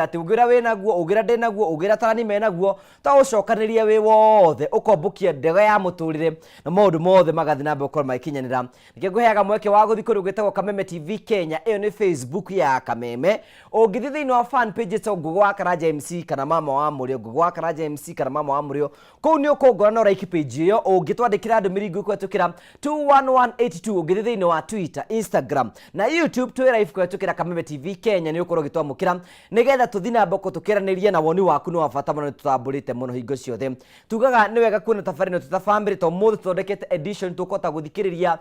Atĩ ũngĩra wĩ naguo, ũngĩra ndĩ naguo, ũngĩra tarani me naguo, to ũcokanĩrie wĩ wothe ũkombũkia ndege ya mũtũrĩre na maũndũ mothe magathiĩ na mbere gũkorwo magĩkinyanĩra. Nĩkĩo ngũheaga mweke wa gũthiĩ kũndũ gwĩtagwo Kameme TV Kenya, ĩyo nĩ Facebook ya Kameme. Ũngĩthiĩ thĩinĩ wa fan page ĩtagwo Ngũgĩ wa Karanja MC kana Mama wa Mũrĩo, Ngũgĩ wa Karanja MC kana Mama wa Mũrĩo, Kũu nĩ ũkũngora na ũraiki page ĩyo. Ũngĩtwandĩkĩra ndũmĩrĩri nguhĩ kũhetũkĩra 21182. Ũngĩthiĩ thĩinĩ wa Twitter, Instagram na YouTube twĩ live kũhetũkĩra Kameme TV Kenya, nĩ ũkorwo ũgĩtwamũkĩra nĩgetha tũthiĩ na mbere tũkĩaranĩria, na woni waku nĩ wa bata mũno, nĩ tũtambũrĩte mũno hingo ciothe. Tugaga nĩ wega kuona tabarĩra ĩno twĩ ta family, to ũmũthĩ tũthondekete edition tũkũhota gũthikĩrĩria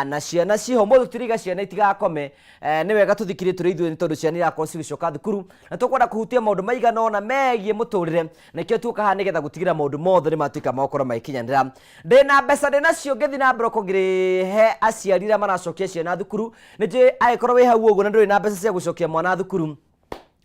na ciana ciĩho. Ũmũthĩ tũtiraiga ciana itigakome. Nĩ wega tũthikĩrĩrie tũrĩ ithuĩ nĩ tondũ ciana irakorwo cigĩcoka thukuru na tũkwenda kũhutia maũndũ maigana ũna megiĩ mũtũrĩre. Nĩkĩo tuoka haha nĩgetha gũtigĩrĩra maũndũ mothe nĩ matuĩka ma gũkorwo magĩkinyanĩra. Ndĩna mbeca ndĩnacio ngĩthiĩ na mbere gũkorwo ngĩhe aciari arĩa maracokia ciana thukuru. Nĩ njũĩ angĩkorwo wĩ hau ũguo na ndũrĩ na mbeca cia gũcokia mwana thukuru,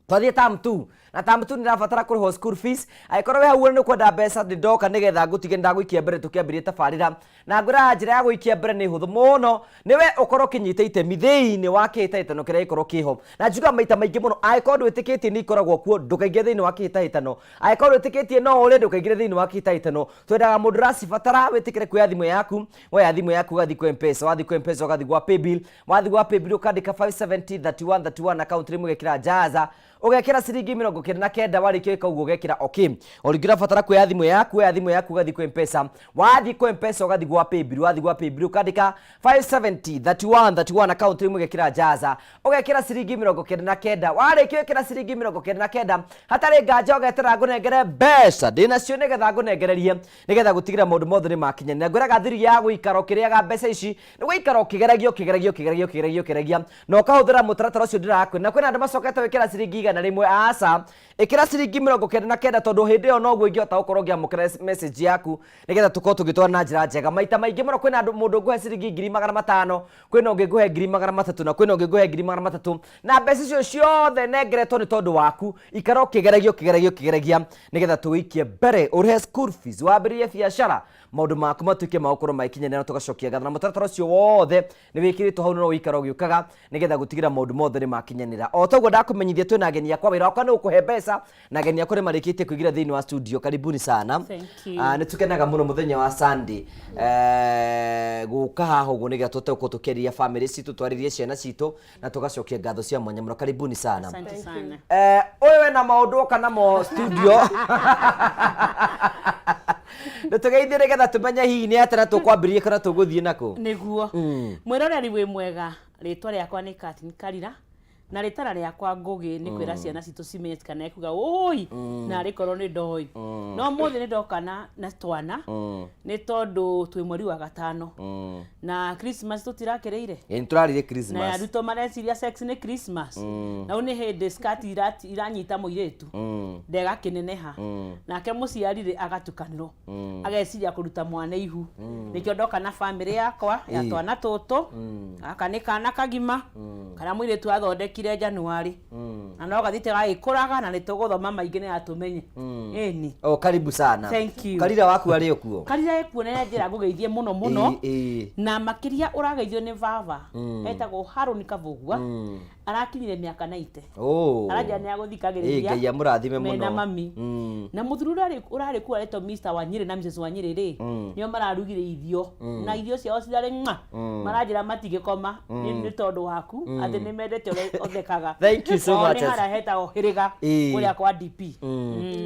twathiĩ term 2 na term 2 nĩ ĩrabatara kũrĩhwo school fees. Angĩkorwo wĩ hau ũguo nĩ ũkwenda mbeca, nĩ ndoka nĩgetha ngũtige nĩ ndagũikia mbere tũkĩambĩrĩria tabarĩra. Na ngwĩraga njĩra ya gũikia mbere nĩ hũthũ mũno, nĩwe ũkorwo ũkĩnyita itemi thĩinĩ wa kĩhĩtahĩtano kĩrĩa gĩkorwo kĩho. Na njugaga maita maingĩ mũno, angĩkorwo ndwĩtĩkĩtie nĩ ikoragwo kuo, ndũkaingĩre thĩinĩ wa kĩhĩtahĩtano. Angĩkorwo ndwĩtĩkĩtie no ũrĩe, ndũkaingĩre thĩinĩ wa kĩhĩtahĩtano. Twendaga mũndũ ũracibatara wĩtĩkĩre kuoya thimũ yaku, woya thimũ yaku ũgathiĩ kwĩ M-Pesa, wathiĩ kwĩ M-Pesa ũgathiĩ gwa paybill, wathiĩ gwa paybill ũkandĩka 570 31 31 account name ũgekĩra Jaza, ũgekĩra ciringi 99. Warĩkia gwĩka ũguo ũgekĩra okay. O rĩngĩ ũrabatara kuoya thimũ yaku, woya thimũ yaku ũgathiĩ kwĩ M-Pesa, wathiĩ kwĩ M-Pesa ũgathiĩ gwa paybill, wathiĩ gwa paybill ũkandĩka 570 31 31 account name ũgekĩra Jaza, ũgekĩra ciringi 99. Warĩkia gwĩkĩra ciringi 99, hatarĩ nganja ũgeterera ngũnengere mbeca ndĩnacio nĩgetha ngũnengererie nĩgetha gũtigĩrĩra maũndũ mothe nĩ makinyanĩra. Ngwĩraga thiri ya gũikara ũkĩrĩaga mbeca ici nĩ gũikara ũkĩgeragia, ũkĩgeragia, ũkĩgeragia, ũkĩgeragia, ũkĩgeragia na ũkahũthĩra mũtaratara ũcio ndĩrakwĩra. Na kwĩna andũ macokete gwĩkĩra ciringi 100. Aca, ĩkĩra ciringi 99, tondũ hĩndĩ ĩyo noguo ingĩhota gũkorwo ngĩamũkĩra message yaku nĩgetha tũkorwo tũgĩtwara na njĩra njega. Maita maingĩ mũno kwĩna andũ, mũndũ ngũhe ciringi 500,000, kwĩna ũngĩ ngũhe 300,000, na kwĩna ũngĩ ngũhe 300,000, na mbeca icio ciothe nengeretwo nĩ tondũ waku. Ikara ũkĩgeragia, ũkĩgeragia, ũkĩgeragia nĩgetha tũgĩikie mbere, ũrĩhe school fees, wambĩrĩrie biacara, maũndũ maku matuĩke ma gũkorwo magĩkinyanĩra, na tũgacokia ngatho. Na mũtaratara ũcio wothe nĩ wĩkĩrĩtwo hau, no ũikara ũgĩũkaga nĩgetha gũtigĩrĩra maũndũ mothe nĩ makinyanĩra. O toguo ndakũmenyithia, twĩna ageni akwa. Wĩra wakwa nĩ gũkũhe mbeca, na ageni akwa nĩ marĩkĩtie kũingĩra thĩinĩ wa studio. Karibuni sana. Thank you. Nĩ tũkenaga mũno mũthenya wa Sunday gũka haha ũguo nĩgetha tũhote gũkorwo tũkĩarĩria famĩlĩ citũ, twarĩrie ciana citũ na tũgacokia ngatho cia mwanya mũno. Karibuni sana. Asante sana. Ũyũ wena maũndũ oka namo studio, nĩtũgeithie nĩgetha tũmenye hihi nĩ atĩa na tũkwambĩrĩria kana tũgũthiĩ nakũ. Nĩguo. Mwĩroreri wĩ mwega, rĩtwa rĩakwa nĩ Catherine Karira na rĩtara rĩakwa Ngũgĩ nĩ kwĩra ciana citũ cimenye citikanae kuga ũi na rĩkorwo nĩ ndoĩ. No ũmũthĩ nĩ ndoka na twana nĩ tondũ twĩ mweri wa gatano na Christmas tũtirakĩrĩire. Ĩ, nĩtũrarire Na Christmas. Arutwo mareciria sex nĩ Christmas, na rĩu nĩ hĩndĩ skirt iranyita mũirĩtu ndegakĩneneha, nake mũciari rĩ agatukanĩrwo, ageciria kũruta mwana ihu. Nĩkĩo ndoka na bamĩrĩ yakwa ya twana tũtũ. Gaka nĩ kana kagima karĩa mũirĩtu athondekire January, na no gathiĩte gagĩkũraga, na nĩ tũgũthoma maingĩ nĩ atũmenye ĩni. Oh, karibu sana. Thank you. Karira waku arĩ o kuo? Karira ekuo na njĩra ngũgeithie mũno mũno. Ĩ, ĩ. Na makĩria ũrageithio nĩ baba etagwo Harũni Kabũgua, arakinyire mĩaka 90. Oh. Aranjĩra nĩ Ĩ, agũthikagĩrĩria Ngai amũrathime mena mũno. mami na mũthuri ũrarĩ kuo aretwo Mr. Wanyĩrĩ na Mrs. Wanyĩrĩ rĩ, nĩo mararugire irio na irio ciao cirarĩ ng'a. Maranjĩra matigĩkoma nĩ tondũ waku, atĩ nĩ mendete ũrĩa ũthekaga. Thank you so Kwao much. Nĩ harĩa hetagwo Hĩrĩga kũrĩa kwa DP.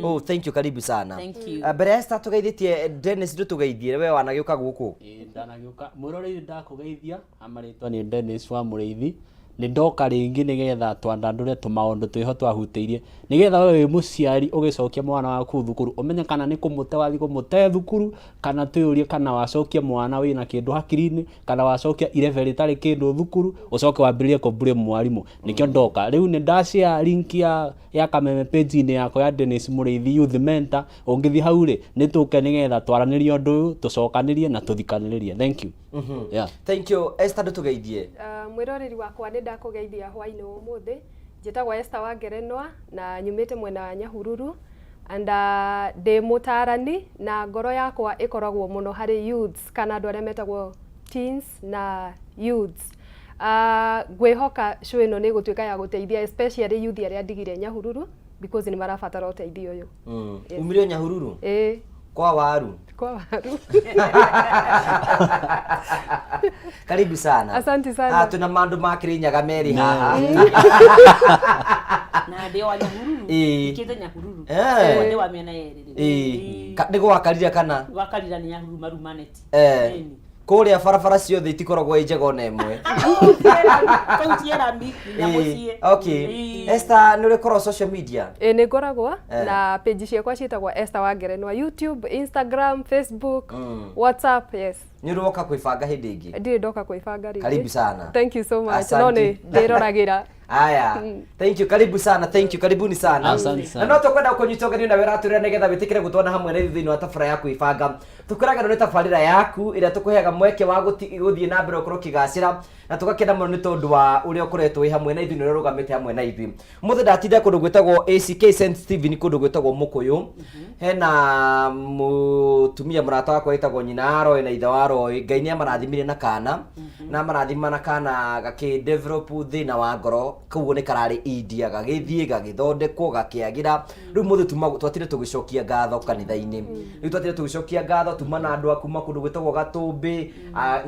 Oh, thank you, karibu sana. Thank you. Mbere ya Esther tũgeithĩtie Dennis, ndũtũgeithie we wanagĩũka gũkũ. Ĩĩ, ndanagĩũka. Mwĩroreri, ndakũgeithia. Amarĩtwa nĩ Dennis wa Mũrĩithi. Nĩ ndoka rĩngĩ nĩgetha twandandũre tũmaũndũ twĩho twahutĩirie, nĩgetha we wĩ mũciari ũgĩcokia mwana waku thukuru ũmenye kana nĩ kũmũte wathiĩ kũmũte thukuru, kana twĩyũrie kana wacokia mwana wĩna kĩndũ hakiri-inĩ, kana wacokia irebe rĩtarĩ kĩndũ thukuru, ũcoke wambĩrĩrie kũ blame mwarimũ. Nĩkĩo ndoka. Rĩu nĩ nda share link ya Kameme page-inĩ yakwa ya Dennis Mũrĩithi Youth Mentor. Ũngĩthiĩ hau rĩ, nĩ tũke nĩgetha twaranĩrie ũndũ ũyũ, tũcokanĩrie na tũthikanĩrĩrie. Thank you. Yeah. Thank you. Esther, ndũtũgeithie. Mwĩroreri wakwa, nĩ ndakũgeithia hwainĩ wa ũmũthĩ. Njĩtagwo Esther wa Ngerenwa na nyumĩte mwena wa Nyahururu and ndĩ mũtarani, na ngoro yakwa ĩkoragwo mũno harĩ youths kana andũ arĩa metagwo teens na youths. Ngwĩhoka show ĩno nĩ ĩgũtuĩka ya gũteithia especially youth arĩa ndigire Nyahururu. Because nĩ marabatara ũteithio ũyũ. Umire Nyahururu? Ĩĩ. Kwa waru? Kwa waru. Karibu sana. Asante sana. Ah, tuna mandu ma Kirinyaga meri haha. Na ndĩ wa Nyahururu. Ĩĩ. Ikĩte Nyahururu. Eh. Ndĩ wa mĩena yerĩ rĩu. Ĩĩ. Nĩ gwakarire kana? Gwakarira nĩ Nyahururu marumaneti. Eh. Ĩni. Kũrĩa barabara ciothe itikoragwo ĩ njega ona ĩmwe. Kũu ti rami nginya Ĩĩ. mũciĩ. Okay. Ĩĩ. Esther, nĩ ũrĩkorwo social media? Ĩĩ, nĩ ngoragwo Eh. na page ciakwa ciĩtagwo Esther wa Ngerenwa, YouTube, Instagram, Facebook, WhatsApp, yes. Nĩ ũrĩ woka kwĩbanga hĩndĩ ĩngĩ? Ndirĩ ndoka kwĩbanga rĩngĩ. Karibu sana. Thank you so much. Asante. No nĩ ndĩroragĩra. Aya, thank you, karibu sana, thank you, karibuni sana. Asante sana. Na no tũkwenda kũnyita ũgeni na wĩra atũrĩra nĩgetha wĩtĩkĩre gũtwana hamwe na ithuĩ thĩinĩ wa tabarĩra ya kwĩbanga. Tũkwĩraga ĩno nĩ tabarĩra yaku ĩrĩa tũkũheaga mweke wa gũthiĩ na mbere ũkorwo ũkĩgacĩra, na tũgakena mũno nĩ tondũ wa ũrĩa ũkoretwo wĩ hamwe na ithuĩ na ũrĩa ũrũgamĩte hamwe na ithuĩ. Ũmũthĩ ndatinda kũndũ gwĩtagwo ACK St Stephen, kũndũ gwĩtagwo Mũkũyũ. Hena mũtumia mũrata wakwa wĩtagwo nyina wa Roy na ithe wa Roy. Ngai nĩ amarathimire na kana, na amarathima na kana gakĩ develop thĩna wa ngoro, koguo nĩ kararĩ India, gagĩthiĩ gagĩthondekwo gakĩagĩra. Rĩu mũthĩ twatire tũgĩcokia ngatho kanitha-inĩ. Rĩu twatire tũgĩcokia ngatho tuma na andũ a kuma kũndũ gwĩtagwo Gatũmbĩ,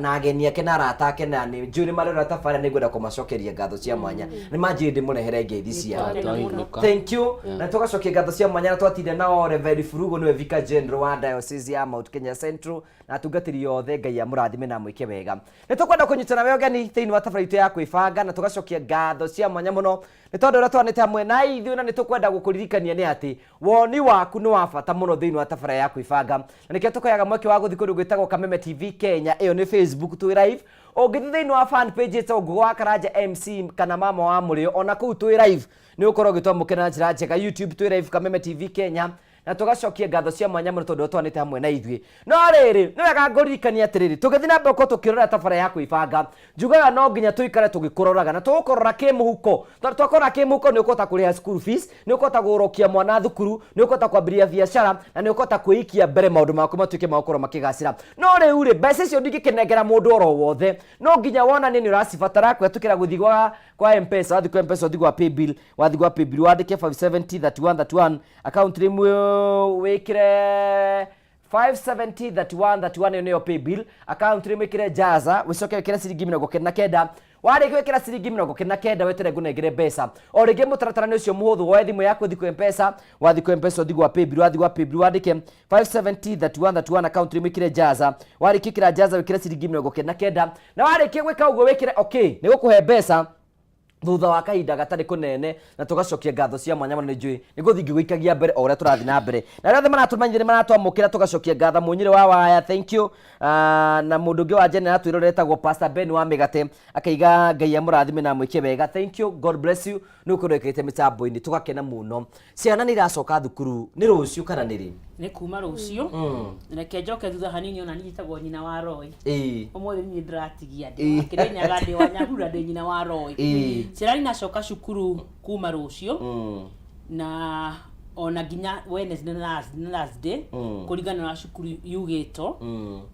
na ageni ake na arata ake, na nĩ njũĩ nĩ marera tabarĩra, nĩ ngwenda kũmacokeria ngatho cia mwanya. Nĩ manjĩrĩ ndĩmũrehere ngeithi ciao. Twainũka. Thank you. Na tũgacokia ngatho cia mwanya na twatinda nao Reverend Furugo, nĩwe Vicar General wa Diocese ya Mount Kenya Central, na atungatĩri othe, Ngai amũrathime na amwĩke wega. Nĩ tũkwenda kũnyitana we ũgeni thĩinĩ wa tabarĩra itũ ya kwĩbanga, na tũgacokia ngatho cia mwanya mũno nĩ tondũ ũrĩa twanĩte hamwe na ithuĩ, na nĩ tũkwenda gũkũririkania nĩ atĩ woni waku nĩ wa bata mũno thĩinĩ wa tabarĩra ya kwĩbanga, na nĩkĩo tũkoyaga mweke wa gũthiĩ kũndũ gwĩtagwo Kameme TV Kenya, ĩyo nĩ Facebook twĩ live. Ũngĩthiĩ thĩinĩ wa fan page ĩtagwo Ngugo wa Karanja MC kana Mama wa Mũrĩo, ona kũu twĩ live, nĩ ũkorwo ũgĩtwamũkĩra na njĩra njega. YouTube twĩ live Kameme TV Kenya, na tũgacokia ngatho cia mwanya mũno tondũ twanĩte hamwe na ithuĩ. No rĩrĩ, nĩ wega ngũririkania atĩrĩrĩ, tũgĩthiĩ na mbere gũkorwo tũkĩrora tabarĩra ya kwĩbanga, njugaga no nginya tũikare tũgĩkũroraga, na tũgũkũrora kĩmũhuko, tondũ twakũrora kĩmũhuko nĩ ũkũhota kũrĩha school fees, nĩ ũkũhota gũrokia mwana thukuru, nĩ ũkũhota kwambĩrĩria biacara, na nĩ ũkũhota kwĩikia mbere maũndũ maku matuĩke ma gũkorwo makĩgacĩra. No rĩu rĩ, mbeca icio ndingĩkĩnengera mũndũ oro wothe, no nginya wonanie nĩ ũracibatara kũhetũkĩra gũthiĩ kwa M-Pesa. Wathiĩ kwa M-Pesa, ũthiĩ gwa Paybill, wathiĩ gwa Paybill wandĩke 570 31 31 account name wĩkĩre 570 31 31, ĩyo nĩyo Paybill. Account name wĩkĩre Jaza, ũcoke wĩkĩre ciringi 99. Warĩkia gwĩkĩra ciringi 99, weterere ngũnengere mbeca. O rĩngĩ mũtaratara nĩ ũcio mũhũthũ, woe thimũ yaku ũthiĩ kwĩ M-Pesa, wathiĩ kwĩ M-Pesa ũthiĩ gwa Paybill, wathiĩ gwa Paybill wandĩke 570 31 31 account name wĩkĩre Jaza. Warĩkia gwĩkĩra Jaza wĩkĩre ciringi 99, na warĩkia gwĩka ũguo wĩkĩre okay, nĩ gũkũhe mbeca thutha wa kahinda gatarĩ kũnene, na tũgacokia ngatho cia mwanya mũno. Nĩ njũĩ nĩ gũthiĩ ngĩgũikagia mbere o ũrĩa tũrathiĩ na mbere, na arĩa othe maratũmenyire nĩ maratwamũkĩra, tũgacokia ngatho. Mũnyĩrĩ wa waya, thank you. Na mũndũ ũngĩ wa njene aratwĩrorera etagwo Pastor Ben wa Mĩgate, akaiga Ngai amũrathime na amwĩke wega. Thank you, God bless you, nĩ ũkorwo ĩkĩrĩte mĩtambo-inĩ, tũgakena mũno. Ciana nĩ iracoka thukuru, nĩ rũciũ kana nĩ rĩ? Nĩ kuma rũciũ. Reke njoke thutha hanini, ona niĩ njĩtagwo nyina wa Roy. Ũmũthĩ niĩ ndĩratigia ndĩ wa Kĩrĩnyaga, ndĩ wa Nyahururu, ndĩ nyina wa Roy. Ciana inacoka cukuru kuma rũciũ, na ona nginya Wednesday na Thursday, kũringana na cukuru yugĩtwo.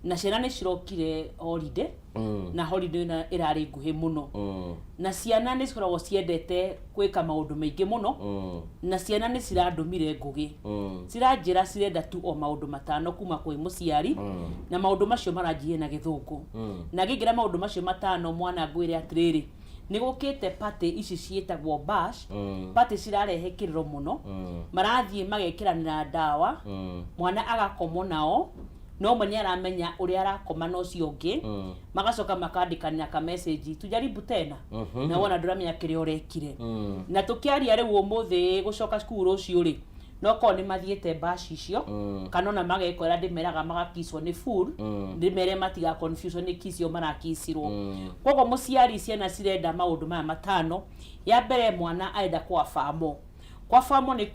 Na ciana nĩ cirokire holiday, na holiday ĩno ĩrarĩ nguhĩ mũno, na ciana nĩ cikoragwo ciendete gwĩka maũndũ maingĩ mũno, na ciana nĩ cirandũmire ngũgĩ, ciranjĩra cirenda tu o maũndũ 5 kuma kwĩ mũciari, na maũndũ macio maranjie na gĩthũngũ. Na ngĩingĩra maũndũ macio 5, mwana ngwĩre atĩrĩrĩ, nĩ gũkĩte party ici ciĩtagwo bash. Party cirarehe kĩrĩro mũno, marathiĩ magekĩranĩra ndawa, mwana agakomwo nao, no ũmwe nĩ aramenya ũrĩa arakoma na ũcio ũngĩ, magacoka makandĩkanĩra ka message, tujaribu tena, na wona ndũramenya kĩrĩa ũrekire. Na tũkĩaria rĩu ũmũthĩ, gũcoka cukuru rũciũ rĩ, no korwo nĩ mathiĩte bash icio, kana ona magekora, ndĩmeraga magakicwo nĩ full, ndĩmere matiga confusion nĩ kicio marakicirwo. Koguo mũciari, ciana cirenda maũndũ maya 5. Ya mbere, mwana arenda kwabamo. Kwabamo nĩ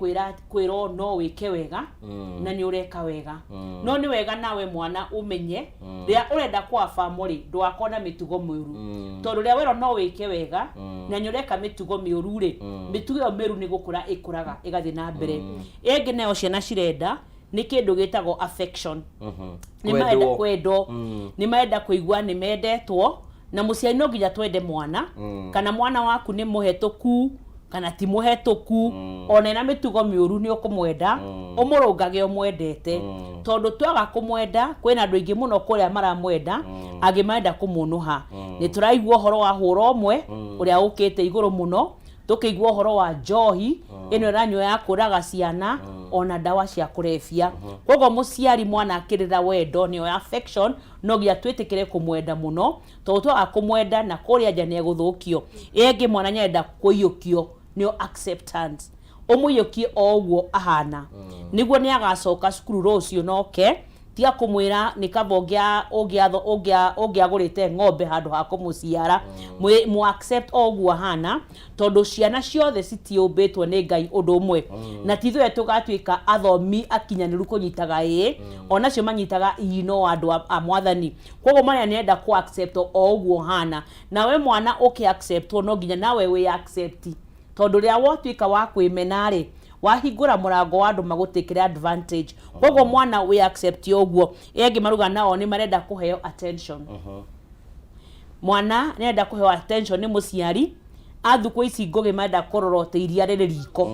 kwĩrwo no wĩke wega na nĩ ũreka wega. No nĩ wega nawe mwana ũmenye rĩrĩa ũrenda kwabamo rĩ, ndũgakorwo na mĩtugo mĩũru, tondũ rĩrĩa werwo no wĩke wega na nĩ ũreka mĩtugo mĩũru rĩ, mĩtugo ĩyo mĩũru nĩ gũkũra ĩkũraga ĩgathiĩ na mbere. Ĩngĩ nayo ciana cirenda nĩ kĩndũ gĩtagwo affection. Nĩ marenda Kwendwo. Kwendwo, nĩ marenda kũigua nĩ mendetwo, na mũciari no nginya twende mwana, kana mwana waku nĩ mũhetũku. Kana ti mũhetũku, ona ena mĩtugo mĩũru nĩ ũkũmwenda, ũmũrũngage ũmwendete, tondũ twaga kũmwenda kwĩna andũ aingĩ mũno kũrĩa maramwenda, angĩ marenda kũmũnũha. Nĩ tũraigua ũhoro wa hũra ũmwe ũrĩa ũkĩte igũrũ mũno, tũkĩigua ũhoro wa njohi ĩno ĩranyua ya kũraga ciana, ona ndawa cia kũrebia. Koguo mũciari mwana akĩrĩra wendo nĩyo affection, no nginya twĩtĩkĩre kũmwenda mũno, tondũ twaga kũmwenda na kũrĩa nja nĩ egũthũkio. Ĩngĩ mwana nĩ arenda kũiyũkio, nĩyo acceptance, ũmũiyũkie o ũguo ahana, nĩguo nĩ agacoka cukuru rũciũ noke. Tiga kũmwĩra nĩ kaba ũngĩagũrĩte ng'ombe handũ ha kũmũciara. Mũ accept o ũguo ahana, tondũ ciana ciothe citiũmbĩtwo nĩ Ngai ũndũ ũmwe, na ti ithuĩ tũgatuĩka athomi akinyanĩru kũnyitaga ĩĩ, onacio manyitaga ii no andũ a Mwathani. Koguo mwana nĩ arenda kũ accept o ũguo ũhana, nawe mwana ũkĩ acceptwo no nginya nawe wĩ accept, tondũ rĩrĩa watuĩka wa kwĩmena rĩ, wahingũra mũrango wa andũ magũtĩkĩre advantage. Koguo mwana wĩ accept ũguo. Ĩngĩ maruga nao nĩ marenda kũheo attention. Mwana nĩ arenda kũheo attention nĩ mũciari. A thukũ ici ngũgĩ marenda kũrorwo ta iria rĩrĩ riko.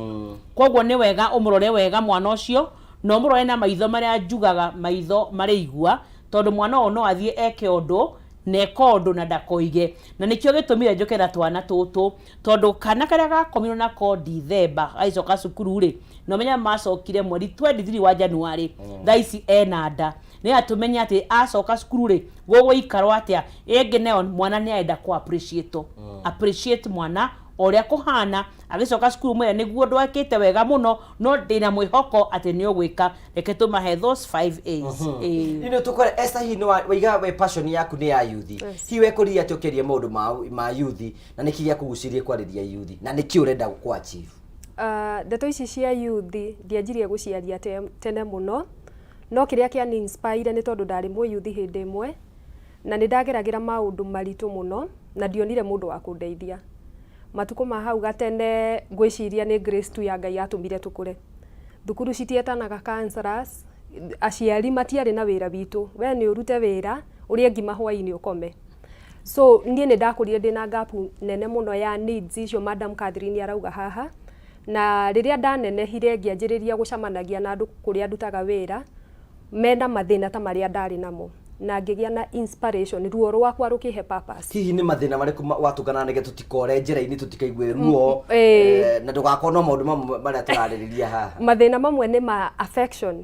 Koguo nĩ wega ũmũrore wega mwana ũcio, na ũmũrore na maitho marĩa njugaga maitho marĩ igua, tondũ mwana ũyũ no athiĩ eke ũndũ na eke ũndũ na ndakoige. Na nĩkĩo gĩtũmire njũke na twana tũtũ, tondũ kana karĩa gakomirwo nako Dithemba gagĩcoka cukuru rĩ, na ũmenye macokire mweri 23 wa January, thaa ici ena nda. Nĩgetha tũmenye atĩ acoka cukuru rĩ, gũgũikarwo atĩa. Ĩngĩ nayo mwana nĩ arenda kũ appreciate. Appreciate mwana o ũrĩa kũhana, agĩcoka cukuru mwĩre nĩguo ndwekĩte wega mũno, no ndĩna mwĩhoko atĩ nĩ ũgwĩka. Reke tũmahe those 5 A's. Ĩĩ. Nĩ tũkore Esther, hihi nĩ waiga we passion yaku nĩ ya yuthi. Hihi wekũria atĩ ũkĩaria maũndũ ma yuthi, na nĩkĩ gĩakũgucĩrĩria kwarĩria yuthi, na nĩkĩ ũrenda kũ achieve? Ndeto ici cia yuthi ndianjirie gũciaria tene mũno, no kĩrĩa kĩa inspire nĩ tondũ ndarĩ mũyuthi hĩndĩ ĩmwe, na nĩ ndageragĩra maũndũ maritũ mũno na ndionire mũndũ wa kũndeithia. Matukũ ma hau gatene ngwĩciria nĩ grace tu ya Ngai yatũmire tũkũre. Thukuru citietanaga counselors, aciari matiarĩ na wĩra witũ, we nĩ ũrute wĩra, ũrĩe ngima hwainĩ ũkome. So niĩ nĩ ndakũrire ndĩna gap nene mũno ya needs icio Madam Catherine arauga haha, na rĩrĩa ndanenehire ngĩanjĩrĩria gũcemanagia na andũ kũrĩa ndutaga wĩra, mena mathĩna ta marĩa ndarĩ namo, na ngĩgĩa na inspiration, ruo rwakwa rũkĩhe purpose. Hihi nĩ mathĩna marĩkũ watũnganaga nĩgetha tũtikore njĩra-inĩ, tũtikaigue ruo, na ndũgakorwo no maũndũ mamwe marĩa tũrarĩrĩria haha? Mathĩna mamwe nĩ ma affection,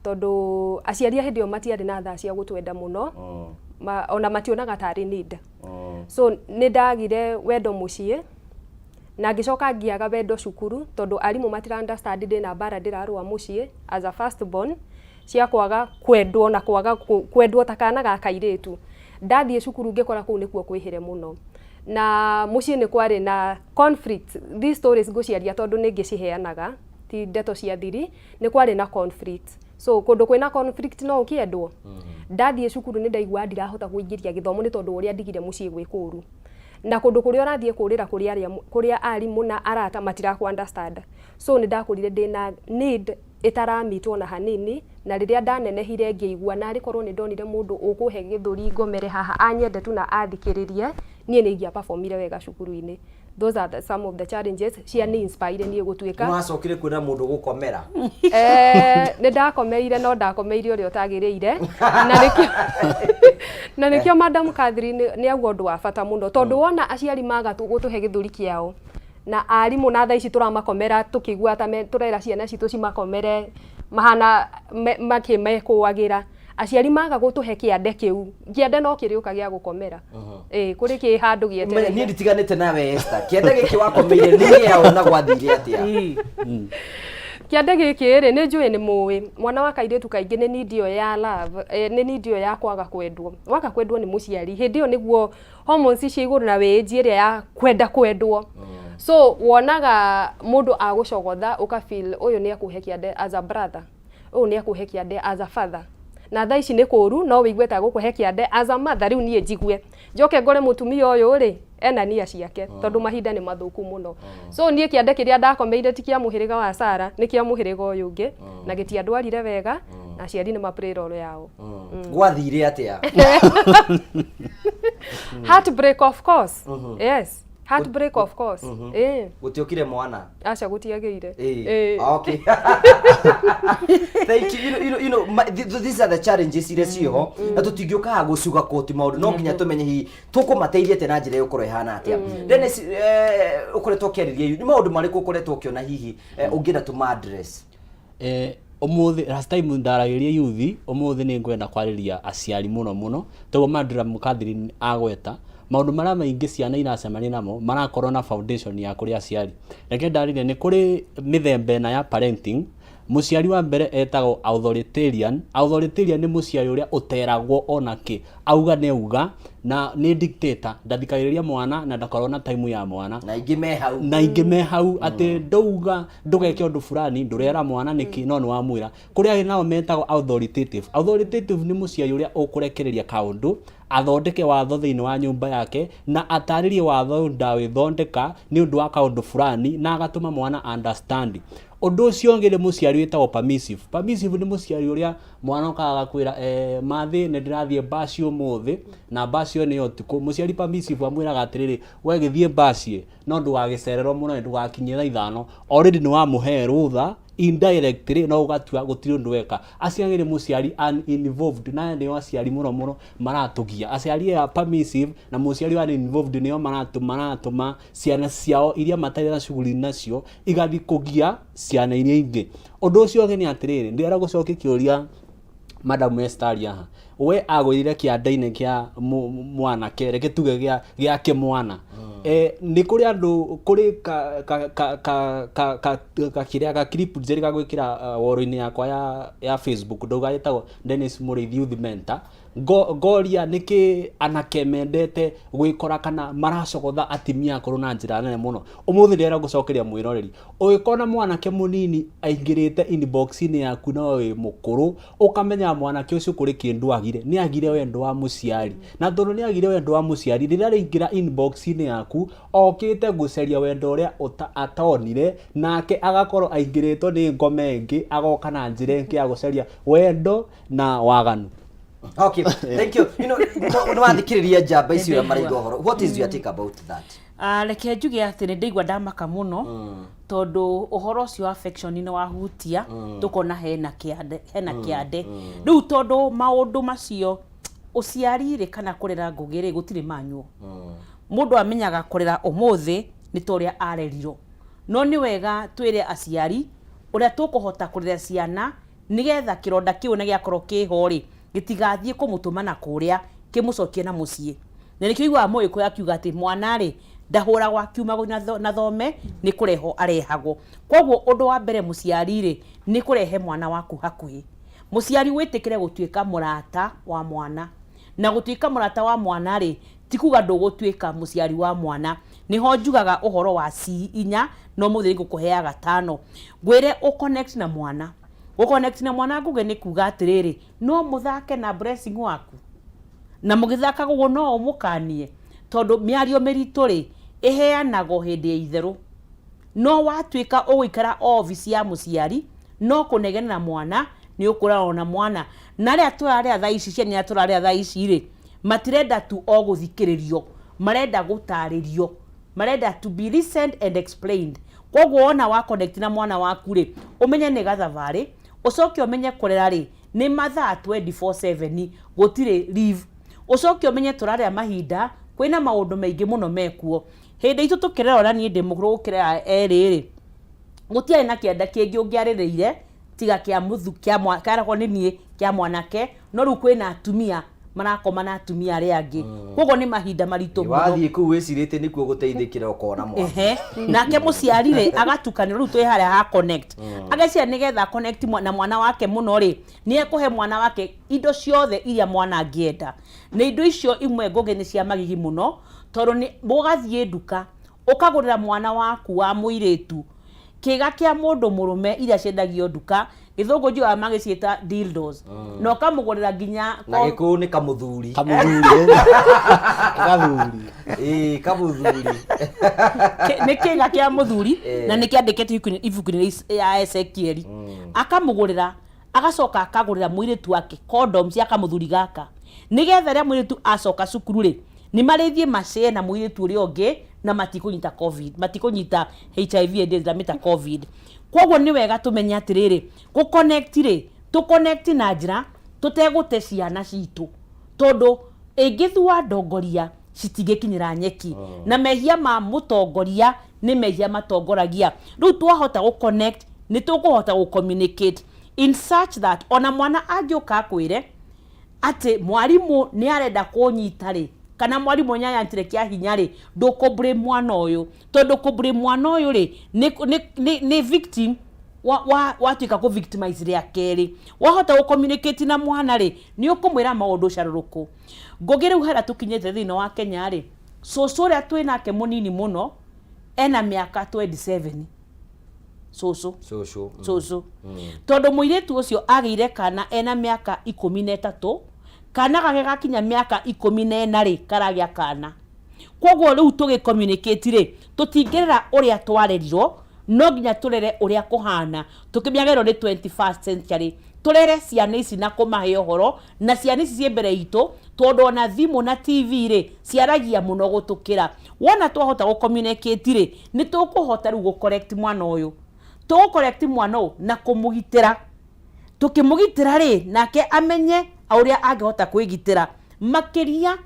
tondũ aciari a hĩndĩ ĩyo matiarĩ na thaa cia gũtwenda mũno, ona mationaga tarĩ need. So nĩ ndagire wendo mũciĩ, na ngĩcoka ngĩaga wendo cukuru, tondũ arimũ matira understand ndĩna mbara ndĩrarũa mũciĩ as a first born, cia kwaga kwendwo na kwaga kwendwo ta kana ga kairĩtu. Ndathiĩ cukuru ngĩkora kũu nĩkuo kwĩhĩre mũno. Na mũciĩ nĩ kwarĩ na conflict, these stories ngũciaria tondũ nĩ ngĩciheanaga, ti ndeto cia thiri, nĩ kwarĩ na conflict. So kũndũ kwĩna conflict no ũkĩendwo. Ndathiĩ cukuru nĩ ndaiguaga ndirahota kũingĩria gĩthomo nĩ tondũ ũrĩa ndigire mũciĩ gwĩ kũru. Na kũndũ kũrĩa ũrathiĩ kũrĩra kũrĩa arimũ na arata matirakũ understand. So nĩ ndakũrire ndĩna need ĩtaramitwo na hanini, na rĩrĩa ndanenehire ngĩigua narĩ korwo nĩ ndonire mũndũ ũkũhe gĩthũri ngomere haha anyende tu na athikĩrĩrie, niĩ nĩ ingĩa performire wega cukuru-inĩ. Those are some of the challenges cia ni inspire niĩ gũtuĩka. Nĩ wacokire kuona mũndũ gũkomera? Nĩ ndakomeire, no ndakomeire ũrĩa ũtagĩrĩire, na nĩkĩo Madam Catherine nĩ auga ũndũ wa bata mũno, tondũ wona aciari maga gũtũhe gĩthũri kĩao na arimũ, na thaa ici tũramakomera tũkĩigua ta tũrera ciana citũ cimakomere mahana makĩmekũagĩra. Aciari maga gũtũhe kĩande kĩu, kĩande no kĩrĩũka gĩa gũkomera. Ĩĩ, kũrĩ kĩ handũ gĩetereire. Niĩ nditiganĩte nawe Esther, kĩande gĩkĩ wakomeire nĩ gĩaũ na gwathire atĩa? Kĩande gĩkĩ rĩ, nĩ njũĩ nĩ mũĩ, mwana wa kairĩtu kaingĩ nĩ need ĩyo ya love, nĩ need ĩyo ya kwaga kwendwo. Waga kwendwo nĩ mũciari, hĩndĩ ĩyo nĩguo hormones cia igũrũ na wĩ age ĩrĩa ya kwenda kwendwo. So wonaga mũndũ agũcogotha ũka feel ũyũ nĩ ekũhe kĩande as a brother, ũyũ nĩ ekũhe kĩande as a father. Na thaa ici nĩ kũru no wĩigue ta gũkũhe kĩande as a mother. Rĩu niĩ njigue njoke ngore mũtumia ũyũ rĩ ena nia ciake, tondũ mahinda nĩ mathũku mũno. So niĩ kĩande kĩrĩa ndakomeire ti kĩa mũhĩrĩga wa Sara, nĩ kĩa mũhĩrĩga ũyũ ũngĩ, na gĩtiandwarire wega, na aciari nĩ ma play role yao. Gwathire atĩa? Heartbreak, of course. Yes. Heartbreak of course. Ĩĩ. Gũtiokire mwana. Aca, gũtiagĩire. Ĩĩ. Ĩĩ. Okay. Thank you. You know, these are the challenges iria ciĩho na tũtingĩũkaga gũcuga koti maũndũ, no nginya tũmenye hihi tũkũmateithia atĩa na njĩra ĩgũkorwo ĩhana atĩa. Dennis, ũkoretwo ũkĩarĩria nĩ maũndũ marĩkũ ũkoretwo ũkĩona hihi ũngĩenda tũma address? Ũmũthĩ, last time ndaragĩria youth, ũmũthĩ nĩ ngwenda kwarĩria aciari mũno mũno, toguo Madam Catherine agweta maũndũ marĩa maingĩ ciana iracemania namo marakorwo na foundation ya kũrĩ aciari. Reke ndarĩrie, nĩ kũrĩ mĩthemba ĩna ya parenting. Mũciari wa mbere etagwo authoritarian. Authoritarian nĩ mũciari ũrĩa ũteragwo ona kĩ, auga nĩ auga, na nĩ dictator, ndathikagĩrĩria mwana na ndakorwo na time ya mwana. Na ingĩ me hau. Na ingĩ me hau atĩ ndauga ndũgeke ũndũ fulani, ndũrera mwana nĩkĩ, no nĩ wamwĩra. Kũrĩ angĩ nao metagwo authoritative. Authoritative nĩ mũciari ũrĩa ũkũrekereria kaũndũ athondeke watho thĩinĩ wa nyũmba yake na atarĩrie watho ũyũ ndawĩthondeka nĩ ũndũ wa kaũndũ fulani, na agatũma mwana understand. Ũndũ ũcio ũngĩ nĩ mũciari wĩtagwo permissive. Permissive nĩ mũciari ũrĩa mwana okaga agakwĩra, "Mathĩ, nĩ ndĩrathiĩ mbaci ũmũthĩ na mbaci ĩyo nĩ ya ũtukũ." Mũciari permissive amwĩraga atĩrĩrĩ, "We gĩthiĩ mbaci, no ndũgagĩcererwo mũno, nĩ ndũgakinyie thaa 5." Already nĩ wamũhe rũtha indirectly, no ũgatua gũtirĩ ũndũ weka. Acio angĩ nĩ mũciari uninvolved, na nĩo aciari mũno mũno maratũgia. Aciari aya permissive na mũciari uninvolved nĩo maratũma ciana ciao iria matarĩ na shughuli nacio igathiĩ kũgia ciana iria ingĩ. Ũndũ ũcio ũngĩ nĩ atĩrĩrĩ, ndĩrenda gũcokia kĩũria Madam Esther haha, we agũrire kĩanda-inĩ kĩa mwanake, reke tuge gĩa kĩmwana. Nĩ kũrĩ andũ kũrĩ ka ka ka ka ka ka ka kĩrĩa ka clip njĩrĩga gwĩkĩra wall-inĩ yakwa ya Facebook, ndauga ĩtagwo Dennis Mũrĩithi Youth Mentor. Ngoria nĩkĩ anake mendete gwĩkora kana maracogotha atimia akũrũ na njĩra nene mũno. Ũmũthĩ ndĩrenda gũcokeria mwĩroreri, ũgĩkona mwanake mũnini aingĩrĩte inbox-inĩ yaku na wĩ mũkũrũ, ũkamenya mwanake ũcio kũrĩ kĩndũ agire, nĩ agire wendo wa mũciari. Na tondũ nĩ agire wendo wa mũciari, rĩrĩa araingĩra inbox-inĩ yaku okĩte gũcaria wendo ũrĩa atonire, nake agakorwo aingĩrĩtwo nĩ ngoma ĩngĩ, agoka na njĩra ĩngĩ ya gũcaria wendo na waganu. Okay, thank you. Nĩ wathikĩrĩria njamba icio ũrĩa maraiga ũhoro. What is your take about that? Ah, reke njuge atĩ nĩ ndaigua ndamaka mũno, tondũ ũhoro ũcio wa affection nĩ wahutia tũkona hena kĩande rĩu, tondũ maũndũ macio ũciari rĩ kana kũrera ngũgĩ rĩ gũtirĩ manyuo. Mũndũ amenyaga kũrera ũmũthĩ nĩ ta ũrĩa arerirwo, no nĩ wega twĩre aciari ũrĩa tũkũhota kũrera ciana nĩgetha kĩronda kĩu na gĩakorwo kĩho rĩ gĩtigathiĩ kũmũtũma na kũrĩa kĩmũcokie na mũciĩ. Na nĩkĩo iguaga mũgĩkũyũ akiuga atĩ mwana rĩ ndahũragwo akiuma na thome, nĩ kũrehwo arehagwo. Koguo ũndũ wa mbere mũciari rĩ nĩ kũrehe mwana waku hakuhĩ. Mũciari wĩtĩkĩre gũtuĩka mũrata wa mwana, na gũtuĩka mũrata wa mwana rĩ ti kuga ndũgũtuĩka mũciari wa mwana. Nĩho njugaga ũhoro wa C inya, no mũthĩ ngũkũheaga gatano ngwĩre ũconnect na mwana. Gũconnect na mwana ngũgĩ nĩ kuga atĩrĩrĩ, no mũthake na blessing waku, na mũgĩthakaga ũguo no ũmũkanie, tondũ mĩario mĩritũ rĩ ĩheanagwo hĩndĩ ya itherũ. No watuĩka ũgũikara o obici ya mũciari no kũnegena na mwana, nĩ ũkũrarwo na mwana. Na arĩa tũrarĩa thaa ici, ciana iria tũrarĩa thaa ici rĩ matirenda tu o gũthikĩrĩrio, marenda gũtarĩrio, marenda to be listened and explained. Koguo wona wa connect na mwana waku rĩ, ũmenye nĩ gathabarĩ, ũcoke ũmenye kũrera rĩ nĩ mathaa 24/7, gũtirĩ leave. Ũcoke ũmenye tũrarĩa mahinda kwĩna maũndũ maingĩ mũno mekuo. Hĩndĩ itũ tũkĩrera, ona niĩ ndĩ mũkũrũ gũkĩrera erĩ rĩ, gũtiarĩ na kĩanda kĩngĩ ũngĩarĩrĩire tiga kĩa mũthu kĩa karagwo nĩ niĩ kĩa mwanake. No rĩu kwĩna atumia marakoma na atumia arĩa angĩ, koguo nĩ mahinda maritũ mũno. Wathiĩ kũu wĩcirĩtie nĩkuo gũteithĩkĩra, ũkona mwana. Ehe, nake mũciari rĩ agatukanĩrwo. Rĩu twĩ harĩa ha connect, ageciria nĩgetha connect na mwana wake mũno rĩ, nĩ ekũhe mwana wake indo ciothe iria mwana angĩenda. Na indo icio imwe ngũgĩ nĩ cia magigi mũno, tondũ nĩ ũgathiĩ nduka ũkagũrĩra mwana waku wa mũirĩtu kĩga kĩa mũndũ mũrũme iria ciendagio nduka, gĩthũngũ njugaga magĩciĩta dildos, na ũkamũgũrĩra nginya Na gĩkũyũ nĩ kamũthuri. Kamũthuri, gathuri. Ĩĩ, kamũthuri. Nĩ kĩga kĩa mũthuri. Na nĩ kĩandĩkĩtwo ibuku-inĩ rĩa ya Ezekieli. Akamũgũrĩra, agacoka akagũrĩra mũirĩtu wake condom cia kamũthuri gaka, nĩgetha rĩrĩa mũirĩtu acoka cukuru rĩ Nĩ marĩthiĩ macee na mũirĩtu ũrĩa ũngĩ na matikũnyita COVID, matikũnyita HIV and AIDS, ndamĩta COVID. Koguo nĩ wega tũmenye atĩrĩrĩ, gũ connect rĩ, tũ connect na njĩra tũtegũte ciana citũ, tondũ ĩngĩthua ndongoria citingĩkinyĩra nyeki, na mehia ma mũtongoria nĩ mehia matongoragia. Rĩu twahota gũ connect nĩ tũkũhota gũ communicate in such that ona mwana angĩũka akwĩre atĩ mwarimũ nĩ arenda kũnyita rĩ, kana mwarimũ nĩ anyitire kĩa hinya rĩ, ndũkũ blame mwana ũyũ, tondũ kũ blame mwana ũyũ rĩ nĩ victim watuĩka kũ victimize rĩa kerĩ. Wahota gũ communicate na mwana rĩ, nĩ ũkũmwĩra maũndũ carũrũkũ. Ngũgĩ rĩu harĩa tũkinyĩte thĩinĩ wa Kenya rĩ, cũcũ ũrĩa twĩ nake mũnini mũno ena mĩaka 27. Cũcũ. Cũcũ. Cũcũ. Tondũ mũirĩtu ũcio agĩire kana ena mĩaka 13, kana gake gakinya mĩaka 14 rĩ, karagĩa kana. Koguo rĩu tũgĩ communicate rĩ, tũtingĩrera ũrĩa twarerirwo, no nginya tũrere ũrĩa kũhana, tũkĩmenyaga ĩno nĩ 21st century. Tũrere ciana ici na kũmahe ũhoro, na ciana ici ciĩ mbere itũ, tondũ ona thimũ na TV rĩ, ciaragia mũno gũtũkĩra. Wona twahota gũ communicate rĩ, nĩ tũkũhota rĩu gũ correct mwana ũyũ. Tũgũ correct mwana ũyũ na kũmũgitĩra. Tũkĩmũgitĩra rĩ, nake amenye ũrĩa angĩhota kwĩgitĩra. Makĩria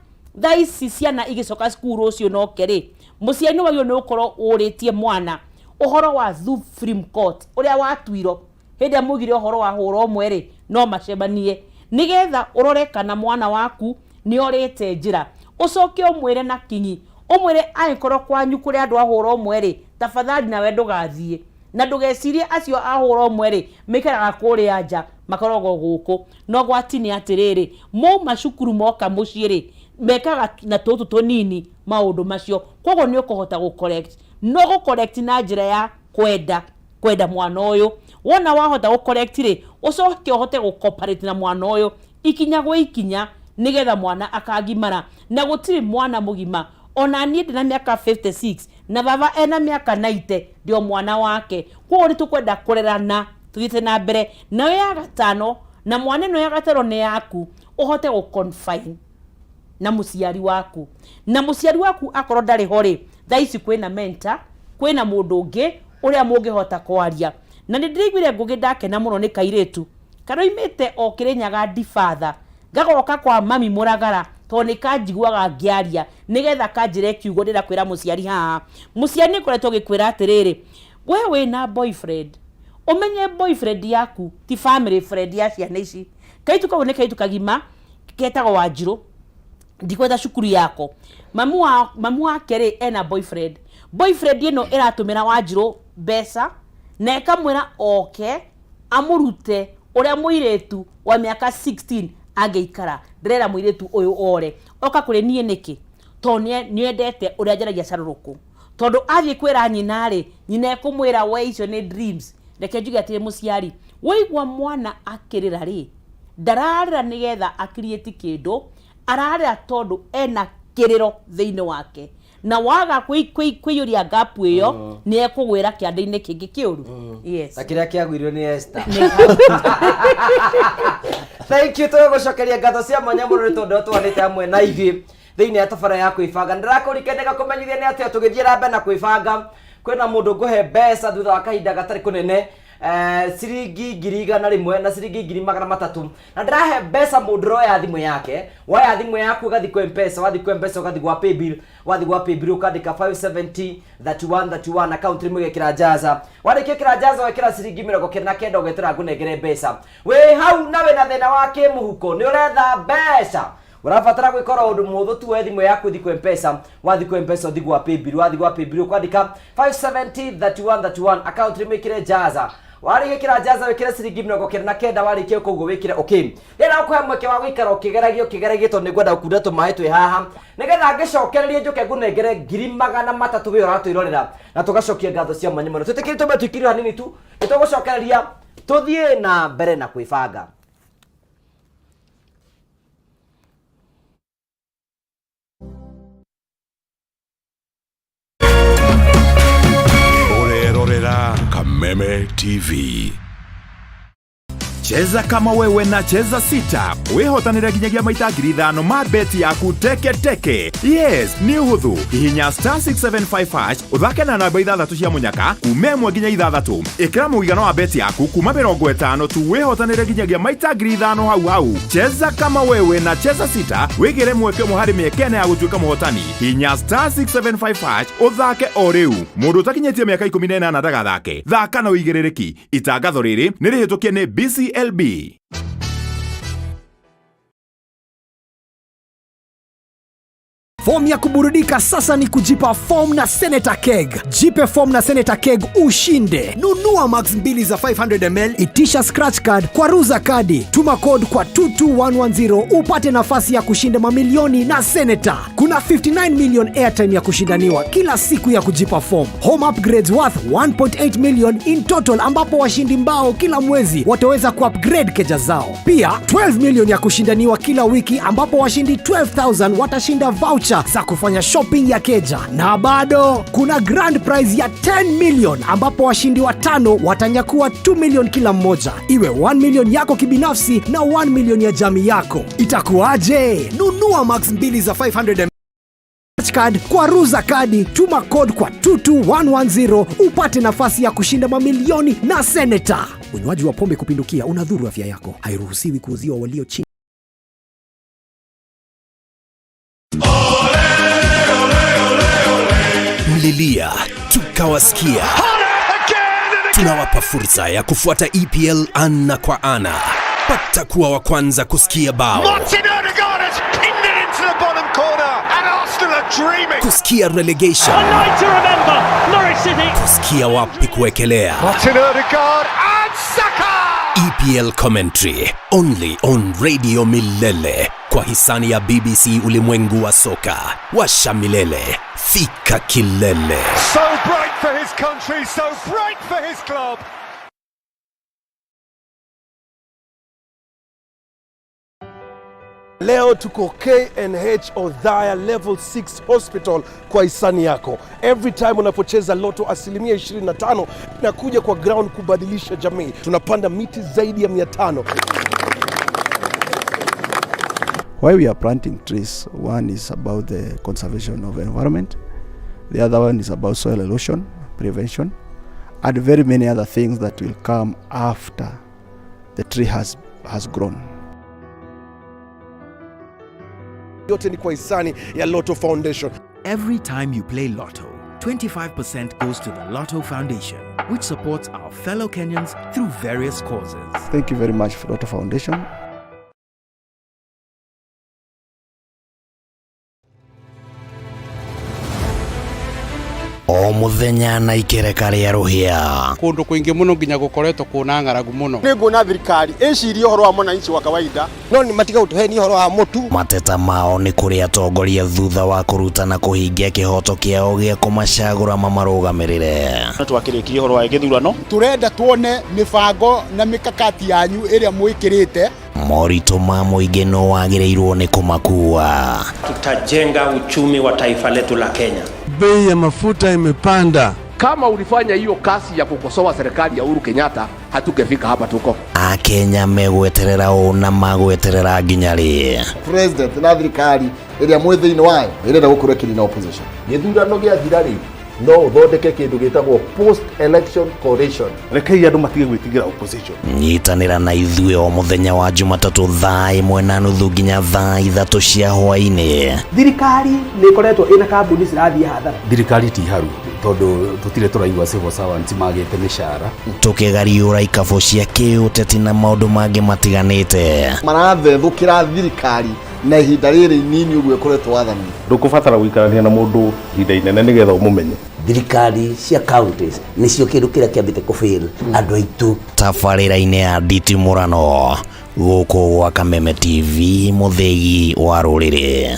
thaa ici ciana igĩcoka cukuru rũciũ noke rĩ, mũciari nĩ wagĩrĩirwo nĩ gũkorwo ũrĩtie mwana ũhoro wa Supreme Court ũrĩa watuirwo hĩndĩ ĩrĩa maugire ũhoro wa hũra ũmwe rĩ, no macemanie, nĩgetha ũrore kana mwana waku nĩ orĩte njĩra. Ũcoke ũmwĩre na kinyi, ũmwĩre angĩkorwo kwanyu kũrĩ andũ a hũra ũmwe rĩ, tafadhali nawe ndũgathiĩ, na ndũgecirie acio a hũra ũmwe rĩ maikaraga kũrĩa nja, makoragwo gũkũ. Na ũgwati nĩ atĩrĩrĩ, mauma cukuru moka mũciĩ rĩ, mekaga na tũtũ tũnini maũndũ macio. Koguo nĩ ũkũhota gũ correct, no gũ correct na njĩra ya kwenda mwana ũyũ. Wona wahota gũ correct rĩ, ũcoke ũhote gũ cooperate na mwana ũyũ ikinya gwĩ ikinya, nĩgetha mwana akagimara. Na gũtirĩ mwana mũgima, ona niĩ ndĩna mĩaka 56 na baba ena mĩaka 90, ndĩ o mwana wake. Koguo nĩ tũkwenda kũrerana tũthiĩte na mbere. Nayo ya gatano, na mwana ĩno ya gatano nĩ yaku, ũhote gũ confine na mũciari waku. Na mũciari waku akorwo ndarĩ ho rĩ, thaa ici kwĩna mentor, kwĩna mũndũ ũngĩ ũrĩa mũngĩhota kwaria. Na nĩ ndĩraiguire Ngũgĩ ndakena mũno nĩ kairĩtu karoimĩte o Kĩrĩnyaga ndibatha, gagoka kwa mami Mũragara, tondũ nĩ kanjiguaga ngĩaria, nĩgetha kanjĩre kiugo ndĩrenda kwĩra mũciari haha. Mũciari nĩ ngoretwo ngĩkwĩra atĩrĩrĩ, we wĩna boyfriend, ũmenye boyfriend yaku ti family friend ya ciana ici. Kairĩtu kau nĩ kairĩtu kagima ketagwo Wanjirũ, ndikwenda cukuru yako. Mamu wake rĩ ena boyfriend. Boyfriend ĩno ĩratũmĩra Wanjirũ mbeca na ĩkamwĩra oke amũrute ũrĩa mũirĩtu wa mĩaka 16 angĩikara. Ndĩrera mũirĩtu ũyũ ore. Oka kũrĩ niĩ nĩkĩ? Tondũ nĩendete ũrĩa njaragia carũrũkũ. Tondũ athiĩ kwĩra nyina rĩ, nyina ekũmwĩra we icio nĩ dreams. Reke njuge atĩrĩ mũciari, waigua mwana akĩrĩra rĩ, ndararĩra nĩgetha a create kĩndũ, ararĩra tondũ ena kĩrĩro thĩinĩ wake. Na waga kũiyũria gap ĩyo, nĩ ekũgwĩra kĩanda-inĩ kĩngĩ kĩũru. Yes. Ta kĩrĩa kĩagwĩirwo nĩ Esther. Thank you, tũgũcokeria ngatho cia mwanya mũno nĩ tondũ twanĩte hamwe na ithuĩ thĩinĩ ya tabara ya kwĩbanga. Ndĩrakũrikania ngakũmenyithia nĩ atĩa tũgĩthiĩ na mbere na kwĩbanga, kwĩna mũndũ ngũhe mbeca thutha wa kahinda gatarĩ kũnene, ciringi 100,000 na ciringi 300,000. Na ndĩrahe mbeca mũndũ ũroya thimũ yake. Woya thimũ yaku ũgathiĩ kwa M-Pesa, wathiĩ kwa M-Pesa ũgathiĩ gwa Paybill, wathiĩ gwa Paybill ũkandĩka 570 31 31 account rĩmwe ũgekĩra Jaza. Warĩkia gwĩkĩra Jaza wekĩra ciringi 99 ũgetera ngũnengere mbeca. Wĩ hau na wĩna thĩna wa kĩmũhuko, nĩ ũretha mbeca, ũrabatara gwĩka oro ũndũ mũhũthũ tu, woe thimũ yaku ũthiĩ kwa M-Pesa, wathiĩ kwa M-Pesa ũthiĩ gwa Paybill, wathiĩ gwa Paybill ũkwandĩka 570 31 31 account rĩmwe ĩkĩre Jaza. Warĩkia gwĩkĩra Jaza wĩkĩre ciringi 99, warĩkia koguo wĩkĩre okay. Rĩrĩa ũkũhe mweke wa gũikara ũkĩgeragia ũkĩgeragia, tondũ nĩngwenda gũkunda tũmaĩ twĩ haha, nĩgetha ngĩcokererie njũke ngũnengere 300,000 wĩ ũratwĩrorera, na tũgacokia ngatho cia mwanya mũno. Twĩtĩkĩrie tũmbe tũikire hanini tu, nĩtũgũcokereria tũthiĩ na mbere na kwĩbanga. Ũrerorera Kameme TV. Cheza kama wewe na Cheza Sita wĩhotanĩre nginyagia maita 5,000 ma beti yaku teke teke. Yes, nĩ ũhũthũ. Hihinya star 675 hash ũthake na namba ithathatũ cia mũnyaka kuma 1 nginya 6. Ĩkĩra mũigana wa beti yaku kuma 50 tu wĩhotanĩre nginyagia maita 5,000 hau hau. Cheza kama wewe na Cheza Sita wĩgĩre mweke ũmwe harĩ mĩeke ĩna ya gũtuĩka mũhotani. Hihinya star 675 hash ũthake o rĩu. Mũndũ ũtakinyĩtie mĩaka 18 ndagathake. Thaka na ũigĩrĩrĩki. Itangatho rĩrĩ nĩ rĩhĩtũkie nĩ BCLB. Fomu ya kuburudika sasa ni kujipa form na Senator Keg. Jipe form na Senator Keg ushinde. Nunua max mbili za 500 ml, itisha scratch card kwa ruza kadi, tuma code kwa 22110 upate nafasi ya kushinda mamilioni na Senator. Kuna 59 million airtime ya kushindaniwa kila siku ya kujipa form. Home upgrades worth 1.8 million in total, ambapo washindi mbao kila mwezi wataweza kuupgrade keja zao. Pia 12 million ya kushindaniwa kila wiki, ambapo washindi 12,000 watashinda voucher za kufanya shopping ya keja. Na bado kuna grand prize ya 10 million, ambapo washindi watano watanyakua 2 million kila mmoja, iwe 1 million yako kibinafsi na 1 million ya jamii yako. Itakuwaje? Nunua max mbili za 500 card kwa ruza kadi, tuma code kwa 22110 upate nafasi ya kushinda mamilioni na Senator. Unywaji wa pombe kupindukia unadhuru afya yako. Hairuhusiwi kuuziwa walio chini. Mlilia tukawasikia. Tunawapa fursa ya kufuata EPL ana kwa ana. Pata kuwa wa kwanza kusikia bao, Martin Odegaard has pinned it into the bottom corner, and Arsenal are dreaming. Kusikia relegation, A night to remember, Norwich City. Kusikia wapi kuwekelea. Martin Odegaard and Saka! EPL commentary only on Radio Milele kwa hisani ya BBC Ulimwengu wa Soka. Washa milele, fika kilele. So bright for his country, so bright for his club. Leo tuko KNH Othaya Level 6 Hospital kwa hisani yako. Every time unapocheza Lotto, asilimia 25 inakuja kwa ground kubadilisha jamii. Tunapanda miti zaidi ya 500. Why we are planting trees, one is about the conservation of environment, the other one is about soil erosion prevention, and very many other things that will come after the tree has grown. Yote ni kwa hisani ya Lotto Foundation. Every time you play Lotto, 25% goes to the Lotto Foundation, which supports our fellow Kenyans through various causes. Thank you very much, Lotto Foundation. O muthenya na ikereka rĩa rũhĩa. Kundu kwingi muno nginya gukoretwo kuna ng'aragu muno. Nĩ nguona thirikari ĩcirie ũhoro wa mwananchi wa kawaida, no nĩ matiga gũtũhenia ũhoro wa mũtu. Mateta mao nĩ kũrĩ atongoria thutha wa kũruta na kũhingia kĩhoto kĩao gĩa kũmacagũra mamarũgamĩrĩre. Twakĩrĩkirie ũhoro wa gĩthurano. Turenda tuone mĩbango na mikakati yanyu ĩrĩa mwĩkĩrĩte. Moritũ ma mũingĩ no wagĩrĩirwo nĩ kũmakua. Tutajenga uchumi wa taifa letu la Kenya. Bei ya mafuta imepanda. Kama ulifanya hiyo kazi ya kukosoa serikali ya Uhuru Kenyatta, hatungefika hapa tuko. Akenya megweterera ũ na magweterera nginya rĩ? President na thirikari ĩrĩa mwĩ thĩinĩ wayo ĩrenda gũkorwo ĩkĩnina opposition. Gĩthurano gĩathira rĩ, no ũthondeke kĩndũ gĩtagwo post election coalition. Rekei andũ matige gwĩtigĩra opposition. Nyitanĩra na ithuĩ o mũthenya wa Jumatatũ thaa 1:30 nginya thaa 3 cia hwaĩ-inĩ. Thirikari nĩ ĩkoretwo ĩna kambuni cirathiĩ hathara. Thirikari ti haru tondu tutire turaigua civil servants magite mishahara. Tũkĩgariũra ikabũ cia kĩũteti na maũndũ mangĩ matiganĩte. Marathethũkĩra thirikari na ihinda rĩrĩ inini ũguo ĩkoretwo wathani. Ndũkũbatara gũikarania na mũndũ ihinda inene nĩgetha ũmũmenye. Thirikari cia counties nĩcio kĩndũ kĩrĩa kĩambĩte kũfail andũ aitũ. Tabarĩra-inĩ ya nditimũrano gũkũ gwa Kameme TV, mũthĩgi wa rũrĩrĩ.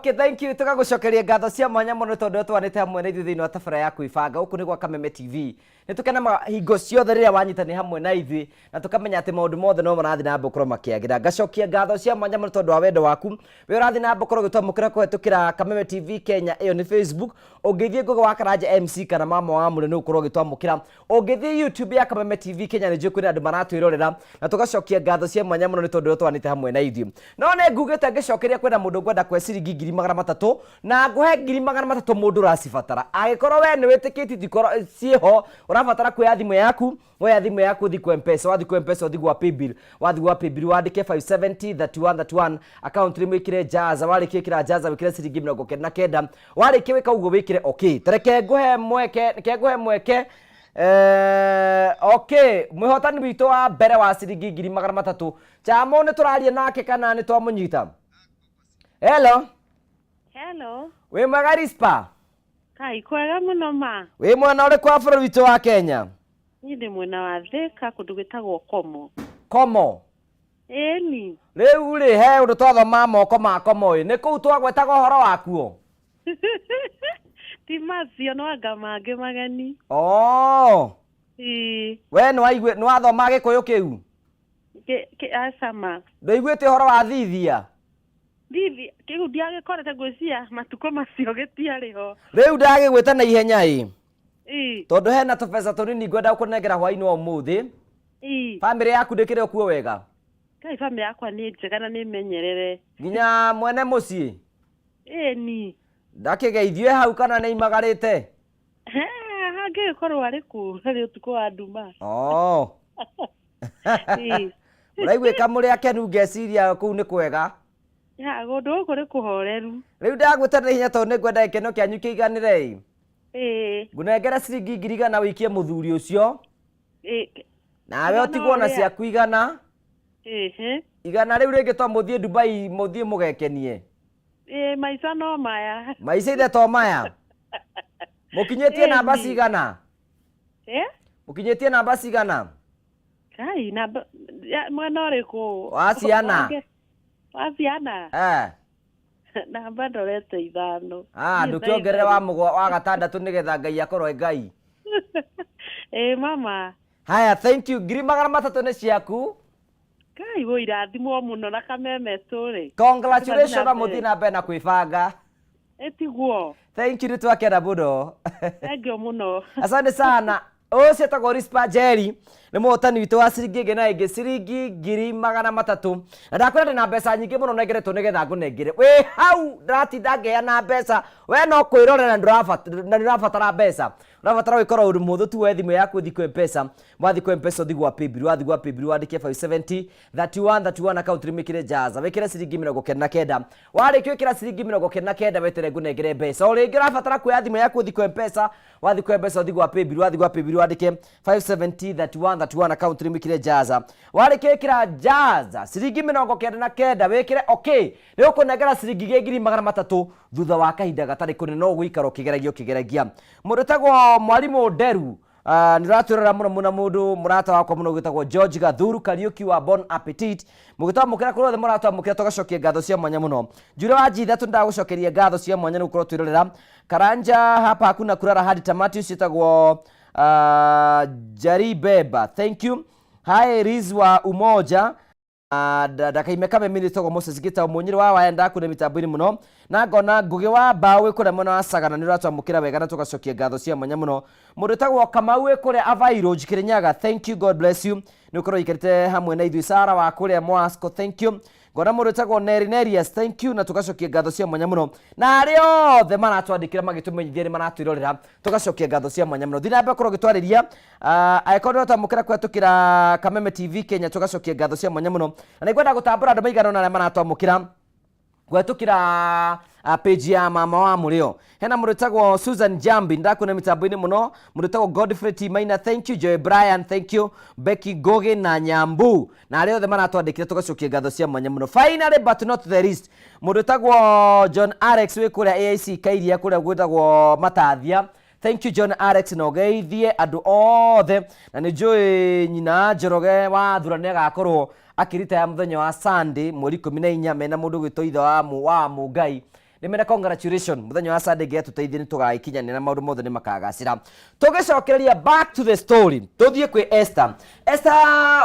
Okay, thank you. Tũgagũcokeria ngatho cia mwanya mũno tondũ twanĩte hamwe na ithuĩ thĩinĩ wa tabarĩra ya kwĩbanga. Gũkũ nĩ gwa Kameme TV. Nĩ tũkenaga hingo ciothe rĩrĩa wanyitanĩra hamwe na ithuĩ na tũkamenya atĩ maũndũ mothe no marathiĩ na mbere gũkorwo makĩagĩra. Ngacokia ngatho cia mwanya mũno tondũ wa wendo waku. We ũrathiĩ na mbere gũkorwo ũgĩtwamũkĩra kũhetũkĩra Kameme TV Kenya, ĩyo nĩ Facebook. Ũngĩthiĩ Ngũgĩ wa Karanja MC kana Mama wa Mũrĩ nĩ ũgũkorwo ũgĩtwamũkĩra. Ũngĩthiĩ YouTube ya Kameme TV Kenya nĩ njũĩ kwĩna andũ maratwĩrorera na tũgacokia ngatho cia mwanya mũno nĩ tondũ ũrĩa twanĩte hamwe na ithuĩ. No nĩ ngugĩte ngĩcokeria kwĩna mũndũ ngwenda kũhe ciringi 300,000 na ngũhe 300,000 mũndũ ũracibatara. Angĩkorwo we nĩ wĩtĩkĩtie tikorwo ciĩho, ũrabatara kuoya thimũ yaku, woya thimũ yaku ũthiĩ kwa M-Pesa, wathiĩ kwa M-Pesa ũthiĩ gwa paybill, wathiĩ gwa paybill wandĩke 570 31 31 account name wĩkĩre Jaza, warĩkia gwĩkĩra Jaza wĩkĩre ciringi 99, warĩkia gwĩka ũguo wĩkĩre okay. Ta reke ngũhe mweke, reke ngũhe mweke Eh, okay mwĩhotani witũ wa mbere wa ciringi 300,000 Chamo nĩ tũraria nake kana nĩ twamũnyita? Hello. Hello. Wĩ mwega Rispa? Kai kwega mũno ma. Wĩ mwena ũrĩkũ wa bũrũri witũ wa Kenya? Niĩ ndĩ mwena wa Thĩka kũndũ gwĩtagwo Komo. Komo? Ĩni. Rĩu rĩ he ũndũ twathoma moko ma Komo ĩ, nĩ kũu twagwetaga ũhoro wakuo? Ti macio no anga mangĩ mageni. Oh. Ĩĩ. We nĩ wathoma Gĩkũyũ kĩu? Kĩ, kĩ, aca ma. Ndũiguĩte ũhoro wa thithia? Thithi, kĩu ndiagĩkorete ngwĩciria matukũ macio gĩtiarĩ ho. Rĩu ndagĩgwĩta na ihenya ĩ. Ĩ. Tondũ hena tũbeca tũnini ngwenda gũkũnengera hwainĩ wa ũmũthĩ. Ĩ. Bamĩrĩ yaku ndĩkĩrĩ o kuo wega? Ngai bamĩrĩ yakwa nĩ njega na nĩ menyerere. Nginya mwene mũciĩ? Ĩni. Ndakĩgeithio e hau kana nĩ aimagarĩte? Angĩgĩkorwo arĩ kũ arĩ ũtukũ wa nduma. Oh. Ĩĩ. Mũraiguĩka mũrĩ akenu ngeciria kũu nĩ kwega. Ya, kũndũ gũkũ nĩ kũhoreru. Rĩu ndagwĩta na ihenya tondũ nĩngwenda gĩkeno kĩanyu kĩiganĩre ĩ. Ĩĩ. Ngũnengere ciringi 100,000 wĩikie mũthuri ũcio. Ĩĩ. Nawe Igana ũtigwo na ũrĩa. ciaku 100. Ĩhĩ. 100 rĩu rĩngĩ to mũthiĩ Dubai mũthiĩ mũgekenie. Ĩĩ maica no maya. Maica ithe to maya. Mũkinyĩtie namba Ĩni. cigana? Ĩ? Mũkinyĩtie namba cigana? Kai namba ya, mwena ũrĩkũ? Wa ciana. Wa ciana? Eh. Namba ndorete ithano. Ah, Niĩ ndũkĩongerere wa mũgwa wa gatandatũ nĩgetha Ngai akorwo e Ngai. Ĩ mama. Haya, thank you. 300,000 nĩ ciaku. Kai woi irathimwo mũno na kameme tũrĩ. Congratulations na mũthiĩ na mbere na kwĩbanga. Ĩtiguo. Thank you nĩ twakena mũno. Thank you mũno. Asante sana. Ũcio etagwo Rispa Njeri nĩ mũhotani witũ wa ciringi ĩngĩ na ĩngĩ ciringi 300,000 na ndakwĩra ndĩna mbeca nyingĩ mũno nengeretwo nĩgetha ngũnengere wĩ hau ndĩratinda ngĩheana mbeca we no kwĩrorera na ndũrabatara mbeca ũrabatara gwĩkora ũndũ mũhũthũ tu woe thimũ yaku ũthiĩ kwĩ M-Pesa wathiĩ kwĩ M-Pesa ũthiĩ gwa paybill wathiĩ gwa paybill wandĩke 570 31 31 account name wĩkĩre jaza wĩkĩre ciringi 99 warĩkia gwĩkĩra ciringi 99 weterere ngũnengere mbeca o rĩngĩ ũrabatara kuoya thimũ yaku ũthiĩ kwĩ M-Pesa wathiĩ kwĩ M-Pesa ũthiĩ gwa paybill wathiĩ gwa paybill wandĩke 570 31 31 account name wĩkĩre jaza warĩkia gwĩkĩra jaza ciringi 99 wĩkĩre okay nĩ ũkũnengera ciringi igĩrĩ 300,000 thutha wa kahinda gatarĩ kũnene no ũgũikara ũkĩgeragia ũkĩgeragia mũndũ ũtagwo mwarimũ nderu Ah, nĩ ũratwĩrora mũno mũno mũndũ mũrata wakwa mũno gwĩtagwo George Gathuru Kariuki wa Bon Appetit mũgĩtwamũkĩra kũrĩa othe mũratwamũkĩra tũgacokia ngatho cia mwanya mũno Njure wa Njitha tũndagũcokeria ngatho cia mwanya nĩ gũkorwo twĩrorera Karanja hapa hakuna kulala hadi tamati ũcio wĩtagwo Jari Beba thank you Hi Riz wa Umoja Ah, ndakaime kameme nĩ togwo Moses Gitau mũnyĩrĩ wa waya ndakune mĩtambo-inĩ mũno na ngona Ngũgĩ wa mbaũ wĩ kũrĩa mwena wa Sagana nĩ ũratwamũkĩra wega na tũgacokia ngatho cia mwanya mũno mũndũ wĩtagwo Kamau wĩ kũrĩa Avairũ Kĩrĩnyaga thank you God bless you nĩ ũkorwo ũikarĩte hamwe na ithuĩ Sara wa kũrĩa Mwasco thank you ngona mũndũ wĩtagwo Neri Nerias thank you na tũgacokia ngatho cia mwanya mũno na arĩa othe maratwandĩkĩra magĩtũmenyithia nĩ maratwĩrorera tũgacokia ngatho cia mwanya mũno thiĩ na mbere gũkorwo ũgĩtwarĩria Ah, angĩkorwo nĩ ũratwamũkĩra kũhetũkĩra Kameme TV Kenya tũgacokia ngatho cia mwanya mũno na nĩngwenda gũtambũra andũ maigana ũna arĩa maratwamũkĩra kũhetũkĩra page ya mama wa mũrĩo hena mũndũ wĩtagwo Susan Jambi ndakuona mĩtambo-inĩ mũno mũndũ wĩtagwo Godfrey T Maina thank you Joy Brian thank you Becky Ngugi na Nyambu na arĩa othe maratwandĩkĩra tũgacokia ngatho cia mwanya mũno finally but not the least mũndũ wĩtagwo John Alex wĩ kũrĩa AIC Kairia kũrĩa gwĩtagwo Matathia Thank you John Alex na ũgeithie andũ othe na nĩ njũĩ nyina Njoroge wa Thura nĩ agakorwo akĩritaya mũthenya wa Sunday mweri 14 mena mũndũ gwĩtwo ithe wa Mũngai. Ndĩmere congratulation mũthenya wa Sunday ngai atũteithie nĩ tũgagĩkinyanĩra na maũndũ mothe nĩ makagacĩra. Tũgĩcokereria back to the story tũthiĩ kwĩ Esther. Esther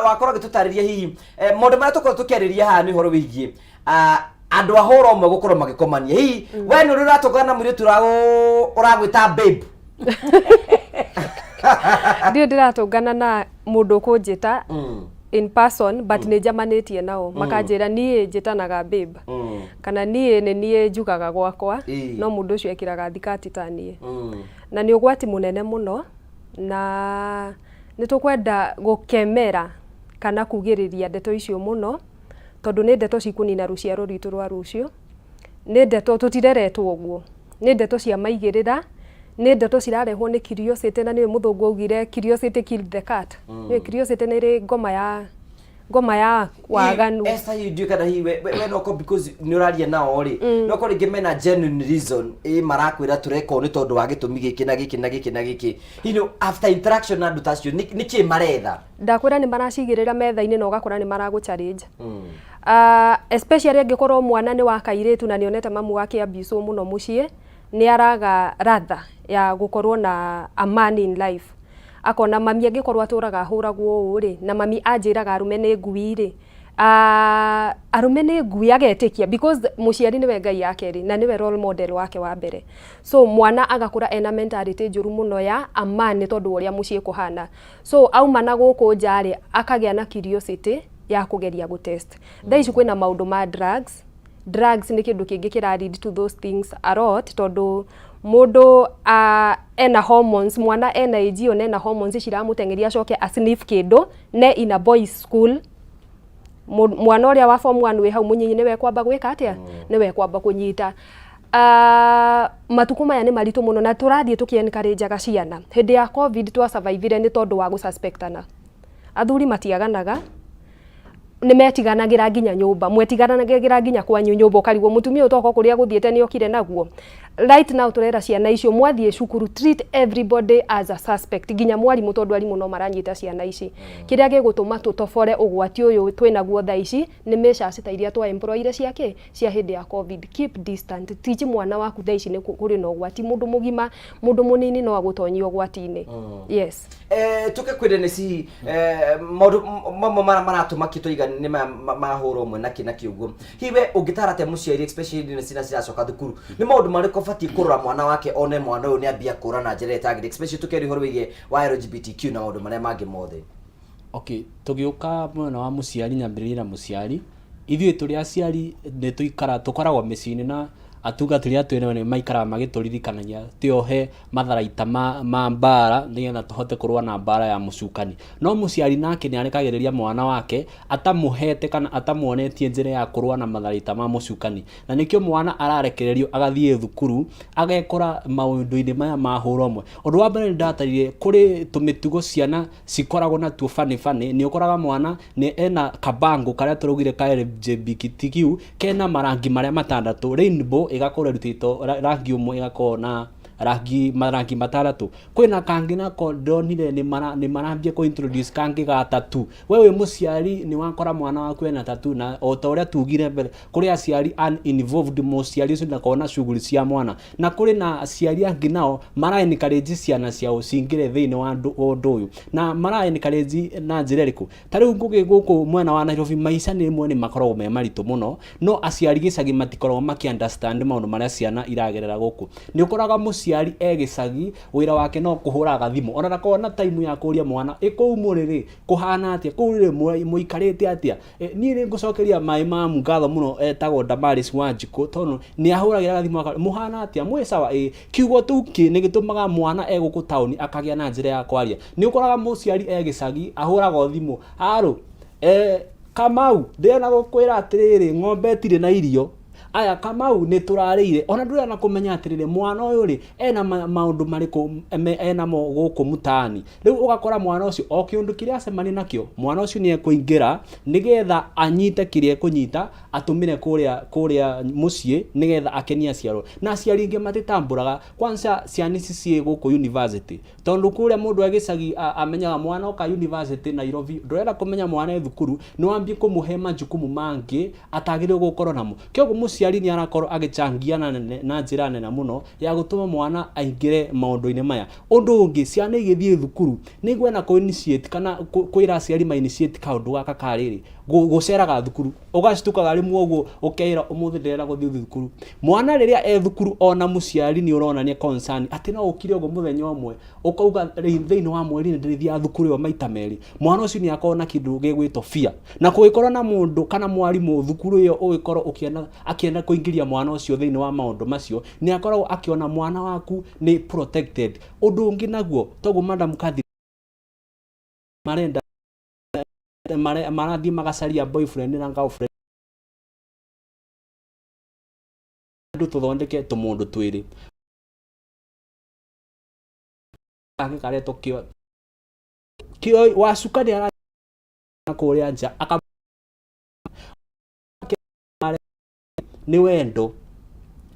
wakorwo ũgĩtũtarĩria hihi eh, maũndũ marĩa tũkorwo tũkĩarĩria haha nĩ ũhoro wĩgiĩ ah, andũ a hũra ũmwe gũkorwo magĩkomania hihi we nĩ ũrĩ ũratũngana na mũirĩtu ũragwĩta babe? Ndiũ ndĩratũngana na mũndũ ũkũnjĩta in person, but nĩ njamanĩtie nao makanjĩra niĩ njĩtanaga babe kana niĩ nĩ niĩ njugaga gwakwa. No mũndũ ũcio ekĩraga thikati ta niĩ. Na nĩ ũgwati mũnene mũno, na nĩ tũkwenda gũkemera kana kugĩrĩria ndeto icio mũno, tondũ nĩ ndeto cikũnina rũciaro rwitũ rwa rũciũ. Nĩ ndeto tũtireretwo ũguo, nĩ ndeto cia maigĩrĩra, nĩ ndeto cirarehwo nĩ curiosity, na nĩwe mũthũngũ augire curiosity killed the cat. Nĩwe curiosity nĩ ĩrĩ ngoma ya waganu. Esther, hihi ndiũĩ kana hihi we no ko because nĩ ũraria nao rĩ, no ko rĩngĩ mena genuine reason ĩ marakwĩra tũreka ũũ nĩ tondũ wa gĩtũmi gĩkĩ na gĩkĩ na gĩkĩ na gĩkĩ. Hihi no after interaction na andũ ta acio nĩ kĩĩ maretha? Ndakwĩra nĩ maracigĩrĩra metha-inĩ na ũgakora nĩ maragũ challenge. Especially angĩkorwo mwana nĩ wa kairĩtu na nĩonete mamu wake abuse mũno mũciĩ, nĩ araga ratha ya gũkorwo na a man in life. Akona mami angĩkorwo atũraga ahũragwo ũũ rĩ, na mami anjĩraga arũme nĩ ngui rĩ, arũme nĩ ngui, agetĩkia because mũciari nĩwe ngai ya kerĩ na nĩwe role model wake wa mbere. So mwana agakũra ena mentality njũru mũno ya a man nĩ tondũ wa ũrĩa mũciĩ kũhana. So auma na gũkũ nja rĩ, akagĩa na curiosity ya kũgeria gũtest. Thaa ici kwĩna maũndũ ma drugs. Drugs nĩ kĩndũ kĩngĩ kĩra lead to those things a lot, tondũ mũndũ ena hormones, mwana ena age ĩyo na ena hormones ciramũteng'eria, acoke a sniff kĩndũ ne in a boys school. Mwana ũrĩa wa form 1 wĩ hau mũnyinyi nĩwe kwamba gwĩka atĩa, nĩwe kwamba kũnyita. Matukũ maya nĩ maritũ mũno na tũrathiĩ tũkĩ encourage ciana. Hĩndĩ ya COVID twasurvivire nĩ tondũ wa gũsuspectana. Athuri matiaganaga, nĩ metiganagĩra nginya nyũmba, mwetiganagĩra nginya kwanyu nyũmba, ũkarigwo mũtumia ũyũ toka kũrĩa gũthiĩte nĩ okire naguo. Right now tũrera ciana icio, mwathiĩ cukuru, treat everybody as a suspect, nginya mwarimũ, tondũ arimũ no maranyita ciana ici. Kĩrĩa gĩgũtũma tũtobore ũgwati ũyũ twĩnaguo thaa ici nĩ measures ta iria twa employire cia kĩ cia hĩndĩ ya COVID. Keep distant, teach mwana waku thaa ici nĩ kũrĩ na ũgwati. Mũndũ mũgima, mũndũ mũnini no agũtonyie ũgwati-inĩ. Yes. Tuke kwĩ Dennis, hihi maũndũ mamwe maratũma kĩ tũiga nĩ maya mahũra ũmwe na kĩ na kĩ ũguo, hihi we ũngĩtara atĩa mũciari, especially hĩndĩ ĩno ciana ciracoka thukuru, nĩ maũndũ marĩkũ ũbatiĩ kũrora mwana wake one mwana ũyũ nĩ ambia kũra na njĩra ĩrĩa ĩtagĩrĩire, especially tũkĩaria ũhoro wĩgiĩ wa LGBTQ na maũndũ marĩa mangĩ mothe? Okay, tũgĩũka mwena wa mũciari, nyambĩrĩrie na mũciari. Ithuĩ tũrĩ aciari nĩ tũikara tũkoragwo mĩciĩ-inĩ na atungatĩri arĩa twĩ nao nĩ maikaraga magĩtũririkanagia twĩohe matharaita ma mbara nĩgetha tũhote kũrũa na mbara ya mũcukani. No mũciari nake nĩ arekagĩrĩria mwana wake atamũhete kana atamuonetie njĩra ya kũrũa na matharaita ma mũcukani, na nĩkĩo mwana ararekererio agathiĩ thukuru agekora maũndũ-inĩ maya ma hũra ũmwe. Ũndũ wa mbere nĩ ndatarire kũrĩ tũmĩtugo ciana cikoragwo natuo bani bani. Nĩ ũkoraga mwana nĩ ena kabango karĩa tũraugire ka LGBTQ kena marangi marĩa matandatũ, rainbow ĩgakorwo ĩrutĩtwo rangi ũmwe ĩgakorwo na rangi marangi matandatũ. Kwĩna kangĩ nako ndonire nĩ marambia kũ introduce kangĩ ga tattoo. We wĩ mũciari nĩ wakora mwana waku ena tattoo, na o ta ũrĩa tugire mbere kũrĩ aciari uninvolved, mũciari ũcio ndakoragwo na shughuli cia mwana, na kũrĩ na aciari angĩ nao mara encourage ciana ciao cingĩre thĩinĩ wa ũndũ ũyũ, na mara encourage na njĩra ĩrĩkũ? Ta rĩu ngũgĩ gũkũ mwena wa Nairobi maica nĩ rĩmwe nĩ makoragwo me maritũ mũno, no aciari gĩcagi matikoragwo makĩ understand maũndũ marĩa ciana iragerera gũkũ. Nĩ ũkoraga mũciari e gĩcagi wĩra wake no kũhũraga thimũ, ona ndakoragwo na time ya kũria mwana ĩ kũu mũrĩ rĩ kũhana atĩa, kũu rĩ mũikarĩte atĩa. Niĩ nĩ ngũcokeria maĩ mamu ngatho mũno etagwo Damaris Wanjikũ, tondũ nĩ ahũragĩra thimũ aka mũhana atĩa, mwĩ sawa ĩ. Kiugo tu kĩ nĩ gĩtũmaga mwana e gũkũ taũni akagĩa na njĩra ya kwaria. Nĩ ũkoraga mũciari e gĩcagi ahũraga thimũ arũ Kamau ndĩrenda gũkwĩra atĩrĩrĩ, ng'ombe ĩtirĩ na irio aya, Kamau nĩ tũrarĩire. Ona ndũrenda kũmenya atĩrĩrĩ, mwana ũyũ rĩ ena maũndũ marĩkũ enamo gũkũ mtaani. Rĩu ũgakora mwana ũcio o kĩũndũ kĩrĩa acemania nakĩo, mwana ũcio nĩ ekũingĩra nĩgetha anyite kĩrĩa ekũnyita atũmĩre kũrĩa mũciĩ nĩgetha akenie aciarwo. Na aciari aingĩ matitambũraga kwanza ciana ici ciĩ gũkũ university, tondũ kũrĩa mũndũ e gĩcagi amenyaga mwana oka university Nairobi, ndũrenda kũmenya mwana e thukuru, nĩ wambie kũmũhe majukumu mangĩ atagĩrĩirwo gũkorwo namo. Kĩoguo mũciari Mũciari nĩ arakorwo agĩchangia na nene, na njĩra nene mũno ya gũtũma mwana aingĩre maũndũ-inĩ maya. Ũndũ ũngĩ, ciana igĩthiĩ thukuru nĩ ngwenda kũ initiate kana kwĩra aciari ma initiate kaũndũ gaka ka rĩrĩ, gũceraga thukuru. Ũgacitukaga rĩmwe ũguo ũkeĩra ũmũthĩ ndĩrenda gũthiĩ thukuru. Mwana rĩrĩa e thukuru ona mũciari nĩ ũronania concern atĩ no ũkire ũguo mũthenya ũmwe ũkauga thĩinĩ wa mweri nĩ ndĩrĩthiaga thukuru ĩyo maita merĩ. Mwana ũcio nĩ akoragwo na kĩndũ gĩgwĩtwo fear. Na kũngĩkorwo na mũndũ kana mwarimũ thukuru ĩyo ũgĩkorwo ũkĩenda akĩenda kũingĩria mwana ũcio thĩinĩ wa maũndũ macio, nĩ akoragwo akĩona mwana waku nĩ protected. Ũndũ ũngĩ naguo, toguo Madam Catherine marenda marathiĩ magacaria boyfriend na girlfriend andũ tũthondeke tũmũndũ twĩrĩ kangĩ karetwo kĩo kĩo wacuka nĩ ara kũrĩa nja aka nĩ wendo.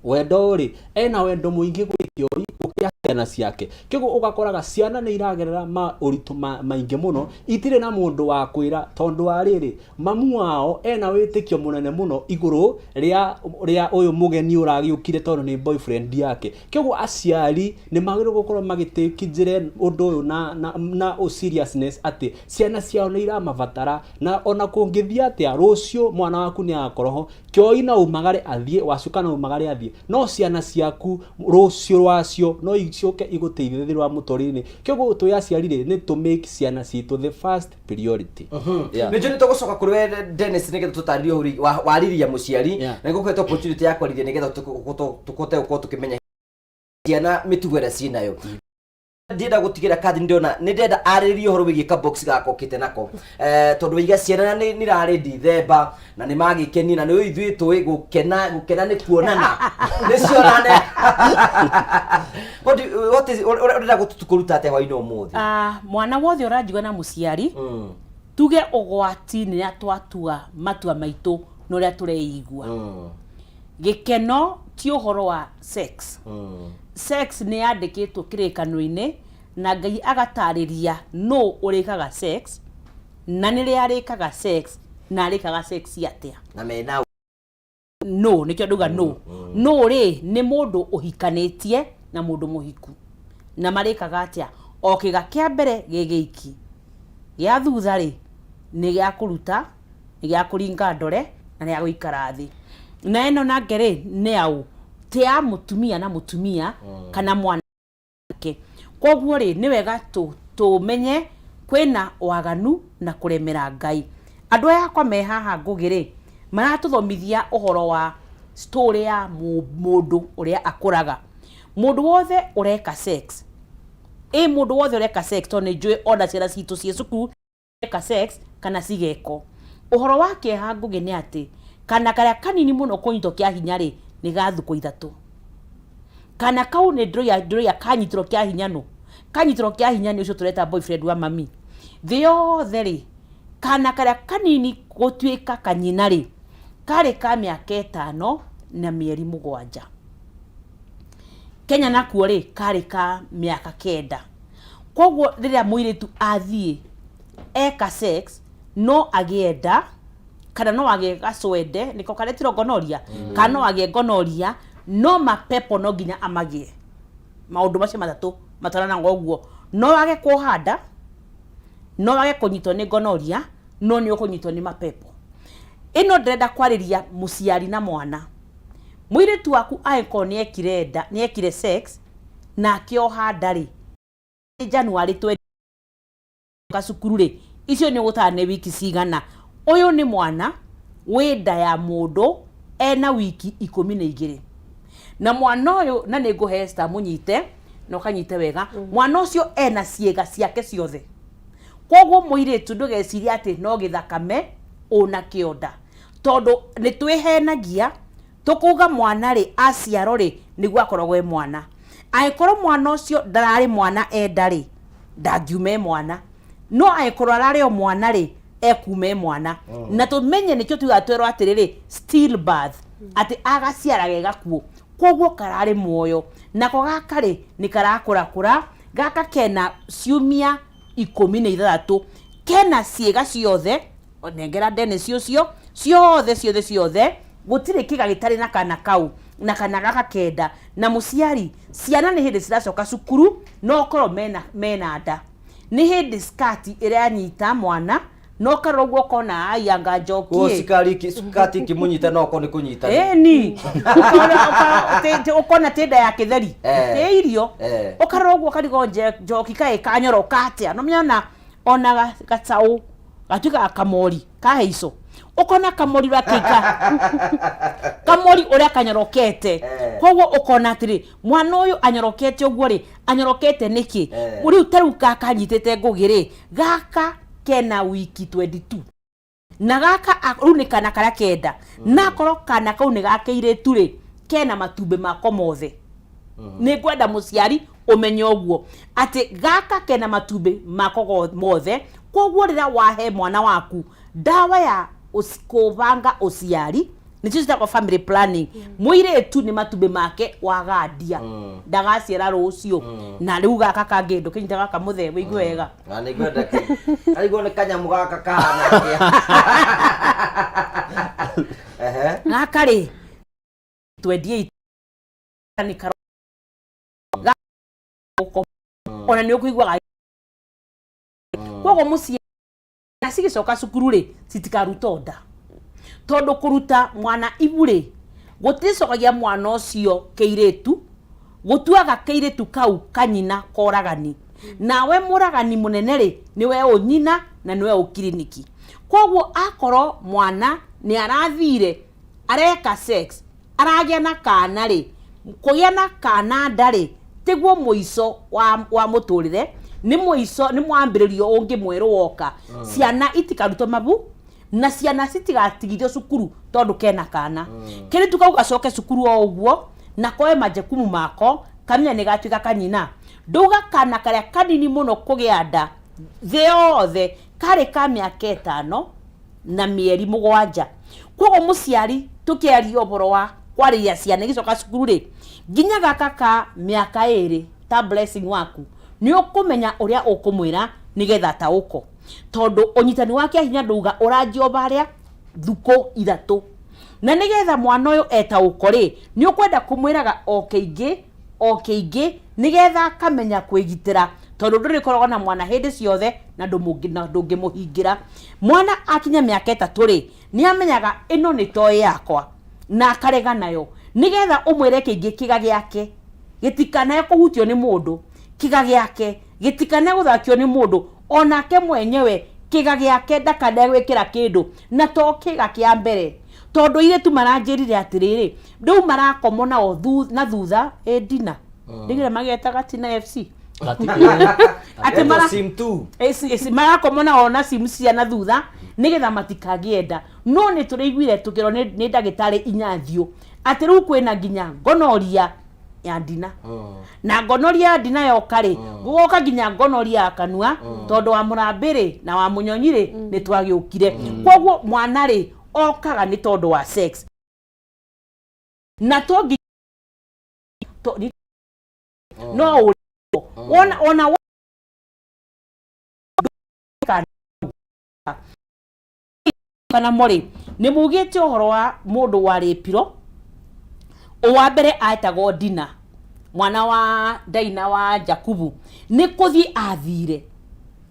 Wendo rĩ, ena wendo mũingĩ gwĩ Kĩoi gũkĩra ciana ciake. Kĩoguo ũgakoraga ciana nĩ iragerera ma ũritũ maingĩ mũno, itirĩ na mũndũ wa kwĩra tondũ wa rĩrĩ, mamu wao ena wĩtĩkio mũnene mũno igũrũ rĩa rĩa ũyũ mũgeni ũragĩũkire tondũ nĩ boyfriend yake. Kĩoguo aciari nĩ magĩrĩirwo gũkorwo magĩtake njĩra ũndũ ũyũ na na na seriousness atĩ ciana ciao nĩ iramabatara na ona kũngĩthiĩ atĩa rũciũ mwana waku nĩ agakorwo ho. Kĩoi no umagare athiĩ, Wacuka no umagare athiĩ, no ciana ciaku rũciũ rwacio no icoke igũteithie thĩinĩ wa mũtũrĩre-inĩ. Kĩoguo twĩ aciari rĩ, nĩ tũ make ciana citũ the first priority. Yeah. Nĩ njũĩ nĩ tũgũcoka kũrĩ we Dennis nĩgetha tũtarĩrie ũhoro warĩria mũciari na nĩngũkũhete opportunity ya kwarĩria nĩgetha tũhote gũkorwo tũkĩmenya ciana mĩtugo ĩrĩa ciĩnayo. Ndienda gũtigĩra kathi ndĩrona nĩ ndĩrenda arĩrĩrie ũhoro wĩgiĩ kabox gaka okĩte nako, tondũ waiga ciana nĩ irarĩ Dithemba na nĩ magĩkenie na nĩ ithuĩ tũĩ gũkena gũkena nĩ kuonana nĩ cionane. What is ũrenda kũruta atĩa hwainĩ ũmũthĩ? Ah, mwana wothe ũranjigua na mũciari, tuge ũgwati nĩ rĩrĩa twatua matua maitũ na ũrĩa tũreigua. Gĩkeno ti ũhoro wa sex. Sex nĩ yandĩkĩtwo kĩrĩkanĩro-inĩ na Ngai agatarĩria nũ ũrĩkaga sex na nĩ rĩ arĩkaga sex na arĩkaga sex atĩa. Na mena nũ, nĩkĩo ndauga nũ. Nũ rĩ, nĩ mũndũ ũhikanĩtie na mũndũ mũhiku. Na marĩkaga atĩa? O kĩga kĩa mbere gĩ gĩiki, gĩa thutha rĩ nĩ gĩa kũruta, nĩ gĩa kũringa ndore na nĩ gĩa gũikara thĩ. Na ĩno nake rĩ nĩ ya ũ? Ti ya mũtumia na mũtumia kana mwanake. Koguo rĩ nĩ wega tũmenye kwĩna waganu na kũremera Ngai. Andũ aya akwa me haha Ngũgĩ rĩ, maratũthomithia ũhoro wa story ya mũndũ ũrĩa akũraga. Mũndũ wothe ũreka sex, ĩ mũndũ wothe ũreka sex tondũ nĩ njũĩ ona ciana citũ ciĩ cukuru eka sex kana cigeko. Ũhoro wa kĩeha Ngũgĩ nĩ atĩ kana karĩa kanini mũno kũnyitwo kĩa hinya rĩ nĩ ga thukũ ithatũ. Kana kau nĩ ndĩroiga ndĩroiga kanyitirwo kĩa hinya nũ? Kanyitirwo kĩa hinya nĩ ũcio tũreta boyfriend wa mami. Thĩ yothe rĩ, kana karĩa kanini gũtuĩka kanyina rĩ, karĩ ka mĩaka ĩtano na mĩeri 7. Kenya nakuo rĩ, karĩ ka mĩaka 9. Koguo rĩrĩa mũirĩtu athiĩ eka sex no agĩe nda kana no agĩe gacwende nĩko karetirwo gonorrhea, kana no agĩe gonorrhea, no mapepo no nginya amagĩe. Maũndũ macio matatũ matwaranaga ũguo. No wage kuoha nda, no wage kũnyitwo nĩ gonorrhea, no nĩ ũkũnyitwo nĩ mapepo. Ĩno ndĩrenda kwarĩria mũciari na mwana. Mũirĩtu waku angĩkorwo nĩ ekire nda, nĩ ekire sex na akĩoha nda rĩ, January cukuru rĩ, icio nĩ ũgũtara nĩ wiki cigana. Ũyũ nĩ mwana wĩ nda ya mũndũ ena wiki 12. Na mwana ũyũ, na nĩ ngũhe Esther mũnyite na ũkanyite wega, mwana ũcio ena ciĩga ciake ciothe. Koguo mũirĩtu ndũgecirie atĩ no gĩthakame ũnakĩo nda, tondũ nĩ twĩhenagia tũkauga mwana rĩ aciarwo rĩ nĩguo akoragwo e mwana. Angĩkorwo mwana ũcio ndararĩ mwana enda rĩ, ndangiuma e mwana, no angĩkorwo ararĩ o mwana rĩ, ekuma e mwana. Na tũmenye nĩkĩo tugaga twerwo atĩrĩrĩ, still birth, atĩ agaciara ge gakuũ, koguo kararĩ muoyo. Nako gaka rĩ nĩ karakũrakũra, gaka kena ciumia 16, kena ciĩga ciothe, nengera Dennis ũcio, ciothe ciothe ciothe. Gũtirĩ kĩga gĩtarĩ na kana kau na kana gaka kenda. Na mũciari, ciana nĩ hĩndĩ ciracoka cukuru no ũkorwo mena, mena nda. Nĩ hĩndĩ skirt ĩranyita mwana no ũkarora ũguo ũkona ai anga njoki Kuo ĩ. cikari cikati ikĩmũnyita no okorwo nĩ kũnyita. Ĩni. Ũkona ti nda ya kĩtheri. Ti irio. Ũkarora ũguo ũkarigwo njoki kaĩ kanyoroka atĩa. No menya ona ona gacaũ gatuĩkaga kamori kaheico. Ũkona kamori ũrĩa kĩika kamori ũrĩa kanyorokete. Koguo ũkona atĩrĩ mwana ũyũ anyorokete ũguo rĩ anyorokete nĩkĩ? Rĩu ta rĩu gaka anyitĩte ngũgĩ rĩ gaka kena wiki 22 na gaka rĩu nĩ kana karĩa kenda na akorwo kana kau nĩ ga kĩirĩtu rĩ kena matumbĩ mako mothe. Nĩ ngwenda mũciari ũmenye ũguo atĩ gaka kena matumbĩ mako mothe. Koguo rĩrĩa wahe mwana waku ndawa ya kũbanga ũciari nĩcio ciĩtagwo family planning, mũirĩtu nĩ matumbĩ make wagandia ndagaciara rũciũ. Na rĩu gaka kangĩ ndũkĩnyita gaka mũthee wĩigue wega. Na nĩ ngwenda kĩ. Arigwo nĩ kanyamũ gaka kahana atĩa. Ehe. Gaka rĩ 28 nĩ karo ona nĩ ũkũiguaga. Koguo mũciĩ na cigĩcoka cukuru rĩ citikaruta nda, tondũ kũruta mwana ibu rĩ gũticokagia mwana ũcio kĩirĩtu, gũtuaga kĩirĩtu kau kanyina koragani. Nawe mũragani mũnene rĩ nĩwe ũ nyina na nĩwe ũ kiriniki. Koguo akorwo mwana nĩ arathire areka sex aragĩa na kana rĩ, kũgĩa na kana nda rĩ tiguo mũico wa mũtũrĩre, nĩ mũico, nĩ mwambĩrĩrio ũngĩ mwerũ woka. Ciana itikarutwo mabu na ciana citigatigithio cukuru tondũ kena kana. Kĩrĩtu kau gacoke cukuru o ũguo na koe majukumu mako kamenya nĩ gatuĩka kanyina. Ndauga kana karĩa kanini mũno kũgĩa nda thĩ yothe karĩ ka mĩaka 5 na mĩeri 7. Koguo mũciari tũkĩaria ũhoro wa kwarĩria ciana igĩcoka cukuru rĩ, nginya gaka ka mĩaka 2 ta Blessing waku nĩ ũkũmenya ũrĩa ũkũmwĩra nĩgetha ataũkwo, tondũ ũnyitani wa kĩahinya ndauga ũranjia o harĩa thukũ 3, na nĩgetha mwana ũyũ etaũkwo rĩ nĩ ũkwenda kũmwĩraga o kĩingĩ o kĩingĩ nĩgetha akamenya kwĩgitĩra, tondũ ndũrĩkoragwo na mwana hĩndĩ ciothe na ndũngĩmũhingĩra. Mwana akinya mĩaka 3 rĩ nĩ amenyaga ĩno nĩ toy yakwa na akarega nayo, nĩgetha ũmwĩre kĩingĩ kĩga gĩake gĩtikanae kũhutio nĩ mũndũ, kĩga gĩake gĩtikanae gũthakio nĩ mũndũ, onake mwenyewe kĩga gĩake ndakanae gwĩkĩra kĩndũ, na to kĩga kĩa mbere, tondũ airĩtu maranjĩrire atĩrĩrĩ rĩu marakomwo nao na thutha ĩ ndina ndigire magetaga Tina FC atĩ Sim 2. Marakomwo nao na simu cia na thutha nĩgetha matikagĩe nda. No nĩ tũrĩiguire tũkĩrwo nĩ ndagĩtarĩ Inyathio atĩ rĩu kwĩna nginya gonorrhea ya ndina, na gonorrhea ya ndina yoka rĩ gũgoka nginya gonorrhea ya kanua, tondũ wa mũrambĩ rĩ na wa mũnyonyi rĩ nĩ twagĩũkire. Koguo mwana rĩ okaga nĩ tondũ wa sex na to nginya no ũrĩ wona ona kana morĩ nĩ mugĩte ũhoro wa mũndũ warĩpirwo wa mbere etagwo Dina, mwana wa Daina wa Jakubu, nĩ kũthiĩ athire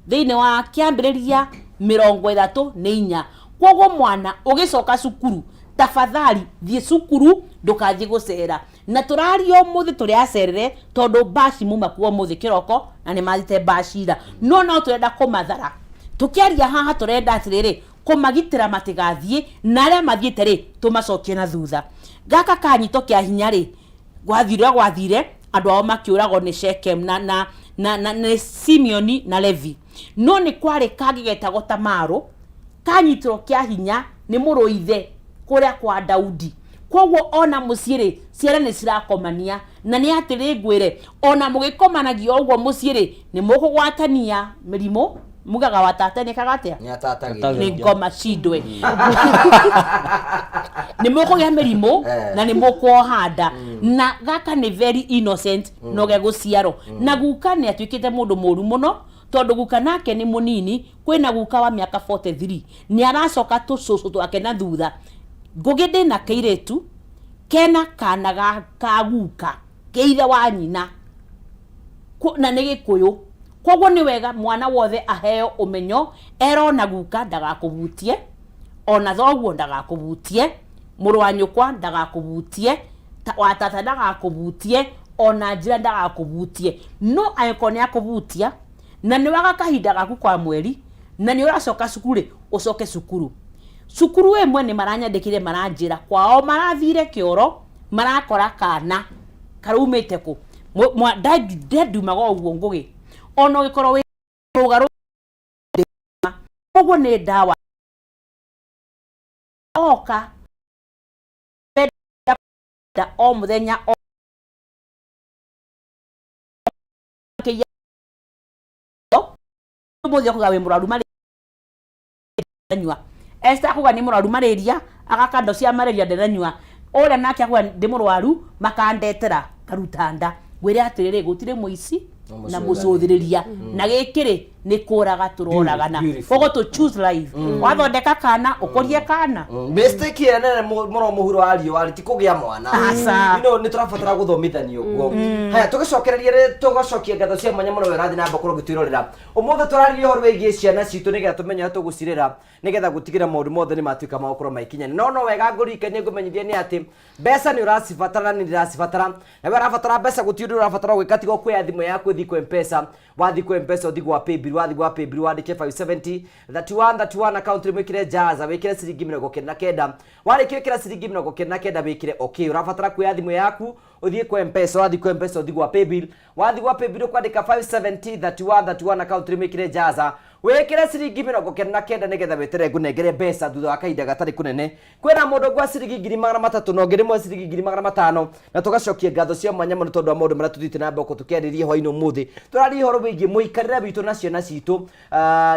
thĩinĩ wa kĩambĩrĩria 34. Koguo mwana ũgĩcoka cukuru, tafadhali thiĩ cukuru, ndũkathiĩ gũcera. Na tũraria ũmũthĩ tũrĩ acerere tondũ baci muma kuo ũmũthĩ kĩroko na nĩ mathite bacira, no no tũrenda kũmathara. Tũkĩaria haha tũrenda atĩrĩrĩ kũmagitĩra matigathiĩ, na arĩa mathiĩte rĩ tũmacokie na thutha. Gaka kanyito kĩa hinya rĩ gwathire ũrĩa gwathire, andũ ao makĩũragwo nĩ Shechem na nĩ Simeoni na Levi. No nĩ kwarĩ kangĩ getagwo Tamaru, kanyitirwo kĩa hinya nĩ mũrũ ithe kũrĩa kwa Daudi. Koguo ona mũciĩ rĩ ciana nĩ cirakomania, na nĩ atĩrĩ ngwĩre, ona mũgĩkomanagia ũguo mũciĩ rĩ nĩ mũkũgwatania mĩrimũ. Mugaga wa tata nĩ kaga atĩa? Nĩ atatagĩria. Nĩ ngoma cindwe. Nĩ mũkũgĩa mĩrimũ na nĩ mũkuoha nda. Na gaka nĩ very innocent no gegũciarwo. Na guka nĩ atuĩkĩte mũndũ mũru mũno, tondũ guka nake nĩ mũnini, kwĩna guka wa mĩaka 43 nĩ aracoka tũcũcũ twake na thutha. Ngũgĩ ndĩna kĩirĩtu kena kana ga ka guka ke ithe wa nyina na nĩ gĩkũyũ. Koguo nĩ wega mwana wothe aheo ũmenyo, erwo na guka ndagakũhutie, ona thoguo ndagakũhutie, mũrũ wa nyũkwa ndagakũhutie, wa tata ndagakũhutie, ona njĩra ndagakũhutie. No angĩkorwo nĩ akũhutia na nĩ waga kahinda gaku kwa mweri na nĩ ũracoka cukuru rĩ, ũcoke cukuru. Cukuru ĩmwe nĩ maranyandĩkĩire maranjĩra kwao marathire kĩoro marakora kana karaumĩte kũ. Ndendiumaga ũguo Ngũgĩ, ona ũngĩkorwo wĩ mũgarũ, koguo nĩ ndawa oka o mũthenya o ũmũthĩ akuga wĩ mũrwaru nyua. Esther akuga nĩ mũrwaru malaria, agaka cia malaria nderanyua. Ũrĩa nake akuga ndĩ mũrwaru, makandetera karuta nda. Ngwĩre atĩrĩrĩ, gũtirĩ mũici na mũcũthĩrĩria, na gĩkĩ rĩ nĩ kũraga tũroragana. Koguo to choose life. Wathondeka kana ũkũrie kana. Mistake ĩrĩa nene mũno mũhuro wa riũa rĩ ti kũgĩa mwana. Aca. Nĩ tũrabatara gũthomithanio ũguo. Haya, tũgĩcokereria rĩ, tũgacokia ngatho cia mwanya mũno we ũrathiĩ na mbere gũkorwo ũgĩtwĩrorera. Ũmũthĩ tũraririe ũhoro wĩgiĩ ciana citũ nĩgetha tũmenye ũrĩa tũgũcirera nĩgetha gũtigĩra maũndũ mothe nĩ matuĩka ma gũkorwo magĩkinyana. No no wega ngũririkanie ngũmenyithie nĩ atĩ mbeca nĩ ũracibatara na nĩ ndĩracibatara, na we ũrabatara mbeca gũtirĩ ũndũ ũrabatara gwĩka tiga kuoya thimũ yaku ũthiĩ kwĩ M-Pesa. Wathiĩ kwĩ M-Pesa ũthiĩ gwa paybill, wathiĩ gwa paybill wandĩke 570 31 31 account name wĩkĩre Jaza, wĩkĩre ciringi 99. Warĩkia gwĩkĩra ciringi 99 wĩkĩre okay. Ũrabatara kuoya thimũ yaku ũthiĩ kwa M-Pesa, wathiĩ kwa M-Pesa ũthiĩ gwa paybill, wathiĩ gwa paybill ũkwandĩka 570 31 31 account name wĩkĩre Jaza, wĩkĩre ciringi 99 nĩgetha weterere ngũnengere mbeca thutha wa kahinda gatarĩ kũnene. Kwĩna mũndũ ngwa ciringi 300,000 na ũngĩ rĩmwe ciringi 500,000, na tũgacokia ngatho cia mwanya mũno tondũ wa maũndũ marĩa tũthiĩte na mbere tũkĩarĩria hwainĩ ũmũthĩ. Tũraria ũhoro wĩgiĩ mũikarĩre witũ na ciana citũ,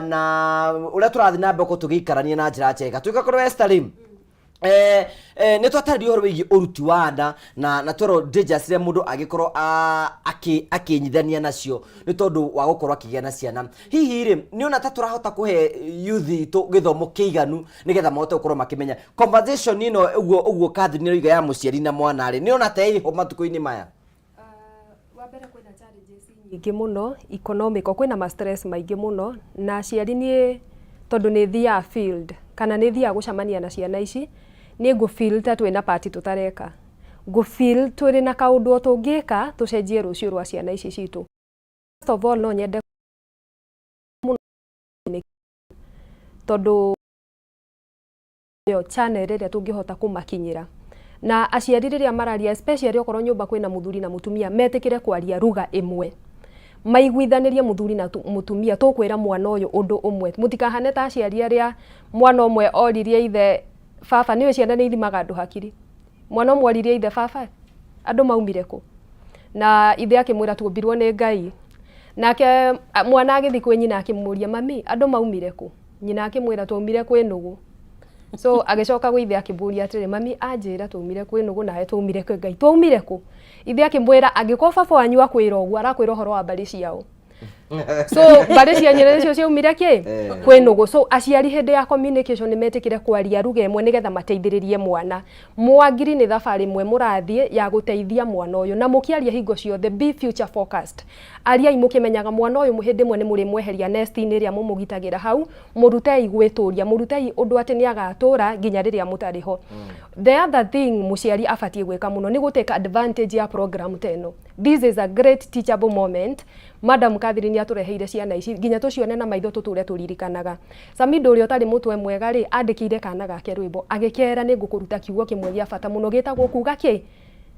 na ũrĩa tũrathiĩ na mbere tũgĩikarania na njĩra njega. Tũgĩũka kũrĩ Esther rĩ, nĩ twatarĩria ũhoro wĩgiĩ ũruti wa nda na twerwo dangers iria mũndũ angĩkorwo akĩnyithania nacio nĩ tondũ wa gũkorwo akĩgĩa na ciana. Hihi rĩ, nĩ ona ta tũrahota kũhe youth itũ gĩthomo kĩiganu nĩgetha mahote gũkorwo makĩmenya conversation ĩno ũguo ũguo Catherine aroiga ya mũciari na mwana rĩ, nĩ ona ta ĩho matukũ-inĩ maya? Nyingĩ mũno economical, kwĩna ma stress maingĩ mũno, na aciari niĩ tondũ nĩ thiaga field kana nĩ thiaga gũcemania na ciana ici, niĩ ngũ feel ta twĩna part tũtareka. Ngũ feel tũrĩ na kaũndũ o tũngĩka tũcenjie rũciũ rwa ciana ici citũ. First of all no nyende mũno tondũ yo channel ĩrĩa tũngĩhota kũmakinyĩra na aciari rĩrĩa mararia, especially okorwo nyũmba kwĩna mũthuri na mũtumia, metĩkĩre kwaria ruga ĩmwe, maiguithanĩrie mũthuri na mũtumia, tũkwĩra mwana ũyũ ũndũ ũmwe. Mũtikahane ta aciari arĩa mwana ũmwe oririe ithe, baba, nĩũĩ ciana nĩ ithimaga andũ hakiri. Mwana ũmwe oririe ithe, baba, andũ maumire kũ? Na ithe akĩmwĩra, tuombirwo nĩ Ngai. Nake mwana agĩthiĩ kwĩ nyina akĩmũria, mami, andũ maumire kũ? Nyina akĩmwĩra, twaumire kwĩ nũgũ. So agĩcoka gwĩ ithe akĩmũria atĩrĩ, mami anjĩra twaumire kwĩ nũgũ nawe twaumire kwĩ Ngai, twaumire kũ? Ithe akĩmwĩra, angĩkorwo baba wanyu akwĩra ũguo, arakwĩra ũhoro wa mbarĩ ciao. So mbarĩ cia nyina nĩcio ciaumire kĩ? Kwĩ nũgũ. So aciari hĩndĩ ya communication nĩ metĩkĩre kwaria ruga ĩmwe nĩgetha mateithĩrĩrie mwana. Mwangiri nĩ thabarĩ ĩmwe mũrathiĩ ya gũteithia mwana ũyũ, na mũkĩaria hingo ciothe be future focused. Ariai mũkĩmenyaga mwana ũyũ hĩndĩ ĩmwe nĩ mũrĩmweheria nest-inĩ ĩrĩa mũmũgitagĩra hau, mũrutei gwĩtũria, mũrutei ũndũ atĩ nĩ agatũra nginya rĩrĩa mũtarĩ ho. The other thing mũciari abatiĩ gwĩka mũno nĩ gũ take advantage ya program ta ĩno. This is a great teachable moment. Madam Catherine nĩ atũreheire ciana ici nginya tũcione na maitho tũtũre tũririkanaga. Samido ũrĩa ũtarĩ mũtwe mwega rĩ, andĩkĩire kana gake rwĩmbo agĩkera nĩ ngũkũruta kiugo kĩmwe gĩa bata mũno gĩtagwo kuga kĩ?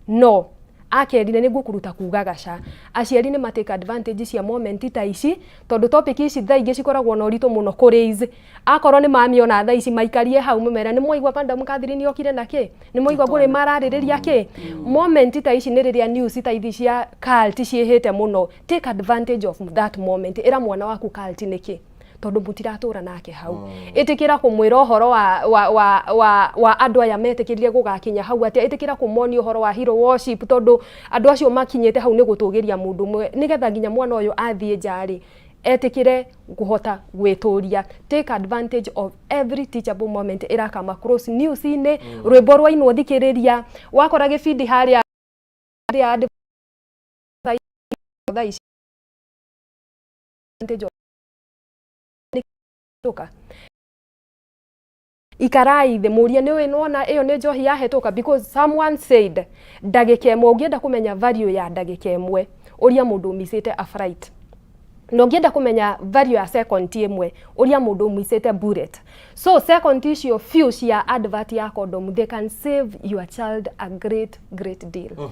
No. Akerire nĩ ngũkũruta kuga gaca. Aciari nĩ ma take advantage cia moment ta ici tondũ topic ici thaa ingĩ cikoragwo na ũritũ mũno kũ raise. Akorwo nĩ mamiona thaa ici maikarie hau mamere nĩ mwaigua Madam Catherine okire na kĩ? Nĩ mwaigua ngũrĩ mararĩrĩria kĩ? Moment ta ici nĩ rĩrĩa news ta ici cia cult ciĩhĩte mũno. Take advantage of that moment. Ĩra mwana waku cult nĩ kĩ? Tondũ mũtiratũra nake hau. Ĩtĩkĩra kũmwĩra ũhoro wa, wa, wa, wa, wa andũ aya metĩkĩrire gũgakinya hau atĩa. Ĩtĩkĩra kũmonia ũhoro wa hero worship tondũ andũ acio makinyĩte hau nĩ gũtũgĩria mũndũ ũmwe nĩgetha nginya mwana ũyũ athiĩ nja rĩ, Etikire guhota gwituria. Take advantage of every teachable moment irakama across news-inĩ. Rwĩmbo rwainwo, thikĩrĩria. Wakora gĩbindi harĩa harĩa thaa ici, advantage of nĩ ikarai thĩ, mũrie nĩ ũĩ nĩwona ĩyo nĩ njohi yahetũka, because someone said ndagĩka ĩmwe, ũngĩenda kũmenya value ya ndagĩka ĩmwe, ũria mũndũ ũmicĩte a flight, na ũngĩenda kũmenya value ya second ĩmwe, ũria mũndũ ũmicĩte bullet. So second icio few cia advert ya condom, they can save your child a great, great deal.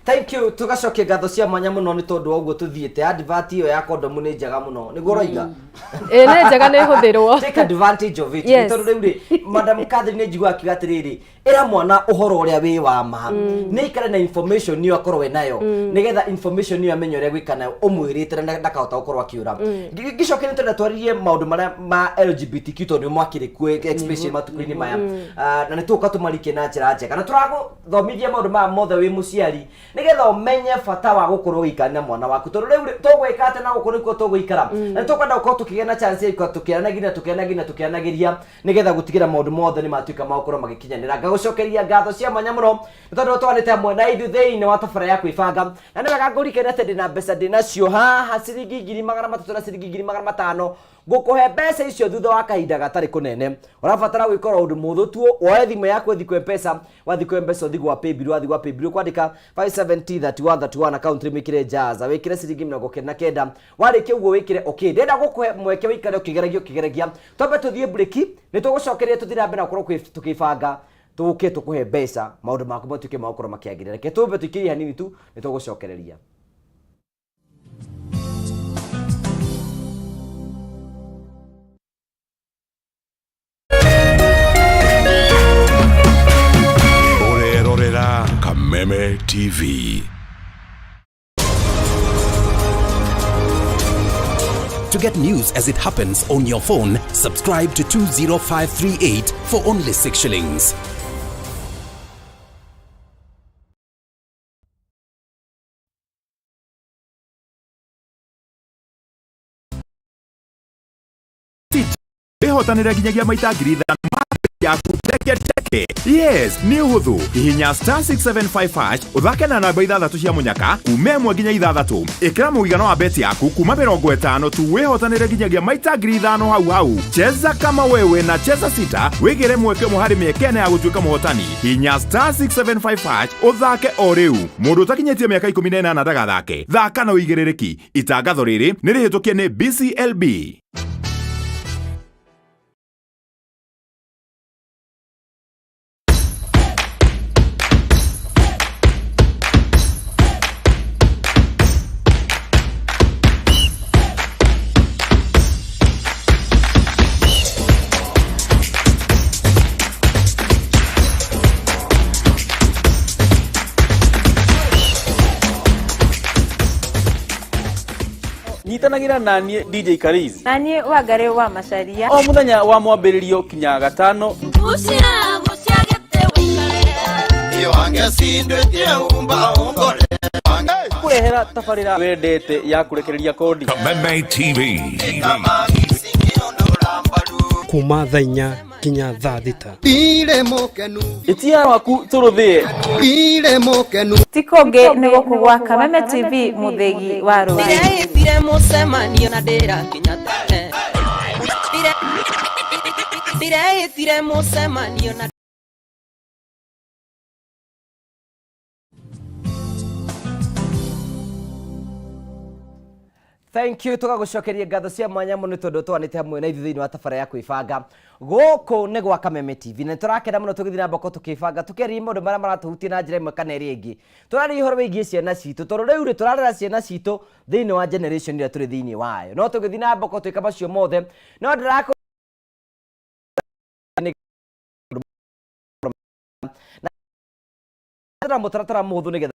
Thank you. Tugacokia ngatho cia mwanya mũno nĩ tondũ wa ũguo tũthiĩte. Advert ĩyo ya kondomu nĩ njega mũno, nĩguo ũroiga? Ĩĩ, nĩ njega, nĩ ĩhũthĩrwo. Take advantage of it. Yes. Nĩ tondũ rĩu rĩ, Madam Catherine, nĩ njigua akiuga atĩrĩrĩ, ĩra mwana ũhoro ũrĩa wĩ wa ma, nĩ ikare na information ĩyo, akorwo we nayo, nĩgetha information ĩyo amenye ũrĩa gwĩka nayo, ũmwĩrĩte na ndakahota gũkorwo akĩũra. Ngĩcokia nĩ tũrenda twaririe maũndũ marĩa ma LGBTQ, tondũ nĩ mwakĩrĩ kuo, especially matukũ-inĩ maya. Ah, na nĩ tũgũka tũmarikie na njĩra njega na tũragũthomithia maũndũ maya mothe wĩ mũciari, nĩgetha ũmenye bata wa gũkorwo ũgĩikara na mwana waku, tondũ rĩu rĩ, tũgwĩka atĩa na gũkũ nĩkuo tũgũikara, na nĩ tũkwenda gũkorwo tũkĩgĩa na chance ya gũikara tũkĩaranagia na tũkĩaranagia na tũkĩaranagĩria, nĩgetha gũtigĩra maũndũ mothe nĩ matuĩka ma gũkorwo magĩkinyanĩra. Ngagũcokeria ngatho cia mwanya mũno nĩ tondũ twanĩte hamwe na ithuĩ thĩinĩ wa tabara ya kwĩbanga. Na nĩ wega ngũrikane atĩ ndĩna mbeca ndĩnacio haha, ciringi 300,000 na ciringi 500,000. Ngũkũhe mbeca icio thutha wa kahinda gatarĩ kũnene. Ũrabatara gwĩka o ũndũ mũhũthũ tu, woe thimũ yaku, ũthiĩ kwĩ Mpesa. Wathiĩ kwĩ Mpesa, ũthiĩ gwa paybill. Wathiĩ gwa paybill, ũkwandĩka 5703131, account wĩkĩre jaza, wĩkĩre ciringi 99. Warĩkia ũguo, wĩkĩre okay. Ndĩrenda gũkũhe mweke wĩikare ũkĩgeragia ũkĩgeragia. Twambe tũthiĩ break, nĩ tũgũcokeria, tũthiĩ na mbere na gũkorwo tũkĩbanga, tũke tũkũhe mbeca, maũndũ maku matuĩke ma gũkorwo makĩagĩrĩra. Reke twambe tũikĩrie hanini tu, nĩ tũgũcokereria. Ũrerorera Kameme TV. To get news as it happens on your phone, subscribe to 20538 for only 6 shillings. Wĩhotanĩre nginyagia maita 5,000 yaku teke teke. Yes, nĩ ũhũthũ. Hihinya star 675 hash, ũthake na namba ithathatũ cia mũnyaka kuma 1 nginya 6. Ĩkĩra mũigana wa beti yaku kuma 50 tu, wĩhotanĩre nginyagia maita 5,000 hau hau. Cheza kama wewe na Cheza Sita, wĩgĩre mweke ũmwe harĩ mĩeke 4 ya gũtuĩka mũhotani. Hihinya star 675 hash ũthake o rĩu. Mũndũ ũtakinyĩtie mĩaka 18 ndagathake. Thaka na ũigĩrĩrĩki. Itangatho rĩrĩ nĩ rĩhĩtũkie nĩ BCLB. Nyitanagĩra na niĩ DJ Kariz Na niĩ Wangarĩ wa Macaria. O mũthenya wa mwambĩrĩrio kinya gatano. Kũrehera tabarĩra wendete ya kũrekereria kondi. Kameme TV. Kuma thaa 4 nginya thaa 6. Ndirĩ mũkenu. Ĩtia rwaku tũrũthĩe. Ndirĩ mũkenu. Ti kũngĩ nĩ gũkũ gwa Kameme TV, mũthĩgi wa rũrĩrĩ. Ndĩreĩtire mũcemanio na ndĩrakinya tene. Ndĩreĩtire mũcemanio na Thank you. Tũgagũcokeria ngatho cia mwanya mũno nĩ tondũ twanĩte hamwe na ithuĩ thĩinĩ wa tabara ya kwĩbanga. Gũkũ nĩ gwa Kameme TV, na nĩ tũrakena mũno tũgĩthiĩ na mbere tũkĩbanga, tũkĩaria maũndũ marĩa maratũhutia na njĩra ĩmwe kana ĩrĩa ĩngĩ. Tũraria ũhoro wĩgiĩ ciana citũ, tondũ rĩu rĩ, tũrarera ciana citũ thĩinĩ wa generation ĩrĩa tũrĩ thĩinĩ wayo. No tũgĩthiĩ na mbere twĩka macio mothe, no ndĩrakũ na mũtaratara mũhũthũ nĩgetha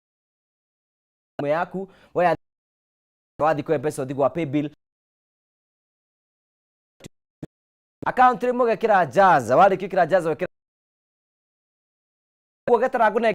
thimũ yaku woya, wathiĩ kwĩ Mpesa, ũthiĩ gwa paybill, account rĩmwe ũgekĩra jaza. Warĩkia gwĩkĩra jaza, wekĩra ũguo, getara ngũne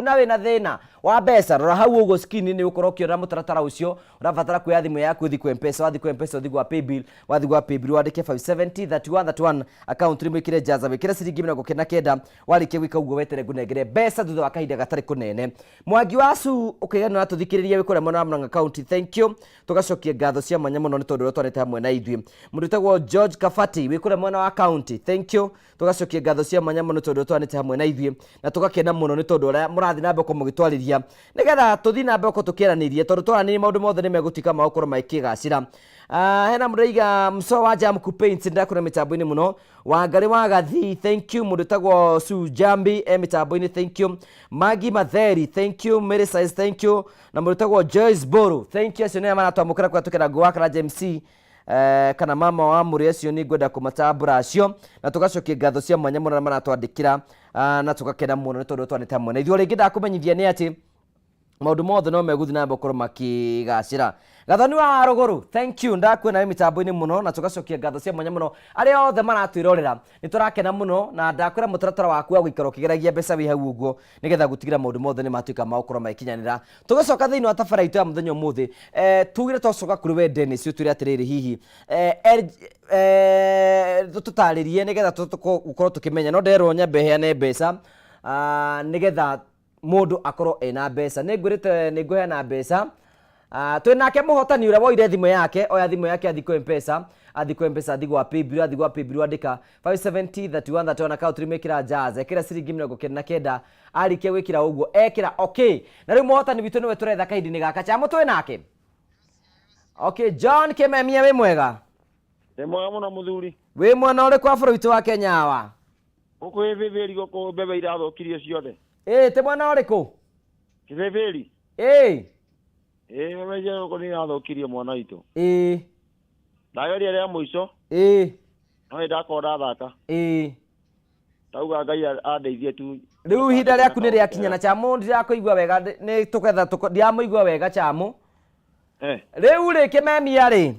na wĩna thĩna. Wa mbeca, rora hau ũguo screen nĩ ũkorwo ũkĩona mũtaratara ũcio. Ũrabatara kuoya thimũ yaku ũthiĩ kwĩ Mpesa, wathiĩ kwĩ Mpesa ũthiĩ gwa paybill, wathiĩ gwa paybill wandĩke 570 31 31 account name wĩkĩre Jaza, wĩkĩre ciringi 99, warĩkia gwĩka ũguo wetere ngũnengere mbeca thutha wa kahinda gatarĩ kũnene. Mwangi wa Su ũkaiga nĩ ũratũthikĩrĩria wĩ kũrĩa mwena wa Murang'a County, thank you. Tũgacokia ngatho cia mwanya mũno nĩ tondũ ũrĩa ũtwarĩte hamwe na ithuĩ. Mũndũ wĩtagwo George Kabati wĩ kũrĩa mwena wa county, thank you. Tũgacokia ngatho cia mwanya mũno tondũ ũtwarĩte hamwe na ithuĩ na tũgakena mũno nĩ tondũ ũrĩa mũrathiĩ na mbere gũkorwo mũgĩtwarĩria nĩgetha tũthiĩ na mbere gũkorwo tũkĩaranĩria tondũ twaranĩria maũndũ mothe nĩ megũtuĩka ma gũkorwo makĩgacĩra. Ah, hena mũndũ ũraiga mso wa Jamku Paints ndakũra mĩtambo-inĩ mũno. Wangarĩ wa Gathi, thank you. Mũndũ ũtagwo Sue Jambi e mĩtambo-inĩ, thank you. Magi Matheri, thank you. Mary Size, thank you. Na mũndũ ũtagwo Joyce Boru, thank you. Acio nĩ arĩa maratwamũkĩra kũhetũkĩra Ngũ wa Karanja MC eh, kana mama wa mũrĩ acio nĩ ngwenda kũmatambũra acio na tũgacokia ngatho cia mwanya mũno arĩa maratwandĩkĩra ah, na tũgakena mũno nĩ tondũ twanĩte hamwe na ithuĩ. O rĩngĩ ndakũmenyithia nĩ atĩ maũndũ mothe no megũthiĩ na mbere gũkorwo makĩgacĩra. Gathoni wa Rũgũrũ, thank you, ndakuona wĩ mĩtambo-inĩ mũno na tũgacokia ngatho cia mwanya mũno arĩa othe maratwĩrorera. Nĩ tũrakena mũno na ndakwĩra mũtaratara waku wa gũikara ũkĩgeragia mbeca wĩ hau ũguo nĩgetha gũtigĩra maũndũ mothe nĩ matuĩka ma gũkorwo magĩkinyanĩra. Tũgĩcoka thĩinĩ wa tabarĩra itũ ya mũthenya ũmũthĩ, eh, tugire twacoka kũrĩ we Dennis ũtwĩre atĩrĩrĩ hihi eh, L, eh, tũtarĩrie nĩgetha tũkorwo tũkĩmenya no nderwo nyambe heane mbeca ah, nĩgetha mũndũ akorwo ena mbeca. Nĩ ngwĩrĩte nĩ ngũheana mbeca. Ah, twĩ nake mũhotani ũrĩa woire thimũ yake, oya thimũ yake athiĩ kwĩ Mpesa, athiĩ kwĩ Mpesa, athiĩ gwa paybill, athiĩ gwa paybill andĩka 570 31 31 account name ĩkĩra Jazz, ekĩra ciringi 99, arĩkia gwĩkĩra ũguo ekĩra okay. Na rĩu mũhotani witũ nĩwe tũretha kahinda-inĩ gaka. Chamo twĩ nake? Okay, John Kĩmemia wĩ mwega? Ndĩ mwega mũno mũthuri. Wĩ mwena ũrĩkũ wa bũrũri witũ wa Kenya awa? Gũkũ Gĩbĩbĩri gũkũ mbembe irathũkirio ciothe. Ĩĩ tĩ mwena ũrĩkũ? Kĩbĩbĩri. Ĩĩ. Ĩĩ mbembe icio gũkũ nĩ irathũkirio mwana witũ. Ĩĩ. Ndageria rĩa mũico. Ĩĩ. No nĩ ndakorwo ndathaka. Ĩĩ. Ndauga Ngai andeithie tu. Rĩu ihinda rĩaku nĩ rĩakinya na Chamũ ndirakũigua wega nĩ tũgetha ndiramũigua wega Chamũ. Eh. Rĩu rĩ Kĩmemia rĩ.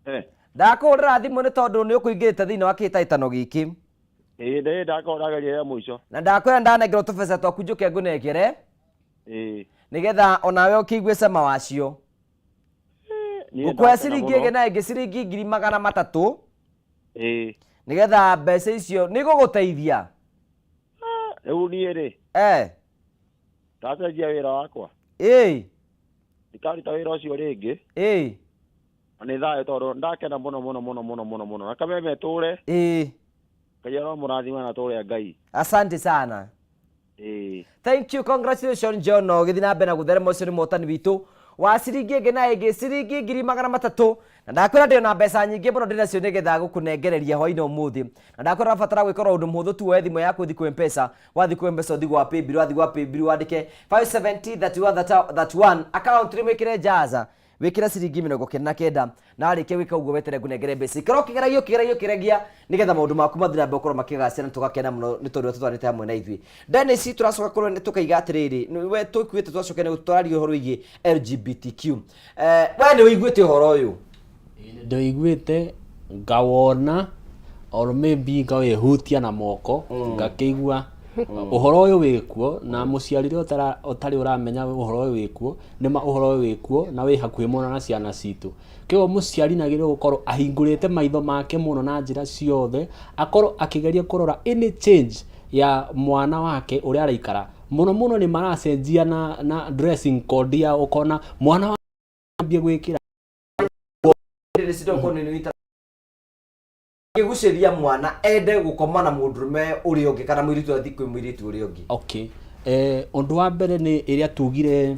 Eh. Ndakũhũrĩra thimũ nĩ tondũ nĩ ũkũingĩrĩte thĩinĩ wa kĩhĩtahĩtano gĩkĩ. Ĩĩ ndĩ ndakorwo ndageria rĩa mũico. Na ndakwĩra ndanengerwo tũbeca twaku njũke ngũnengere. Ĩĩ. Nĩgetha onawe ũkĩigue cama wacio. Niĩ Ngũkũhe ndakena ciringi mũno. ĩngĩ na ĩngĩ ciringi 300,000. Ĩĩ. Nĩgetha mbeca icio nĩ igũgũteithia. Rĩu niĩ rĩ. Eh. Ndacenjia wĩra wakwa. Ĩĩ. Ndikaruta wĩra ũcio rĩngĩ. Ĩĩ. Na nĩ thayũ tondũ ndakena mũno mũno mũno mũno mũno mũno. Na kameme tũre. Ĩĩ. Ngai aromũrathima na tũre Ngai. Asante sana. Ĩĩ. Thank you, congratulations John. No gĩthiĩ na mbere na gũtherema ũcio nĩ mũhotani witũ wa ciringi ĩngĩ na ĩngĩ ciringi 300,000 na ndakwĩra ndĩ na mbeca nyingĩ mũno ndĩnacio nĩgetha gũkũnengereria hwainĩ ũmũthĩ na ndakwĩra ũrabatara gwĩka ũndũ mũhũthũ tu woe thimũ yaku ũthiĩ kwĩ Mpesa wathiĩ kwĩ Mpesa ũthiĩ gwa paybill wathiĩ gwa paybill wandĩke 570 31 31 account name wĩkĩre Jaza wĩkĩre ciringi 99 na warĩkia gwĩka ũguo wetere ngũnengere mbeca ikara ũkĩgeragia ũkĩgeragia ũkĩgeragia nĩgetha maũndũ maku mathiĩ na mbere gũkorwo makĩgacĩra na tũgakena mũno nĩ tondũ ũrĩa tũtwarĩte hamwe na ithuĩ. Dennis tũracoka kũrĩ we tũkaiga atĩrĩrĩ nĩ we tũkuĩte twacoka nĩ tũraria ũhoro wĩgiĩ LGBTQ. Eh, we nĩ ũiguĩte ũhoro ũyũ? Ndĩũiguĩte ngawona or maybe ngawĩhutia na moko ngakĩigua ũhoro ũyũ wĩkuo na mũciari ũrĩa ũtarĩ ũramenya ũhoro ũyũ wĩkuo nĩma ũhoro ũyũ wĩkuo na wĩ hakuhĩ mũno na ciana citũ. Kĩoguo mũciari nĩ agĩrĩirwo gũkorwo ahingũrĩte maitho make mũno na njĩra ciothe akorwo akĩgeria kũrora any change ya mwana wake ũrĩa araikara. Mũno mũno nĩ maracenjia na dressing code yao ũkona mwana ambie gwĩkĩra Kĩgucĩria mwana ende gũkoma na mũndũrũme ũrĩa ũngĩ kana mũirĩtu athiĩ kwĩ mũirĩtu ũrĩa ũngĩ. Okay. Eh, ũndũ wa mbere nĩ ĩrĩa tugire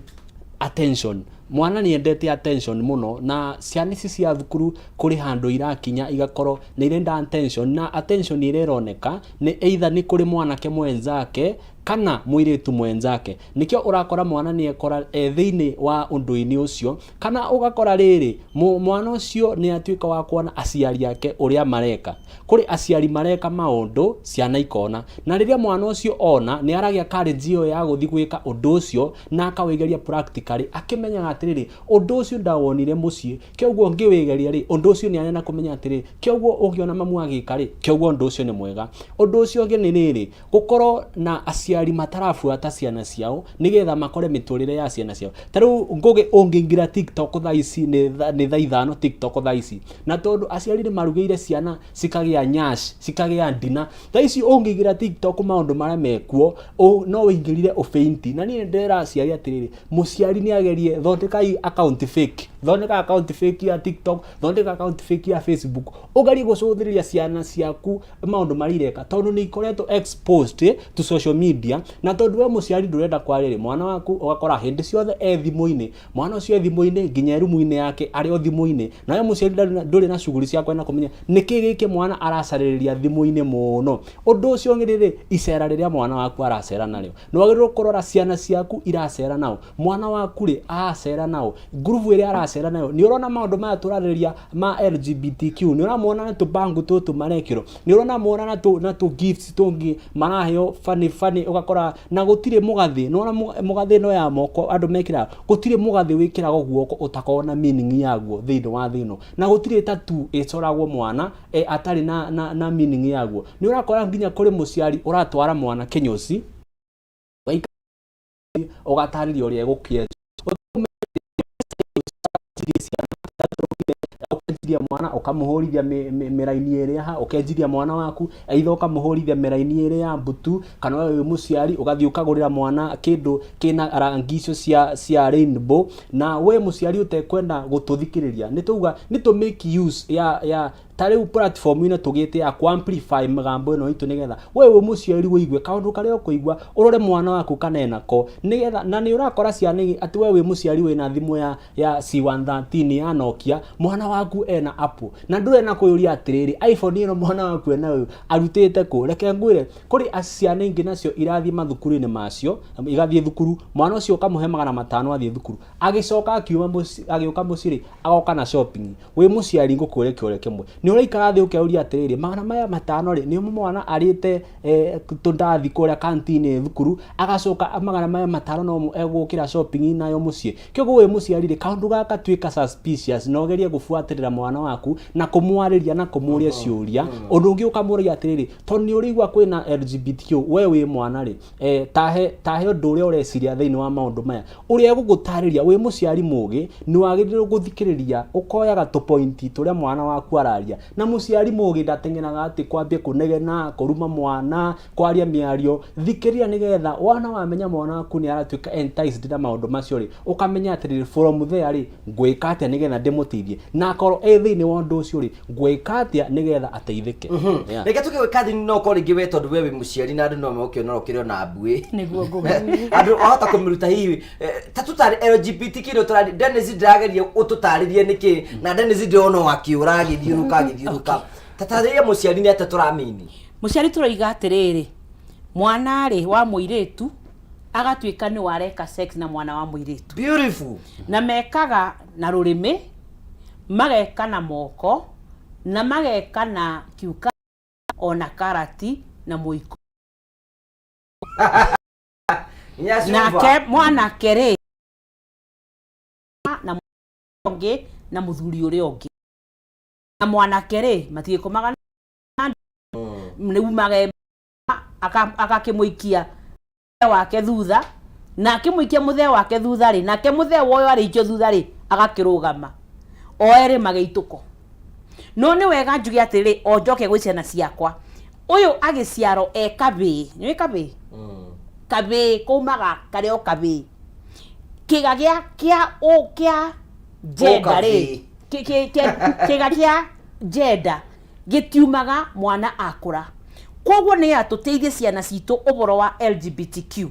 attention. Mwana nĩ endete attention mũno na ciana ici cia thukuru kũrĩ handũ irakinya igakorwo nĩ irenda attention na attention ĩrĩa ĩroneka nĩ either nĩ kũrĩ mwanake mwenzake kana mũirĩtu mwenzake. Nĩkĩo ũrakora mwana nĩ ekora e thĩinĩ wa ũndũ-inĩ ũcio Kana ũgakora rĩrĩ, mwana ũcio nĩ atuĩka wa kuona aciari ake ũrĩa mareka. Kũrĩ aciari mareka maũndũ, ciana ikona. Na rĩrĩa mwana ũcio ona, nĩ aragĩa courage ĩyo ya gũthiĩ gwĩka ũndũ ũcio na akawĩgeria practically, akĩmenyaga atĩrĩrĩ, ũndũ ũcio ndawonire mũciĩ, kĩoguo ngĩwĩgeria rĩ, ũndũ ũcio nĩ arĩ na kũmenya atĩrĩrĩ, kĩoguo ũngĩona mamu agĩka rĩ, kĩoguo ũndũ ũcio nĩ mwega. Ũndũ ũcio ũngĩ nĩ rĩrĩ, gũkorwo na aciari. Aciari matarabuata ciana ciao nĩgetha makore mĩtũrĩre ya ciana ciao. Ta rĩu Ngũgĩ, ũngĩingĩra TikTok thaa ici nĩ thaa 5 TikTok thaa ici, na tondũ aciari nĩ marugĩire ciana cikagĩa nyash, cikagĩa ndina, thaa ici ũngĩingĩra TikTok maũndũ marĩa mekuo no ũingĩrire ũbĩinti. Na niĩ ndĩrera aciari atĩrĩrĩ, mũciari nĩ agerie, thondekai account fake, thondeka account fake ya TikTok, thondeka account fake ya Facebook, ũgerie gũcũthĩrĩria ciana ciaku maũndũ marĩa ireka, tondũ nĩ ikoretwo exposed to social media. Na tondũ we mũciari ndũrenda kwarĩrĩ mwana waku, ũgakora hĩndĩ ciothe e thimũ-inĩ, mwana ũcio e thimũ-inĩ nginya e rumu-inĩ yake arĩ o thimũ-inĩ, na we mũciari ndũrĩ na shughuli cia kwenda kũmenya nĩkĩ gĩkĩ mwana aracarĩrĩria thimũ-inĩ mũno. Ũndũ ũcio ũngĩ rĩrĩ, icera rĩrĩa mwana waku aracera narĩo, nĩ wagĩrĩirwo kũrora ciana ciaku iracera nao, mwana waku rĩ aracera nao, ngurubu ĩrĩa aracera nayo. Nĩ ũrona maũndũ maya tũrarĩrĩria ma LGBTQ, nĩ ũramona na tũbango tũtũ marekĩrwo, nĩ ũrona mona na tũ gifts tũngĩ maraheo funny funny, ũgakora na gũtirĩ mũgathĩ. Nĩ wona mũgathĩ ĩno ya moko andũ mekĩraga, gũtirĩ mũgathĩ wĩkĩragwo guoko ũtakoragwo na meaning yaguo thĩinĩ wa thĩ ĩno, na gũtirĩ tattoo ĩcoragwo mwana atarĩ na meaning yaguo. Nĩ ũrakora nginya kũrĩ mũciari ũratwara mwana kĩnyũci, ũgatarĩria ũrĩa egũkĩenjwo, ũkenjiria mwana ũkamũhũrithia mĩraini ĩrĩa ha, ũkenjiria mwana waku either ũkamũhũrithia mĩraini ĩrĩa ya mbutu, kana we wĩ mũciari ũgathiĩ ũkagũrĩra mwana kĩndũ kĩna rangi icio cia rainbow. Na we mũciari ũtekwenda gũtũthikĩrĩria, nĩ tauga nĩ tũ make use ya ta rĩu platform ĩno tũgĩte ya ku amplify mĩgambo ĩno itũ, nĩgetha we wĩ mũciari wĩigue kaũndũ karĩa ũkũigua, ũrore mwana waku kana enako, nĩgetha. Na nĩ ũrakora ciana atĩ we wĩ mũciari wĩna thimũ ya C113 ya Nokia, mwana waku ena Apple, na ndũrĩ na kwĩyũria atĩrĩrĩ, iPhone ĩno mwana waku enayo arutĩte kũ? Reke ngwĩre, kũrĩ ciana ingĩ nacio irathiĩ mathukuru-inĩ macio, igathiĩ thukuru, mwana ũcio ũkamũhe 500 athiĩ thukuru, agĩcoka akiuma mũciĩ, agĩũka mũciĩ rĩ, agoka na shopping. Wĩ mũciari ngũkũria kĩũria kĩmwe, nĩ ũraikara thĩ ũkeuria atĩrĩrĩ, 500 rĩ, nĩmo mwana arĩte tũndathi kũrĩa kantini thukuru, agacoka 500 nomo egũkĩra shopping nayo mũciĩ? Kĩoguo wĩ mũciari rĩ, kaũndũ gaka tuĩka suspicious na ũgerie gũbuatĩrĩra mwana waku na kũmwarĩria na kũmũria ciũria. Ũndũ ũngĩ ũkamũria atĩrĩrĩ, tondũ nĩ ũrĩigua kwĩna LGBTQ, we wĩ mwana rĩ, tahe ũndũ ũrĩa ũreciria thĩinĩ wa maũndũ maya, ũrĩa egũgũtarĩria. Wĩ mũciari mũgĩ nĩ wagĩrĩirwo gũthikĩrĩria, ũkoyaga tũpointi tũrĩa mwana waku araria. Na mũciari mũgĩ ndateng'eraga atĩ kwambia kũnegena, kũruma mwana, kwaria mĩario. Thikĩrĩria, nĩgetha wona wamenya mwana waku nĩ aratuĩka enticed na maũndũ macio rĩ, ũkamenya atĩrĩrĩ, from there rĩ, ngwĩka atĩa nĩgetha ndĩmũteithie, na akorwo ĩ thĩinĩ wa ũndũ ũcio rĩ, ngwĩka atĩa nĩgetha ateithĩke? Yeah. Reke tuge Catherine, no korwo rĩngĩ we, tondũ we wĩ mũciari na andũ no megũkĩona ũkĩrĩ ona mbuĩ. Nĩguo ngũgĩ. Andũ wahota kũmĩruta hihi ta tũtarĩ LGBT kĩndũ tũrari. Dennis, ndĩrageria ũtũtarĩrie nĩkĩ, na Dennis ndĩrona o akĩũra, agĩthiũrũka agĩthiũrũka. Tatarĩria mũciari nĩ atĩa tũramini. Mũciari, tũroiga atĩrĩrĩ, mwana rĩ wa mũirĩtu agatuĩka nĩ wareka sex na mwana wa mũirĩtu. Beautiful. Na mekaga na rũrĩmĩ, mageka na moko, na mageka na kiuka, ona karati na mũiko. Nake mwanake rĩ na ũngĩ na mũthuri ũrĩa ũngĩ na mwanake rĩ matigĩkomaga na rĩu mage agakĩmũikia wake thutha, na akĩmũikia mũthee wake thutha rĩ, nake mũthee woyo arĩikio thutha rĩ, agakĩrũgama o erĩ magĩitũko. No nĩ wega njuge atĩrĩ, o njoke gwĩ ciana ciakwa, ũyũ agĩciarwo e kabĩĩ, nĩũĩ kabĩĩ? Kabĩĩ kaumaga karĩ o kabĩĩ, kĩga gĩa kĩa ũ kĩa gender rĩ, kĩga kĩa gender gĩtiumaga mwana akũra. Koguo nĩ tũteithie ciana citũ ũhoro wa LGBTQ.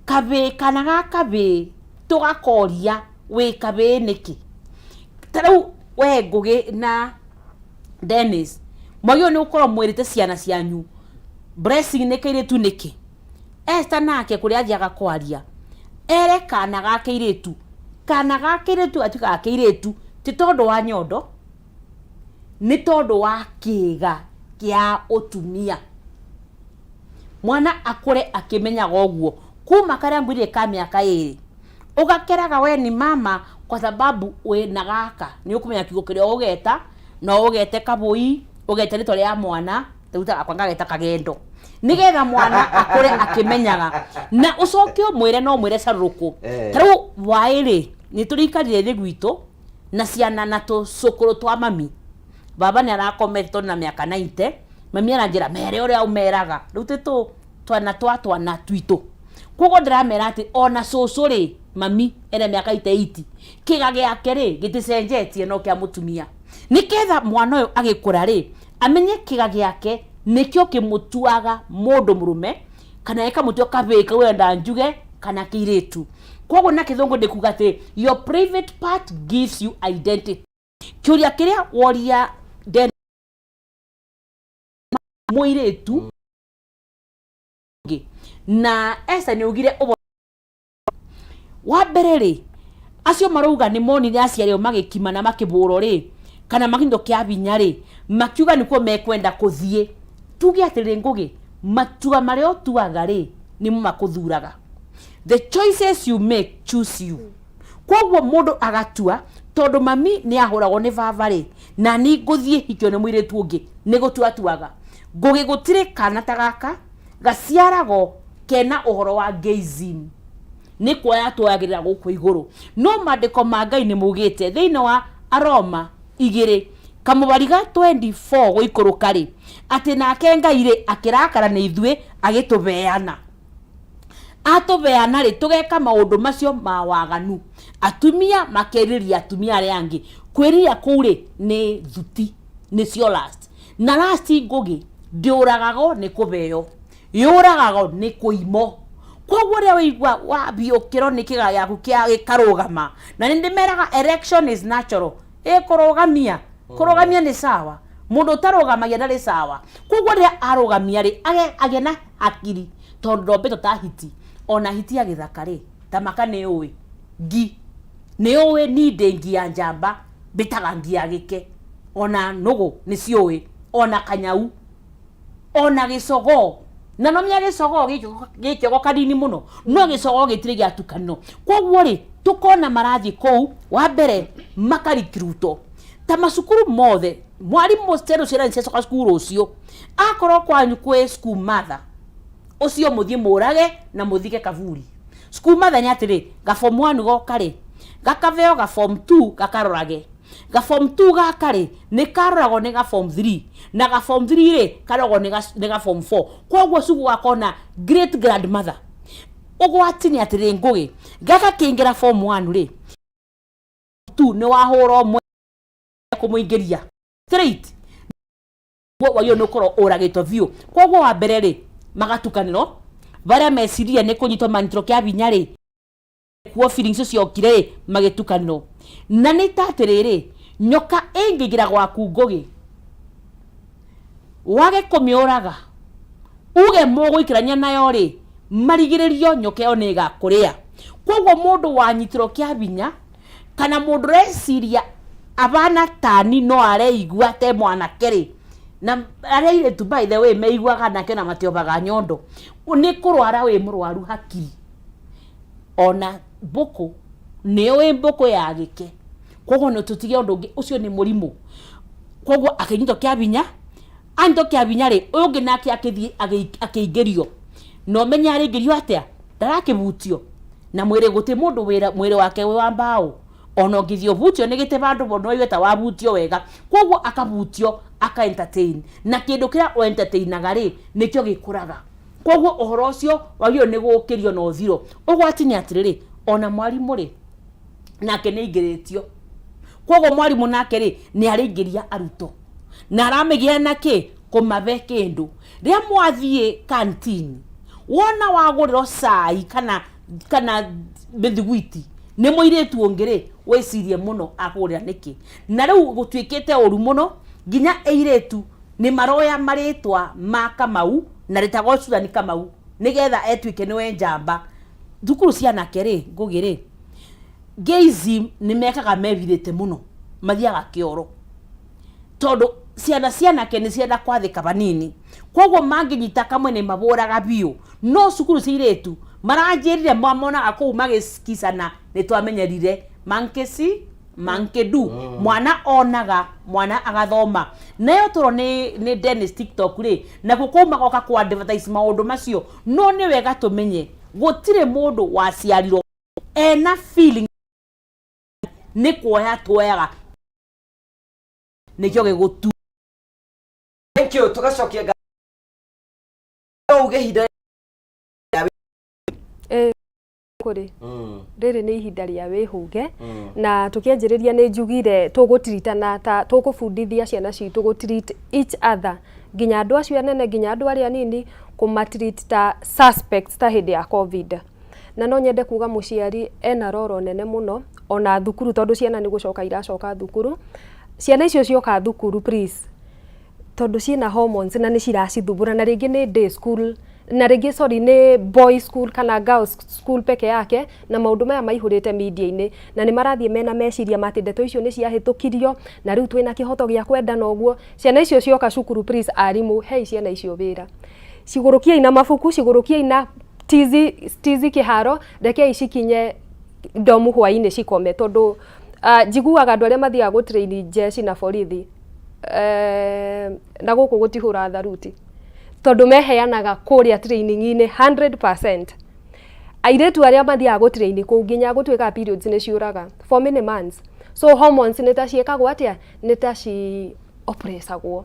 Kabĩĩ kana ga kabĩĩ, tũgakoria wĩ kabĩĩ nĩkĩ? Ta rĩu we Ngũgĩ na Dennis, mwagĩrĩirwo nĩ gũkorwo mwĩrĩte ciana cianyu Blessing nĩ kairĩtu nĩkĩ? Esther nake kũrĩa athiaga kwaria ere kana ga kairĩtu, kana ga kairĩtu gatuĩkaga kairĩtu ti tondũ wa nyondo, nĩ tondũ wa kĩga kĩa ũtumia. Mwana akũre akĩmenyaga ũguo kuma karĩa ngwĩrire ka mĩaka 2, ũgakeraga we ni mama kwa sababu wĩna gaka nĩ ũkũmenya kiugo kĩrĩa ũgeta, no ũgete kabũi, ũgete rĩtwa rĩa mwana. Rĩu ta gakwa ngageta Kagendo. Nĩgetha mwana akũre akĩmenyaga na ũcoke ũmwĩre no mwĩre carũrũkũ. Ta rĩu waĩ rĩ, nĩ tũrĩikarire thĩ gwitũ na ciana na tũcũkũrũ twa mami. Baba nĩ arakomete tondũ na mĩaka 90, mami aranjĩra mere ũrĩa ũmeraga. Rĩu tĩ tũ twana twa twana twitũ. Koguo ndĩramera atĩ ona cũcũ rĩ, mami ena mĩaka 88, kĩga gĩake rĩ gĩticenjetie no kĩa mũtumia. Nĩketha mwana ũyũ agĩkũra rĩ, amenye kĩga gĩake nĩkĩo kĩmũtuaga mũndũ mũrũme kana gĩkamũtua kavĩĩ kau enda njuge kana kĩirĩtu. Koguo na kĩthũngũ nĩ kuga atĩ your private part gives you identity. Kĩũria kĩrĩa woria Den mũirĩtu ũngĩ na Esther nĩ augire ũhoro wa mbere rĩ, acio marauga nĩ monire aciari ao magĩkima na makĩbũrwo rĩ, kana makĩnyitwo kĩa hinya rĩ, makiuga nĩkuo mekwenda kũthiĩ. Tuge atĩrĩrĩ Ngũgĩ, matua marĩa ũtuaga rĩ, nĩmo makũthuraga. The choices you make choose you. Koguo mũndũ agatua, tondũ mami nĩ ahũragwo nĩ baba rĩ, na ni ngũthiĩ hikio nĩ mũirĩtu ũngĩ, nĩ gũtua atuaga. Ngũgĩ gũtirĩ kana ta gaka, gaciaragwo kena ũhoro wa gayism. Nĩ kuoya tuoyagĩrĩra gũkũ igũrũ. No maandĩko ma Ngai nĩ maugĩte thĩinĩ wa Aroma igĩrĩ kamũbari ga 24 gũikũrũka rĩ, atĩ nake Ngai rĩ akĩrakara nĩ ithuĩ agĩtũbeana. Atũbeana rĩ, tũgeka maũndũ macio ma waganu. Atumia makerirĩria atumia arĩa angĩ. Kwĩrirĩria kũu rĩ nĩ thuti, nĩcio lust. Na lust Ngũgĩ ndĩũragagwo nĩ kũbeo. Yũragagwo nĩ kũimwo. Koguo rĩrĩa waigua wabiũkĩrwo nĩ kĩga gĩaku kĩa gĩkarũgama, na nĩ ndĩmeraga erection is natural, ĩ kũrũgamia, kũrũgamia nĩ sawa, mũndũ ũtarũgamagia ndarĩ sawa. Koguo rĩrĩa arũgamia rĩ, agĩa na hakiri, tondũ ndombĩtwo ta hiti, ona hiti ya gĩthaka rĩ, ta maka nĩ ũĩ, ngi, nĩ ũĩ ni ndĩ ngi ya njamba, mbĩtaga ngi ya gĩke, ona nũgũ nĩ ciũĩ, ona kanyau. Ona gĩcogoo na no menya gĩcogoo gĩ kĩogo kanini mũno, no gĩcogoo gĩtirĩ gĩatukanio. Koguo rĩ, tũkona marathiĩ kũu, wa mbere makarikirutwo ta macukuru mothe. Mwarimũ tondũ ciana nĩ ciacoka cukuru rũciũ, akorwo kwanyu kwĩ school mother, ũcio mũthiĩ mũrage na mũthike kaburi. School mother nĩ atĩrĩ, ga form 1 goka rĩ, gakabeo ga form 2 gakarorage. Ga form 2 gaka rĩ, nĩ karoragwo nĩ ga form 3, na ga form 3 rĩ, karoragwo nĩ ga form 4. Koguo cukuru gũgakorwo na great grandmother. Ũgwati nĩ atĩrĩ Ngũgĩ, gaka kĩingĩra form 1 rĩ, 2 nĩ wahũra ũmwe kũmũingĩria straight, wagĩrĩirwo nĩ ũkorwo ũragĩtwo biũ. Koguo wa mbere rĩ, magatukanĩrwo, barĩa meciria nĩ kũnyitwo manyitĩrwo kĩa hinya rĩ, kuo feelings icio ciokire rĩ, magĩtukanĩrwo. Na nĩ ta atĩrĩrĩ, nyoka ĩngĩingĩra gwaku Ngũgĩ, wage kũmĩũraga, uge mũgũikarania nayo rĩ, marigĩrĩrio nyoka ĩyo nĩ ĩgakũrĩa. Koguo mũndũ wanyitĩrwo kĩa hinya, kana mũndũ ũreciria abana tani no areigua te mwanake rĩ, na arĩa airĩtu by the way meiguaga anake na matiobaga nyondo, nĩ kũrwara wĩ mũrwaru hakiri. Ona mbũkũ, nĩ ũĩ mbũkũ ya gĩke, koguo no tũtige ũndũ ũngĩ, ũcio nĩ mũrimũ. Koguo akĩnyitwo kĩa hinya, anyitwo kĩa hinya rĩ, ũyũ ũngĩ nake akĩthiĩ akĩingĩrio. Na ũmenye araingĩrio atĩa, ndarakĩbutio na mwĩrĩ, gũtirĩ mũndũ wĩra mwĩrĩ wake wĩ wa mbaũ. Ona ũngĩthiĩ ũbutio nĩ gĩtĩ vandũ no ũigue ta wabutio wega. Koguo akabutio aka entertain. Na kĩndũ kĩrĩa ũ entertainaga rĩ, nĩkĩo gĩkũraga. Koguo ũhoro ũcio wagĩrĩirwo nĩ gũkĩrio na ũthiro. Ũgwati nĩ atĩrĩrĩ, ona mwarimũ rĩ, nake nĩ aingĩrĩtio. Koguo mwarimũ nake rĩ, nĩ araingĩria arutwo. Na aramĩgĩa na kĩ? Kũmabe kĩndũ. Rĩrĩa mwathiĩ canteen, wona wagũrĩrwo cai kana mĩthiguiti nĩ mũirĩtu ũngĩ rĩ, wĩcirie mũno akũgũrĩra nĩkĩ. Na rĩu gũtuĩkĩte ũru mũno, nginya airĩtu nĩ maroya marĩtwa ma Kamau na rĩtagwo Susan Kamau nĩgetha etuĩke nĩwe njamba. Thukuru cia anake rĩ, Ngũgĩ rĩ, gayism nĩ mekaga mebithĩte mũno, mathiaga kĩoro. Tondũ ciana cia anake nĩ cienda kwathĩka vanini, koguo mangĩnyita kamwe nĩ mabũraga biũ. No cukuru cia airĩtu maranjĩrire mamonaga kũu magĩkicana nĩ twamenyerire monkey see Monkey do. Mwana onaga mwana agathoma nayo tũro nĩ Dennis TikTok rĩ, nakuo kũu magoka kũ advertise maũndũ macio. No nĩ wega tũmenye gũtirĩ mũndũ waciarirwo ena feeling, nĩ kuoya tuoyaga nĩkĩo gĩgũtu. Thank you. Tugacokia no uge ihinda. Kũrĩ rĩrĩ nĩ ihinda rĩa wĩhũge, na tũkĩanjĩrĩria nĩ njugire tũgũtiritana ta tũgũbundithia ciana citũ gũ treat each other, nginya andũ acio anene, nginya andũ arĩa anini, kũmatreat ta suspects ta hĩndĩ ya COVID. Na no nyende kuga mũciari ena roro nene mũno ona thukuru, tondũ ciana nĩ gũcoka iracoka thukuru. Ciana icio cioka thukuru, please, tondũ ciĩna hormones na nĩ ciracithumbũra, na rĩngĩ nĩ day school, na rĩngĩ, sorry, nĩ boy school kana girls school peke yake, na maũndũ maya maihũrĩte media-inĩ, na nĩ marathiĩ mena meciria ma atĩ ndeto icio nĩ ciahĩtũkirio na rĩu twĩna kĩhoto gĩa kwendana. Ũguo ciana icio cioka cukuru, please, arimũ, hei ciana icio wĩra, cigũrũkiei na mabuku, cigũrũkiei na tizi tizi kĩharo, rekei cikinye ndomu hwainĩ cikome, tondũ njiguaga andũ arĩa mathiaga gũtrain jeshi na borithi na gũkũ gũtihũra tharuti, tondũ meheanaga kũrĩa training-inĩ 100%. Airĩtu arĩa mathiaga gũtrain kũu, nginya gũtuĩka periods nĩ ciũraga for many months, so hormones nĩ ta ciĩkagwo atĩa, nĩ ta ci oppressagwo.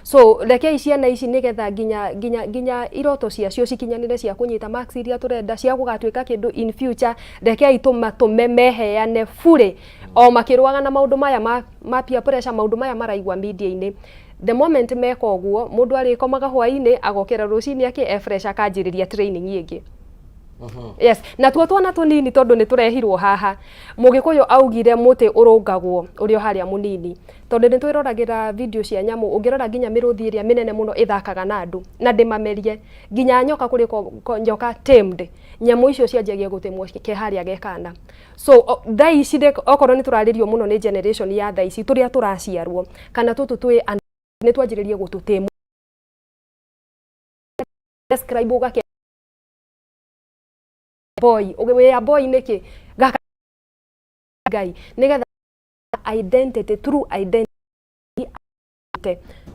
So rekei ciana ici, nĩgetha nginya iroto ciacio cikinyanĩre, cia kũnyita marks iria tũrenda, cia gũgatuĩka kĩndũ in future, rekei tũmatũme meheane fully o makĩrũaga na maũndũ maya ma peer pressure, maũndũ maya maraigua media-inĩ. The moment meka ũguo, mũndũ arĩkomaga hwainĩ, agokĩra rũcinĩ akĩ e fresh, akanjĩrĩria training ĩngĩ. Yes, na tuo twana tũnini, tondũ nĩ tũrehirwo haha. Mũgĩkũyũ augire mũtĩ ũrũngagwo ũrĩ o harĩa mũnini, tondũ nĩ twĩroragĩra video cia nyamũ. Ũngĩrora nginya mĩrũthi ĩrĩa mĩnene mũno ĩthakaga na andũ na ndĩmamerie, nginya nyoka, kũrĩ nyoka tamed, nyamũ icio cianjagia gũtemwo ke harĩa ge kana. So thaa ici okorwo nĩ tũrarĩrio mũno nĩ generation ya thaa ici, tũrĩa tũraciarwo kana tũtũ twĩ nĩ twanjĩrĩrie gũtũtĩmũ describe ũgake boy wĩ boy nĩkĩ gaka Ngai, nĩgetha identity, true identity,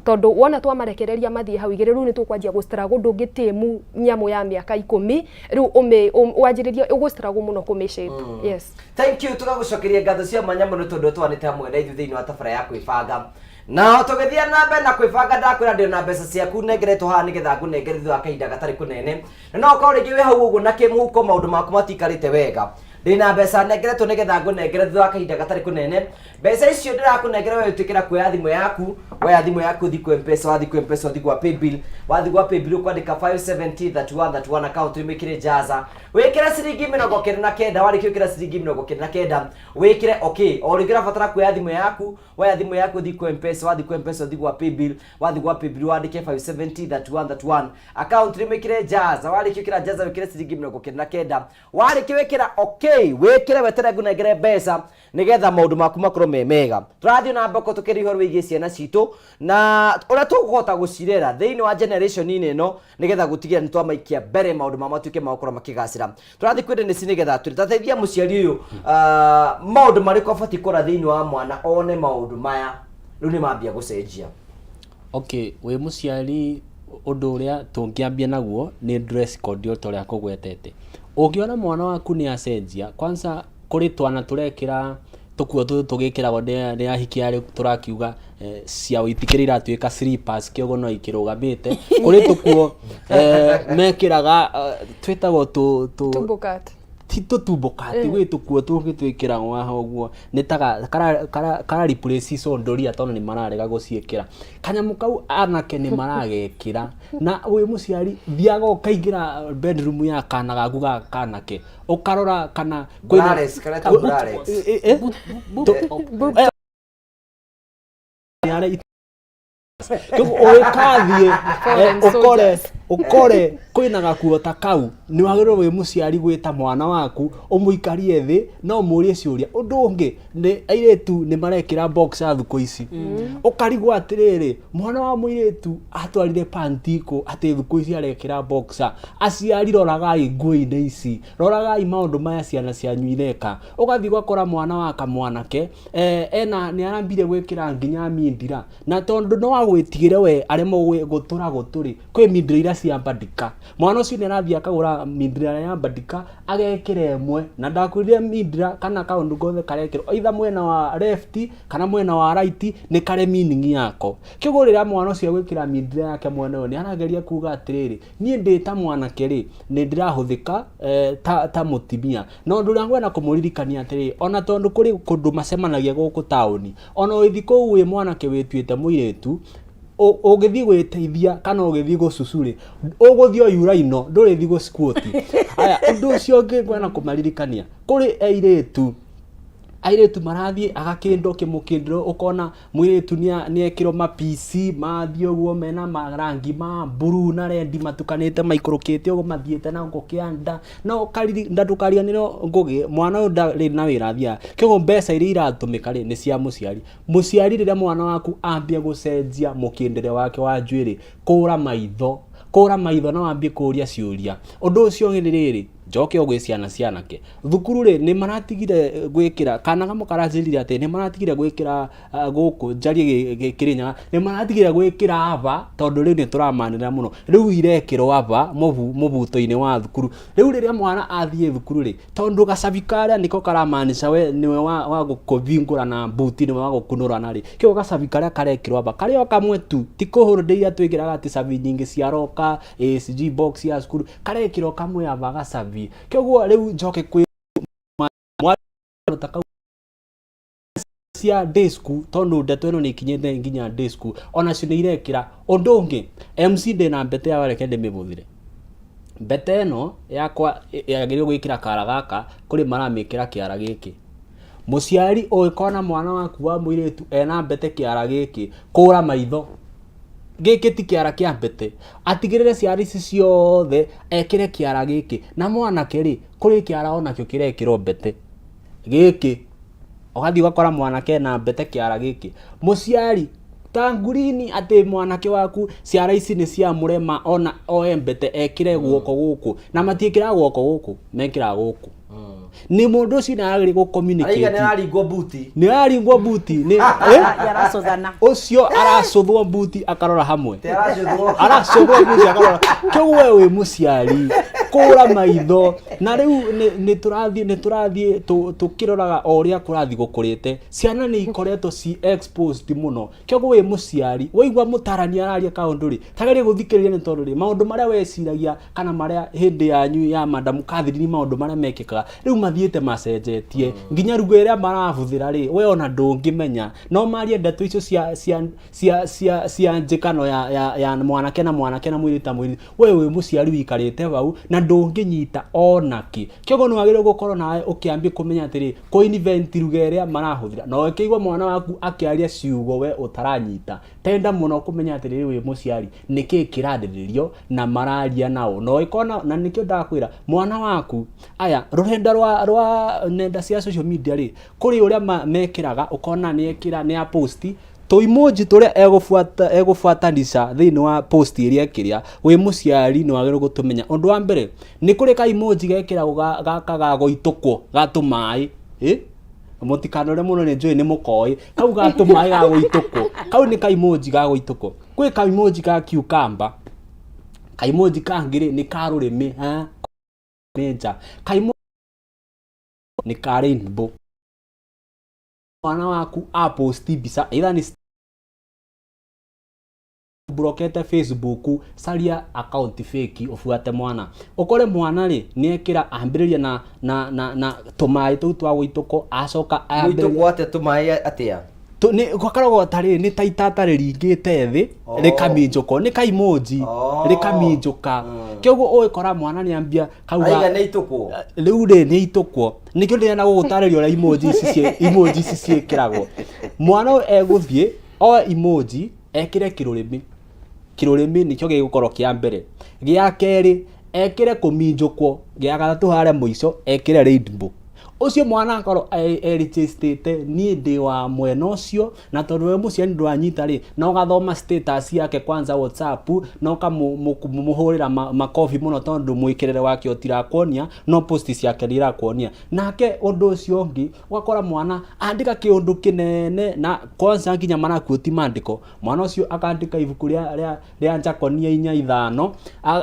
tondũ wona twamarekereria mathiĩ hau igĩrĩ, rĩu nĩ tũkwanjia gũ struggle. Ndũngĩtĩmu nyamũ ya mĩaka 10 rĩu ũmĩ wanjĩrĩrie ũgũ struggle mũno kũmĩ shape. Yes. Thank you. Tũgagũcokeria ngatho cia mwanya mũno tondũ twanĩte hamwe na ithuĩ thĩinĩ wa tabara ya kwĩbanga. Na tũgĩthiĩ na mbere na kwĩbanga, ndakwĩra ndĩ na mbeca ciaku nengeretwo haha nĩgetha ngũnengere thutha wa kahinda gatarĩ kũnene. Na no ũkorwo rĩngĩ wĩ hau ũguo na kĩmũhuko maũndũ maku matiikarĩte wega, ndĩna mbeca nengeretwo nĩgetha ngũnengere thutha wa kahinda gatarĩ kũnene. Mbeca icio ndĩrakũnengera, we ũtĩkĩra kuoya thimũ yaku, woya thimũ yaku, ũthiĩ kwĩ Mpesa, wathiĩ kwĩ Mpesa, ũthiĩ gwa paybill, wathiĩ gwa paybill ũkwandĩka 570 31 31, account wĩkĩre jaza, wĩkĩre ciringi 99. Warĩkia gwĩkĩra ciringi 99, wĩkĩre okay. O rĩngĩ ũrabatara kuoya thimũ yaku, woya thimũ yaku, ũthiĩ kwĩ Mpesa, wathiĩ kwĩ Mpesa, ũthiĩ gwa paybill, wathiĩ gwa paybill wandĩke 570 31 31, account wĩkĩre jaza. Warĩkia gwĩkĩra jaza, wĩkĩre ciringi 99. Warĩkia wĩkĩra okay, wĩkĩre wetere ngũnengere mbeca nĩgetha maũndũ maku makorwo me mega. Tũrathiĩ na mboko tũkĩria ũhoro wĩgiĩ ciana citũ na ũrĩa tũkũhota gũcirera thĩinĩ wa generation-inĩ ĩno, nĩgetha gũtigĩrĩra nĩ twamaikia mbere, maũndũ mao matuĩke ma gũkorwo makĩgacĩra. Tũrathiĩ kwĩ Dennis nĩgetha atwĩre tateithia mũciari ũyũ, maũndũ marĩkũ abatiĩ kũrora thĩinĩ wa mwana one maũndũ maya rĩu nĩ mambia gũcenjia. Okay, wĩ mũciari, ũndũ ũrĩa tũngĩambia naguo nĩ dress code. O ta ũrĩa kũgwetete, ũngĩona mwana waku nĩ acenjia, kwanza kũrĩ twana tũrekĩra tũkuo tũtũ tũgĩkĩragwo nĩ ahiki arĩ tũrakiuga ciao itikĩrĩ iratuĩka slippers, kĩogo no ikĩrũgamĩte. Kũrĩ tũkuo mekĩraga twĩtagwo tũ tũ Tumbo cut. Ti tũtumbo kati, gwĩ tũkuo tũngĩ twĩkĩragwo haha ũguo, nĩ ta kara replace condoria, tondũ nĩ mararega gũciĩkĩra. Kanyamũ kau anake nĩ maragekĩra, na wĩ mũciari thiaga ũkaingĩra bedroom ya kana gaku ga kanake, ũkarora kana kwĩna- Bralex, karetwo bralex. Koguo ũgĩkathiĩ Foreign ũkore soldiers. Ũkore kwĩna gakuo ta kau, nĩ wagĩrĩirwo wĩ mũciari gwĩta mwana waku, ũmũikarie thĩ, na ũmũrie ciũria. Ũndũ ũngĩ, nĩ airĩtu nĩ marekĩra boxer thukũ ici. Ũkarigwo atĩrĩrĩ, mwana wa mũirĩtu atwarire panti kũ atĩ thukũ ici arekĩra boxer. Aciari roragai nguo-inĩ ici, roragai maũndũ maya ciana cianyu ireka. Ũgathiĩ ũgakora mwana wa kamwanake, eh, ena nĩ arambire gwĩkĩra nginya mindira. Na tondũ no agwĩtigĩre we aremwo gũtũra gũtũ rĩ, kwĩ mindira iria cia mbandika. Mwana ũcio nĩ arathiĩ akagũra mindira ĩrĩa ya mbandika agekĩra ĩmwe, na ndakwĩrire mindira kana kaũndũ gothe karekĩrwo either mwena wa left kana mwena wa right nĩ karĩ meaning yako. Kĩoguo rĩrĩa mwana ũcio egwĩkĩra mindira yake mwena ũyũ nĩ arageria kuga atĩrĩrĩ, niĩ ndĩ ta mwanake rĩ, nĩ ndĩrahũthĩka ta mũtumia. Na ũndũ ũrĩa ngwenda kũmũririkania atĩrĩrĩ, ona tondũ kũrĩ kũndũ macemanagia gũkũ taũni, ona ũgĩthiĩ kũu wĩ mwanake wĩtuĩte mũirĩtu, ũgĩthiĩ gwĩteithia kana ũgĩthiĩ gũcucu rĩ, ũgũthiĩ o yuraino, ndũrĩthiĩ gũ squat. Haya, ũndũ ũcio ũngĩ ngwenda kũmaririkania, kũrĩ airĩtu, airĩtu marathiĩ agakĩndwo kĩmũkĩndĩro ũkona mũirĩtu nĩekĩrwo mapici mathiĩ ũguo mena marangi ma mburuu na rendi matukanĩte maikũrũkĩte ũguo mathiĩte na gũkũ kĩanda na na ndũkariganĩrwo Ngũgĩ mwana ũyũ ndarĩ na wĩra athiaga kĩoguo mbeca iria iratũmĩka rĩ nĩ cia mũciari. Mũciari rĩrĩa mwana waku ambia gũcenjia mũkĩndĩre wake wa njuĩrĩ kũra maitho, kũra maitho na wambie kũria ciũria. Ũndũ ũcio ũngĩ nĩ rĩrĩ, njoke o gwĩ ciana cia anake, thukuru rĩ nĩ maratigire gwĩkĩra, kana kamwe karanjĩrire atĩ nĩ maratigire gwĩkĩra gũkũ njarie Kĩrĩnyaga, nĩ maratigire gwĩkĩra aba tondũ rĩu nĩ tũramanĩrĩra mũno, rĩu irekĩrwo aba mũbuto-inĩ wa thukuru. Rĩu rĩrĩa mwana athiĩ thukuru rĩ, tondũ gacabi karĩa nĩko karamaanisha we nĩwe wa gũkũbingũra na mbuti nĩwe wa gũkunũrana rĩ, kĩo gacabi karĩa karekĩrwo aba karĩ o kamwe tu, ti kũhũndĩ iria twĩkĩraga atĩ cabi nyingĩ cia roka, sijui box ya cukuru, karekĩrwo kamwe aba gacabi. Kĩoguo rĩu njoke kwĩ mwarimũ ta kau cia day school tondũ ndeto ĩno nĩ ikinyĩte nginya day school onacio nĩ irekĩra. Ũndũ ũngĩ MC ndĩna mbete yawe reke ndĩmĩbũthĩre. Mbete ĩno yakwa yagĩrĩirwo gwĩkĩra kara gaka kũrĩ maramĩkĩra kĩara gĩkĩ. Mũciari ũngĩkona mwana waku wa mũirĩtu ena mbete kĩara gĩkĩ kũra maitho. Gĩkĩ ti kĩara kĩa mbete. Atigĩrĩre ciana ici ciothe ekĩre kĩara gĩkĩ. Na mwanake rĩ, kũrĩ kĩara onakĩo kĩrekĩrwo mbete. Gĩkĩ. Ũgathiĩ ũgakora mwanake ena mbete kĩara gĩkĩ. Mũciari ta ngurini atĩ mwanake waku ciara ici nĩ ciamũrema ona oe mbete ekĩre guoko gũkũ. Na matiĩkĩraga guoko gũkũ, mekĩraga gũkũ. Nĩ mũndũ ũcio nĩ aragĩrĩire gũ communicate. Araiga nĩ araringwo mbuti. Nĩ araringwo mbuti. Nĩ, eh? Aracũthana. Ũcio aracũthwo mbuti akarora hamwe. Ti aracũthwo. Aracũthwo mbuti akarora. Kĩoguo we wĩ mũciari, kũra maitho. Na rĩu nĩ tũrathiĩ nĩ tũrathiĩ tũkĩroraga o ũrĩa kũrathiĩ gũkũrĩte. Ciana nĩ ikoretwo ci exposed mũno. Kĩoguo wĩ mũciari, waigua mũtarani araria kaũndũ rĩ, ta geria gũthikĩrĩria nĩ tondũ rĩ, maũndũ marĩa weciragia kana marĩa hĩndĩ yanyu ya Madam Catherine maũndũ marĩa mekĩkaga, rĩu mathiĩte macenjetie. Nginya ruga ĩrĩa marahũthĩra rĩ, we ona ndũngĩmenya. No marie ndeto icio cia cia cia cia cia njĩkano ya ya ya mwanake na mwanake na mũirĩtu na mũirĩtu. We wĩ mũciari ũikarĩte hau na ndũngĩnyita ona kĩ. Kĩoguo nĩ wagĩrĩirwo gũkorwo nawe ũkĩambia kũmenya atĩrĩ, kũ invent ruga ĩrĩa marahũthĩra. Na ũngĩigua mwana waku akĩaria ciugo we ũtaranyita, tenda mũno kũmenya atĩrĩrĩ wĩ mũciari, nĩkĩ kĩrarĩrĩrio na mararia naũ. Na ũngĩkona, na nĩkĩo ndakwĩra, mwana waku, aya, rũrenda rwa rwa nenda cia social media rĩ, kũrĩ ũrĩa mekĩraga, ũkona nĩ ekĩra, nĩ a post, tũ emoji tũrĩa egũbuata egũbuatanisha thĩinĩ wa post ĩrĩa ekĩrĩa, wĩ mũciari nĩ wagĩrĩirwo gũtũmenya. Ũndũ wa mbere, nĩ kũrĩ ka emoji gekĩragwo gaka ga gũitũkwo ga tũmaĩ, ĩ mũtikanore mũno nĩ njũĩ nĩ mũkoĩ, kau ga tũmaĩ ga gũitũkwo, kau nĩ ka emoji ga gũitũkwo. Kwĩ ka emoji ga cucumber, ka emoji kangĩ rĩ nĩ ka rũrĩmĩ, nĩ nja, ka emoji nĩ ka rainbow. Mwana waku a post mbica either nĩ mburokete Facebook, caria account fake ũbuate mwana. Ũkore mwana rĩ nĩ ekĩra ambĩrĩria na na na na tũmaĩ tũu twa gũitũko acoka ambĩrĩria Gũitũkwo atĩa tũmaĩ atĩa? Nĩ gakoragwo tarĩ nĩ ta itata rĩringĩte thĩ Oh. rĩkaminjũkwo nĩ ka emoji Oh. rĩkaminjũka. Kĩoguo ũgĩkora mwana nĩ ambia kauga Aiga nĩ itũkwo. Rĩu rĩ nĩ itũkwo. Nĩkĩo ndĩrenda gũgũtarĩria ũrĩa emoji ici emoji ici ciĩkĩragwo. Mwana ũyũ egũthiĩ oe emoji ekĩre kĩrũrĩmĩ. Kĩrũrĩmĩ nĩkĩo gĩgũkorwo kĩa mbere. Gĩa kerĩ ekĩre kũminjũkwo, gĩa gatatũ harĩa mũico ekĩre rainbow. Ũcio mwana akorwo erĩjĩstĩte niĩ ndĩ wa mwena ũcio, na tondũ we mũciari ndũranyita rĩ, na ũgathoma status yake kwanza WhatsApp, na ũkamũhũrĩra makobi mũno tondũ mwĩkĩrĩre wake ũtirakuonia, no post ciake nĩ irakuonia. Nake ũndũ ũcio ũngĩ, ũgakora mwana andĩka kĩũndũ kĩnene na kwanza nginya maraquote mandĩko, mwana ũcio akandĩka ibuku rĩa rĩa rĩa njakonia inya ithano,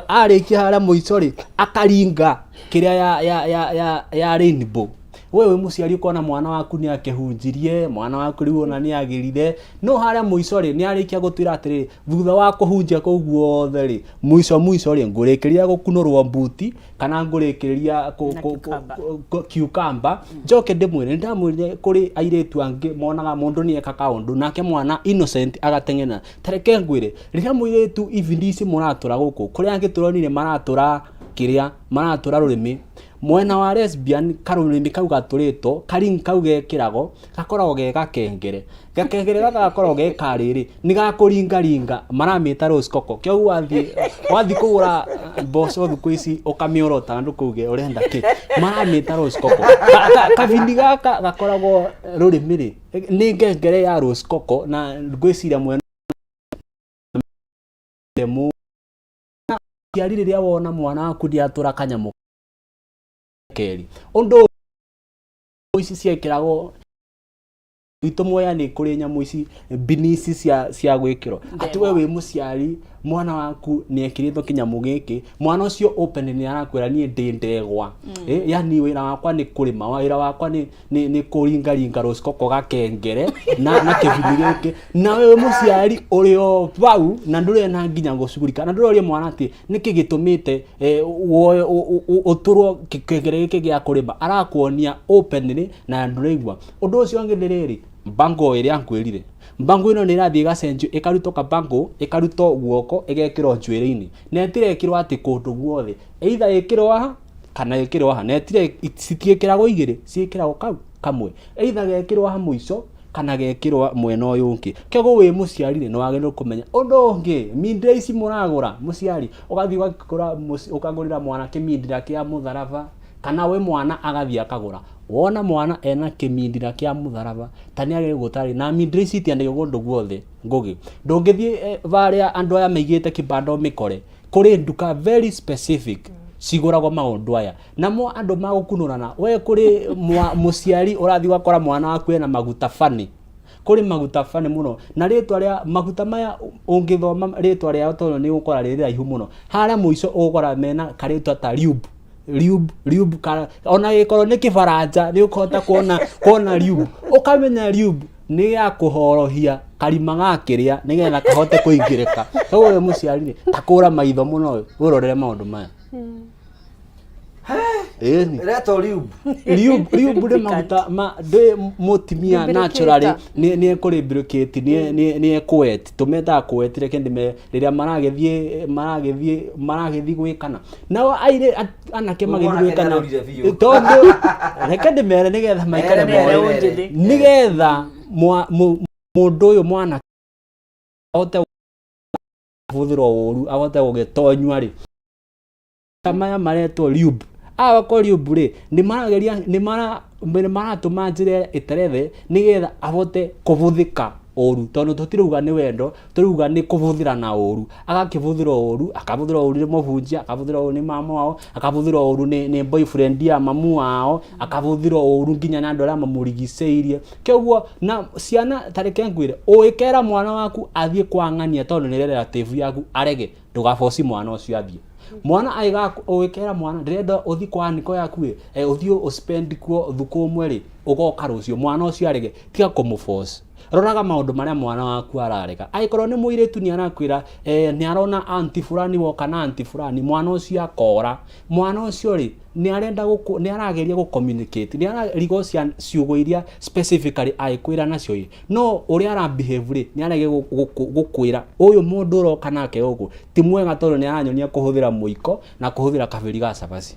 arĩkia harĩa mũico rĩ, akaringa kĩrĩa ya ya ya ya ya rainbow. We wĩ mũciari ũkona mwana waku nĩ akĩhunjirie, mwana waku rĩu ona nĩ agĩrire, no harĩa mũico rĩ, nĩ arĩkia gũtwĩra atĩrĩrĩ, thutha wa kũhunjia kũu guothe rĩ, mũico mũico rĩ, ngũrĩkĩria gũkunũrwo mbuti, kana ngũrĩkĩrĩria cucumber. Njoke ndĩmwĩre, nĩ ndamwĩrire kũrĩ airĩtu angĩ monaga mũndũ nĩ eka kaũndũ nake mwana innocent agateng'era. Ta reke ngwĩre, rĩrĩa mũirĩtu ibindi ici mũratũra gũkũ, kũrĩ angĩ tũronire maratũra kĩrĩa, maratũra rũrĩmĩ. Mwena wa lesbian karũrĩmĩ kau gatũrĩtwo, karing kau gekĩragwo, gakoragwo ge gakengere. Gakengere gaka gakoragwo ge ka rĩrĩ, nĩ ga kũringaringa, maramĩta rose coco. Kĩoguo wathiĩ wathiĩ kũgũra mboco thikũ ici ũkamĩorota ndũkauge ũrenda kĩ, maramĩta rose coco. Kabindi gaka gakoragwo rũrĩmĩ rĩ, nĩ ngengere ya rose coco na ngwĩciria mwena mũciari rĩrĩa wona mwana waku nĩatũra kanyamũ keri, ũndũ ici ciekĩragwo gwitũ Mwea nĩ kũrĩ nyamũ ici mbini ici cia gwĩkĩrwo atĩ we wĩ mũciari mwana waku nĩ ekĩrĩtwo kĩnyamũ gĩkĩ, mwana ũcio open nĩ arakwĩra niĩ ndĩ ndegwa. Yani wĩra wakwa nĩ kũrĩma, wĩra wakwa nĩ kũringaringa rũcikoko gakengere na kĩbini gĩkĩ, na we wĩ mũciari ũrĩ o bau na ndũrĩ na nginya gũcugurika na ndũroria mwana atĩ nĩkĩ gĩtũmĩte woe ũtũrwo kĩkengere gĩkĩ gĩa kũrĩma, arakuonia openly na ndũraigua. Ũndũ ũcio ũngĩ nĩ rĩrĩ, mbango ĩrĩa ngwĩrire, mbango ĩno nĩ ĩrathiĩ ĩgacenjio, ĩkarutwo kabango, ĩkarutwo guoko, ĩgekĩrwo njuĩrĩ-inĩ, na ĩtirekĩrwo atĩ kũndũ guothe, either ĩkĩrwo haha kana ĩkĩrwo haha, na citiĩkĩragwo igĩrĩ, ciĩkĩragwo kau kamwe, either gekĩrwo haha mũico kana gekĩrwo mwena ũyũ ũngĩ. Kwoguo wĩ mũciari rĩ, nĩ wagĩrĩirwo kũmenya. Ũndũ ũngĩ, mindira ici mũragũra, mũciari, ũgathiĩ ũgakora ũkagũrĩra mwana kĩmindira kĩa mũtharaba, kana we mwana agathiĩ akagũra. Wona mwana ena kĩmindira kĩa mũtharaba, ta nĩ agĩrĩirwo gũtarĩ, na mindira ici itiendagio kũndũ guothe, Ngũgĩ. Ndũngĩthiĩ harĩa andũ aya maigĩte kĩbanda ũmĩkore, kũrĩ nduka very specific cigũragwo maũndũ aya. Namo andũ magũkunũrana, we kũrĩ mũciari ũrathiĩ ũgakora mwana waku ena maguta funny, kũrĩ maguta funny mũno, na rĩtwa rĩa maguta maya ũngĩthoma rĩtwa rĩao tondũ nĩ ũgũkora rĩ rĩraihu mũno, harĩa mũico ũgũkora mena karĩtwa ta lube, lube, lube, ona gĩkorwo nĩ kĩbaranja nĩ ũkũhota kuona lube, ũkamenya lube nĩ ya kũhorohia karima ga kĩrĩa nĩgetha kahote kũingĩrĩka. Koguo we mũciari rĩ, ta kũra maitho mũno ũrorere maũndũ maya. Ĩni. Ĩretwo lube. Lube, lube nĩ maguta ma ndĩ mũtumia naturally nĩ ekũ lubricate, nĩ ekũ tũmetaga kũwet, reke ndĩme rĩrĩa maragĩthiĩ maragĩthiĩ maragĩthiĩ gwĩkana. Nao airĩ anake magĩthiĩ Mwanake gwĩkana. nĩarorire biũ. Tondũ reke ndĩmere nĩgetha maikare Mere, moĩ. mere. Nĩgetha mũndũ ũyũ mwanake ahote kũhũthĩrwo ũru, ahote gũgĩtonyua rĩ. Maya maretwo lube. Aya ko lube rĩ, nĩ marageria, nĩ maratũma njĩra ĩterethe nĩgetha ahote kũbũthĩka ũru, tondũ tũtirauga nĩ wendo, tũrauga nĩ kũbũthĩra na ũru. Agakĩbũthĩra ũru, akabũthĩra ũru nĩ mũbunjia, akabũthĩra ũru nĩ mama wao, akabũthĩra ũru nĩ boyfriend ya mamu wao, akabũthĩra ũru nginya nĩ andũ arĩa mamũrigicĩirie. Kwoguo na ciana ta reke ngwĩre, ũngĩkera mwana waku athiĩ kwa ng'ania tondũ nĩ relative yaku arege, ndũgaboci mwana ũcio athiĩ. Mwana ũgĩkera mwana ndĩrenda ũthiĩ kwa aniko yaku ĩ, ũthiĩ ũspend kuo thukũ ũmwe rĩ, ũgoka rũciũ, mwana ũcio arege, tiga kũmũforce. Roraga maũndũ marĩa mwana waku ararega. Angĩkorwo nĩ mũirĩtu nĩ arakwĩra nĩ arona anti fulani woka na anti fulani, mwana ũcio akora. Mwana ũcio rĩ, nĩ arenda gũkũ, nĩ arageria gũ communicate, nĩ ararigwo ciugo iria specifically agĩkwĩra nacio ĩ, no ũrĩa ara behave rĩ, nĩ arege gũkwĩra ũyũ mũndũ ũroka nake gũkũ ti mwega, tondũ nĩ aranyonia kũhũthĩra mũiko na kũhũthĩra kabĩri ga cabaci.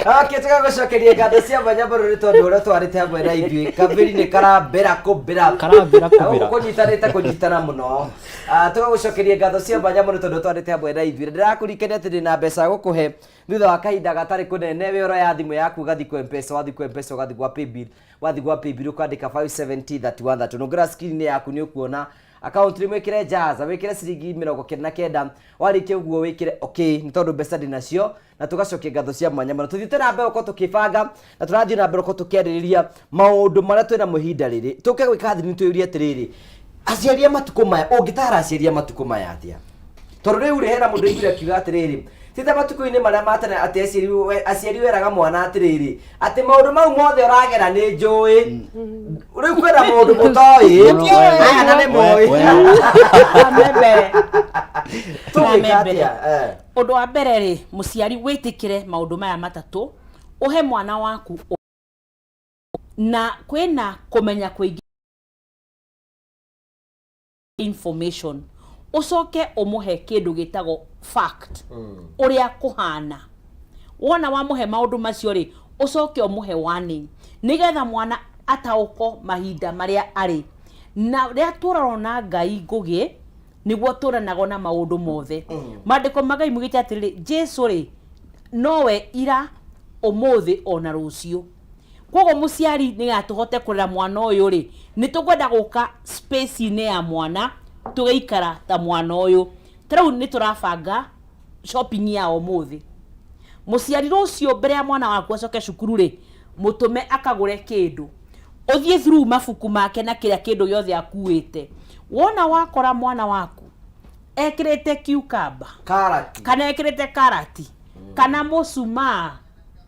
Okay, tũgagũcokeria ngatho cia mwanya. mwanya mũno nĩ tondũ ũrĩa twarĩte hamwe na ithuĩ kabĩri nĩ karambĩra kũmbĩra Karambĩra kũbĩra. kũnyitanĩte kũnyitana mũno. Ah, tũgagũcokeria ngatho cia mwanya mũno tondũ twarĩte hamwe na ithuĩ. Ndĩrakũririkania atĩ ndĩna mbeca gũkũhe thutha wa kahinda gatarĩ kũnene we ũroya thimũ yaku ũgathiĩ kwa mpesa, wathiĩ kwa mpesa ũgathiĩ gwa paybill, wathiĩ gwa paybill ũkandĩka 570 31 32 nongera screen yaku nĩ ũkuona account nĩ mwĩkĩre jaza wĩkĩre ciringi 99 warĩkia ũguo wĩkĩre okay nĩ tondũ mbeca ndĩnacio na tũgacokia ngatho cia mwanya mũno. Tũthiĩte na mbere gũkorwo tũkĩbanga na tũrathiĩ na mbere gũkorwo tũkĩarĩrĩria maũndũ marĩa twĩna mo ihinda rĩrĩ. Tũke gwĩka thiri twĩyũrie atĩrĩrĩ, aciari a matukũ maya, ũngĩtara aciari a matukũ maya atĩa? Tondũ rĩu rĩ, hena mũndũ aiguire akiuga atĩrĩrĩ, ti ta matukũ-inĩ marĩa ma tene atĩ aciari aciari weraga mwana atĩrĩrĩ, atĩ maũndũ mau mothe ũragera nĩ njũĩ. Rĩu kwĩna maũndũ mũtoĩ, aya na nĩ moĩ. Tũgwĩka atĩa? Eh. Ũndũ wa mbere rĩ, mũciari wĩtĩkĩre maũndũ maya matatũ, ũhe mwana waku na kwĩna kũmenya kũingĩ information, ũcoke ũmũhe kĩndũ gĩtagwo fact, ũrĩa kũhana. Wona wamũhe maũndũ macio rĩ, ũcoke ũmũhe warning, nĩgetha mwana ataũko mahinda marĩa arĩ. Na rĩrĩa tũrarwo na Ngai Ngũgĩ, nĩguo tũranagwo na maũndũ mothe. Maandĩko ma Ngai mugĩte atĩrĩrĩ, Jesu rĩ, nowe ira, ũmũthĩ ona rũciũ. Koguo mũciari nĩgetha tũhote kũrera mwana ũyũ rĩ, nĩ tũkwenda gũka space-inĩ ya mwana, tũgaikara ta mwana ũyũ. Ta rĩu nĩ tũrabanga shopping ya ũmũthĩ. Mũciari rũciũ mbere ya mwana waku acoke cukuru rĩ, mũtũme akagũre kĩndũ. Ũthiĩ through mabuku make na kĩrĩa kĩndũ gĩothe akuĩte. Wona wakora mwana waku ekĩrĩte cucumber, Karati. kana ekĩrĩte karati, kana mũcumaa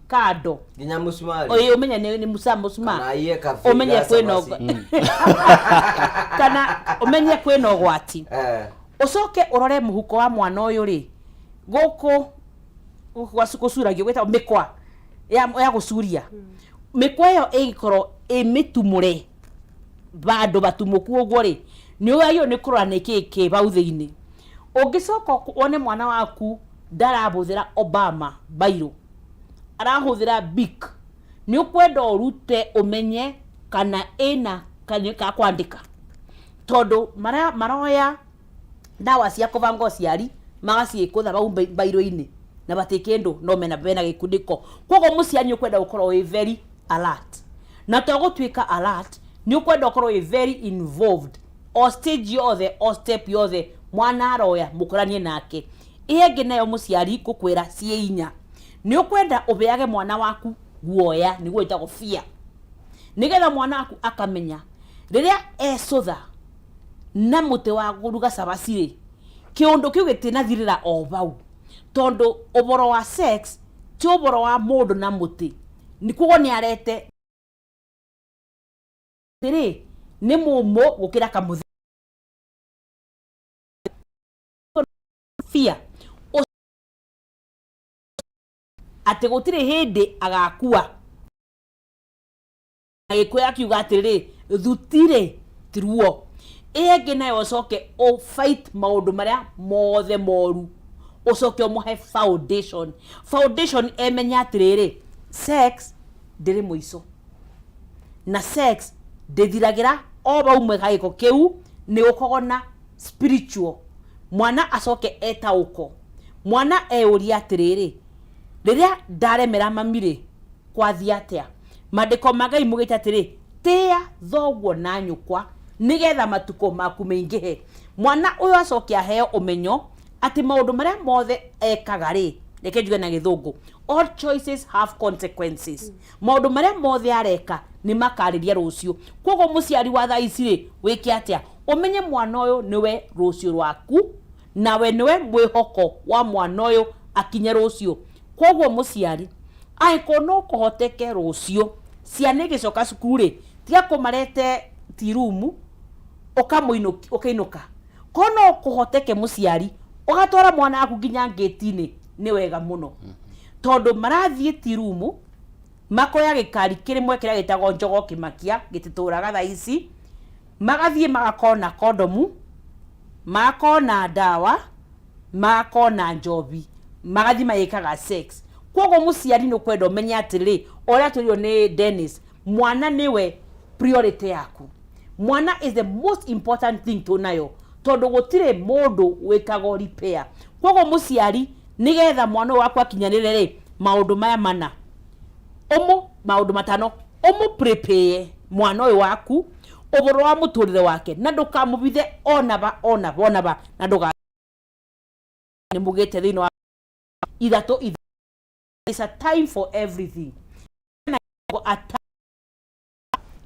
kando, Nginya mũcumari. Ĩĩ, ũmenye nĩ mũcumaa. Kana aiye kabi Ũmenye ga kwĩna cabaci. Kana ũmenye kwĩna ũgwati. Eh. Ũcoke ũrore mũhuko wa mwana ũyũ rĩ, gũkũ gũcuragio gwĩtagwo mĩkwa ya gũcuria. Mĩkwa ĩyo ĩngĩkorwo ĩ mĩtumũre bandũ batumũku ũguo rĩ, nĩ wagĩrĩirwo nĩ kũrora nĩkĩĩ kĩ bau thĩinĩ. Ũngĩcoka wone mwana waku ndarahũthĩra Obama bairũ, arahũthĩra Bic, nĩ ũkwenda ũrute ũmenye kana ĩna kanyamũ ga kwandĩka. Tondũ maroya ndawa cia kũbanga ũciari magaciĩkũtha bau bairũ-inĩ na batĩ kĩndũ no mena bena gĩkunĩko. Koguo mũciari nĩ ũkwenda gũkorwo wĩ very alert. Na to gũtuĩka alert, nĩ ũkwenda ũkorwo wĩ very involved o stage yothe o step yothe mwana aroya mũkoranie nake. Ĩyo ĩngĩ nayo mũciari ngũkwĩra ciĩ inya. Nĩ ũkwenda ũheage mwana waku guoya nĩguo wĩtagwo fear. Nĩgetha mwana waku akamenya rĩrĩa ecũtha na mũtĩ wa kũruga cabaci rĩ, kĩũndũ kĩu gĩtinathirĩra o bau. Tondũ ũboro wa sex ti ũboro wa mũndũ na mũtĩ. Koguo nĩ arete rĩ nĩ mũmũ gũkĩra kamũthĩ. Fear. Atĩ gũtirĩ hĩndĩ agakua. Na Gĩkũyũ akiuga atĩrĩrĩ, thutirĩ ti ruo. Ĩyo ĩngĩ nayo ũcoke ũ fight maũndũ marĩa mothe moru, ũcoke ũmũhe foundation. Foundation emenya atĩrĩrĩ, sex ndĩrĩ mũico. Na sex ndĩthiragĩra o bau gĩko kĩu, nĩ gũkoragwo na spiritual. Mwana acoke etaũko. Mwana eyũrie atĩrĩrĩ, rĩrĩa ndaremera mami rĩ, kwathiĩ atĩa? Maandĩko ma Ngai mugĩte atĩrĩ, tĩĩa thoguo na nyũkwa nĩgetha matukũ maku maingĩhe. Mwana ũyũ acoke aheo ũmenyo atĩ maũndũ marĩa mothe ekaga rĩ, reke njuge na gĩthũngũ, all choices have consequences. Maũndũ marĩa mothe areka nĩ makarĩria rũciũ. Koguo mũciari wa thaa ici rĩ, wĩke atĩa? Ũmenye mwana ũyũ nĩwe rũciũ rwaku, nawe nĩwe mwĩhoko wa mwana ũyũ akinye rũciũ. Koguo mũciari, angĩkorwo no kũhoteke rũciũ ciana igĩcoka cukuru rĩ, tiga kũmarete tea room ũkamũinũkia ũkainũka. Korwo no kũhoteke mũciari ũgatwara mwana waku nginya ngĩti-inĩ nĩ wega mũno. Tondũ marathiĩ tea room makoya gĩkari kĩrĩmwe kĩrĩa gĩtagwo njogoo kĩmakia gĩtitũraga thaa ici, magathiĩ magakona kondomu, magakona ndawa, magakona njobi, magathiĩ magĩkaga sex. Koguo mũciari nĩ ũkwenda ũmenye atĩrĩrĩ, o ũrĩa twĩrirwo nĩ Dennis, mwana nĩwe priority yaku. Mwana is the most important thing twĩnayo, tondũ gũtirĩ mũndũ wĩkagwo repair. Koguo mũciari nĩgetha mwana ũyũ waku akinyanĩre rĩ, maũndũ maya mana, ũmũ maũndũ matano, ũmũ prepare mwana ũyũ waku ũhoro wa mũtũrĩre wake, na ndũkamũbithe ona ba ona ba ona ba, na ndũga nĩ mugĩte thĩinĩ wa ithatũ ithatũ. It's a time for everything. A time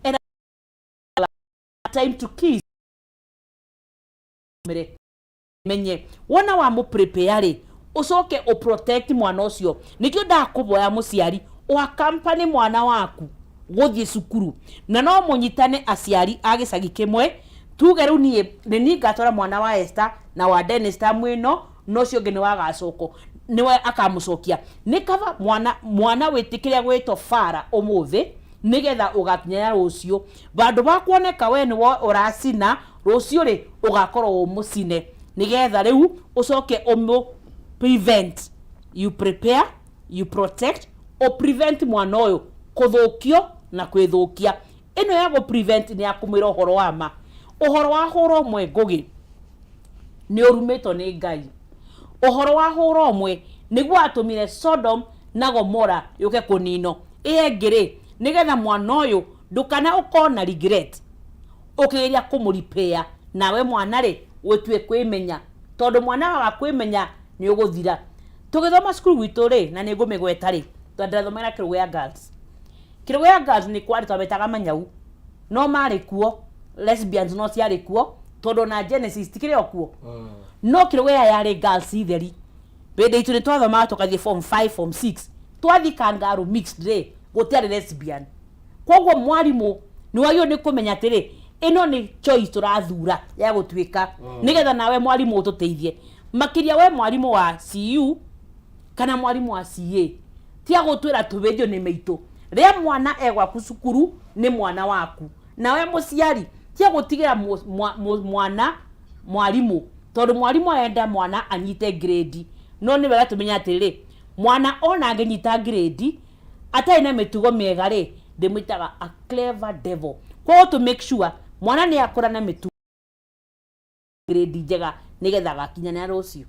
and a time to kiss. Menye wona wa mu prepare rĩ, ũcoke ũ protect mwana ũcio. Nĩkĩo ndakũboya mũciari ũ accompany mwana waku gũthiĩ cukuru, na no mũnyitane aciari a gĩcagi kĩmwe, tuge rĩu niĩ nĩ niĩ ngatwara mwana wa Esther na wa Dennis tamu ĩno, na ũcio ũngĩ nĩ wa Gacũkũ nĩwe akamũcokia. Nĩ kaba mwana mwana wĩtĩkĩre gwĩtwo bara ũmũthĩ nĩgetha ũgakinyĩra rũciũ, vandũ va kuoneka we nĩwe ũracina rũciũ rĩ, ũgakorwo ũmũcine, nĩgetha rĩu ũcoke ũmũ prevent. You prepare, you protect, ũ prevent mwana ũyũ kũthũkio na kwĩthũkia. Ĩno ya gũ prevent nĩ ya kũmwĩra ũhoro wa ma. Ũhoro wa hũra ũmwe Ngũgĩ nĩ ũrumĩtwo nĩ Ngai. Ũhoro wa hũra ũmwe nĩguo watũmire Sodom na Gomora yũke kũninwo. Ĩyo ĩngĩ rĩ, nĩgetha mwana ũyũ ndũkana ũkorwo na regret ũkĩgeria kũmũ repair, nawe mwana rĩ wĩtue kwĩmenya, tondũ mwana waga kwĩmenya nĩ ũgũthira. Tũgĩthoma cukuru gwitũ rĩ, na nĩ ngũmĩgweta rĩ, ndathomera Kĩrũgũya Girls. Kĩrũgũya Girls nĩ kwarĩ twametaga manyau, no marĩ kuo, lesbians no ciarĩ kuo, tondũ ona Genesis tikĩrĩ o kuo. No Kĩrũgũya yarĩ girls theri. Hĩndĩ itũ nĩ twathomaga tũgathiĩ form 5, form 6. Twathiĩ Kangaroo mixed rĩ, gũtiarĩ lesbian. Koguo mwarimũ nĩ wagĩrĩirwo nĩ kũmenya atĩrĩ, ĩno nĩ choice tũrathura ya gũtuĩka, nĩgetha nawe mwarimũ ũtũteithie. Makĩria we mwarimũ wa CU kana mwarimũ wa CA, tia gũtwĩra tũhĩnjio nĩ mĩitũ. Rĩa mwana e gwaku cukuru nĩ mwana waku. Nawe mũciari tia gũtigĩra mwana mwarimũ, tondũ mwarimũ arenda mwana anyite grade. No nĩ wega tũmenye atĩrĩrĩ, mwana ona angĩnyita grade atarĩ na mĩtugo mĩega rĩ, ndĩmwĩtaga a clever devil. Koguo to make sure mwana nĩ akũra na mĩtugo grade njega nĩgetha agakinyanĩra rũciũ.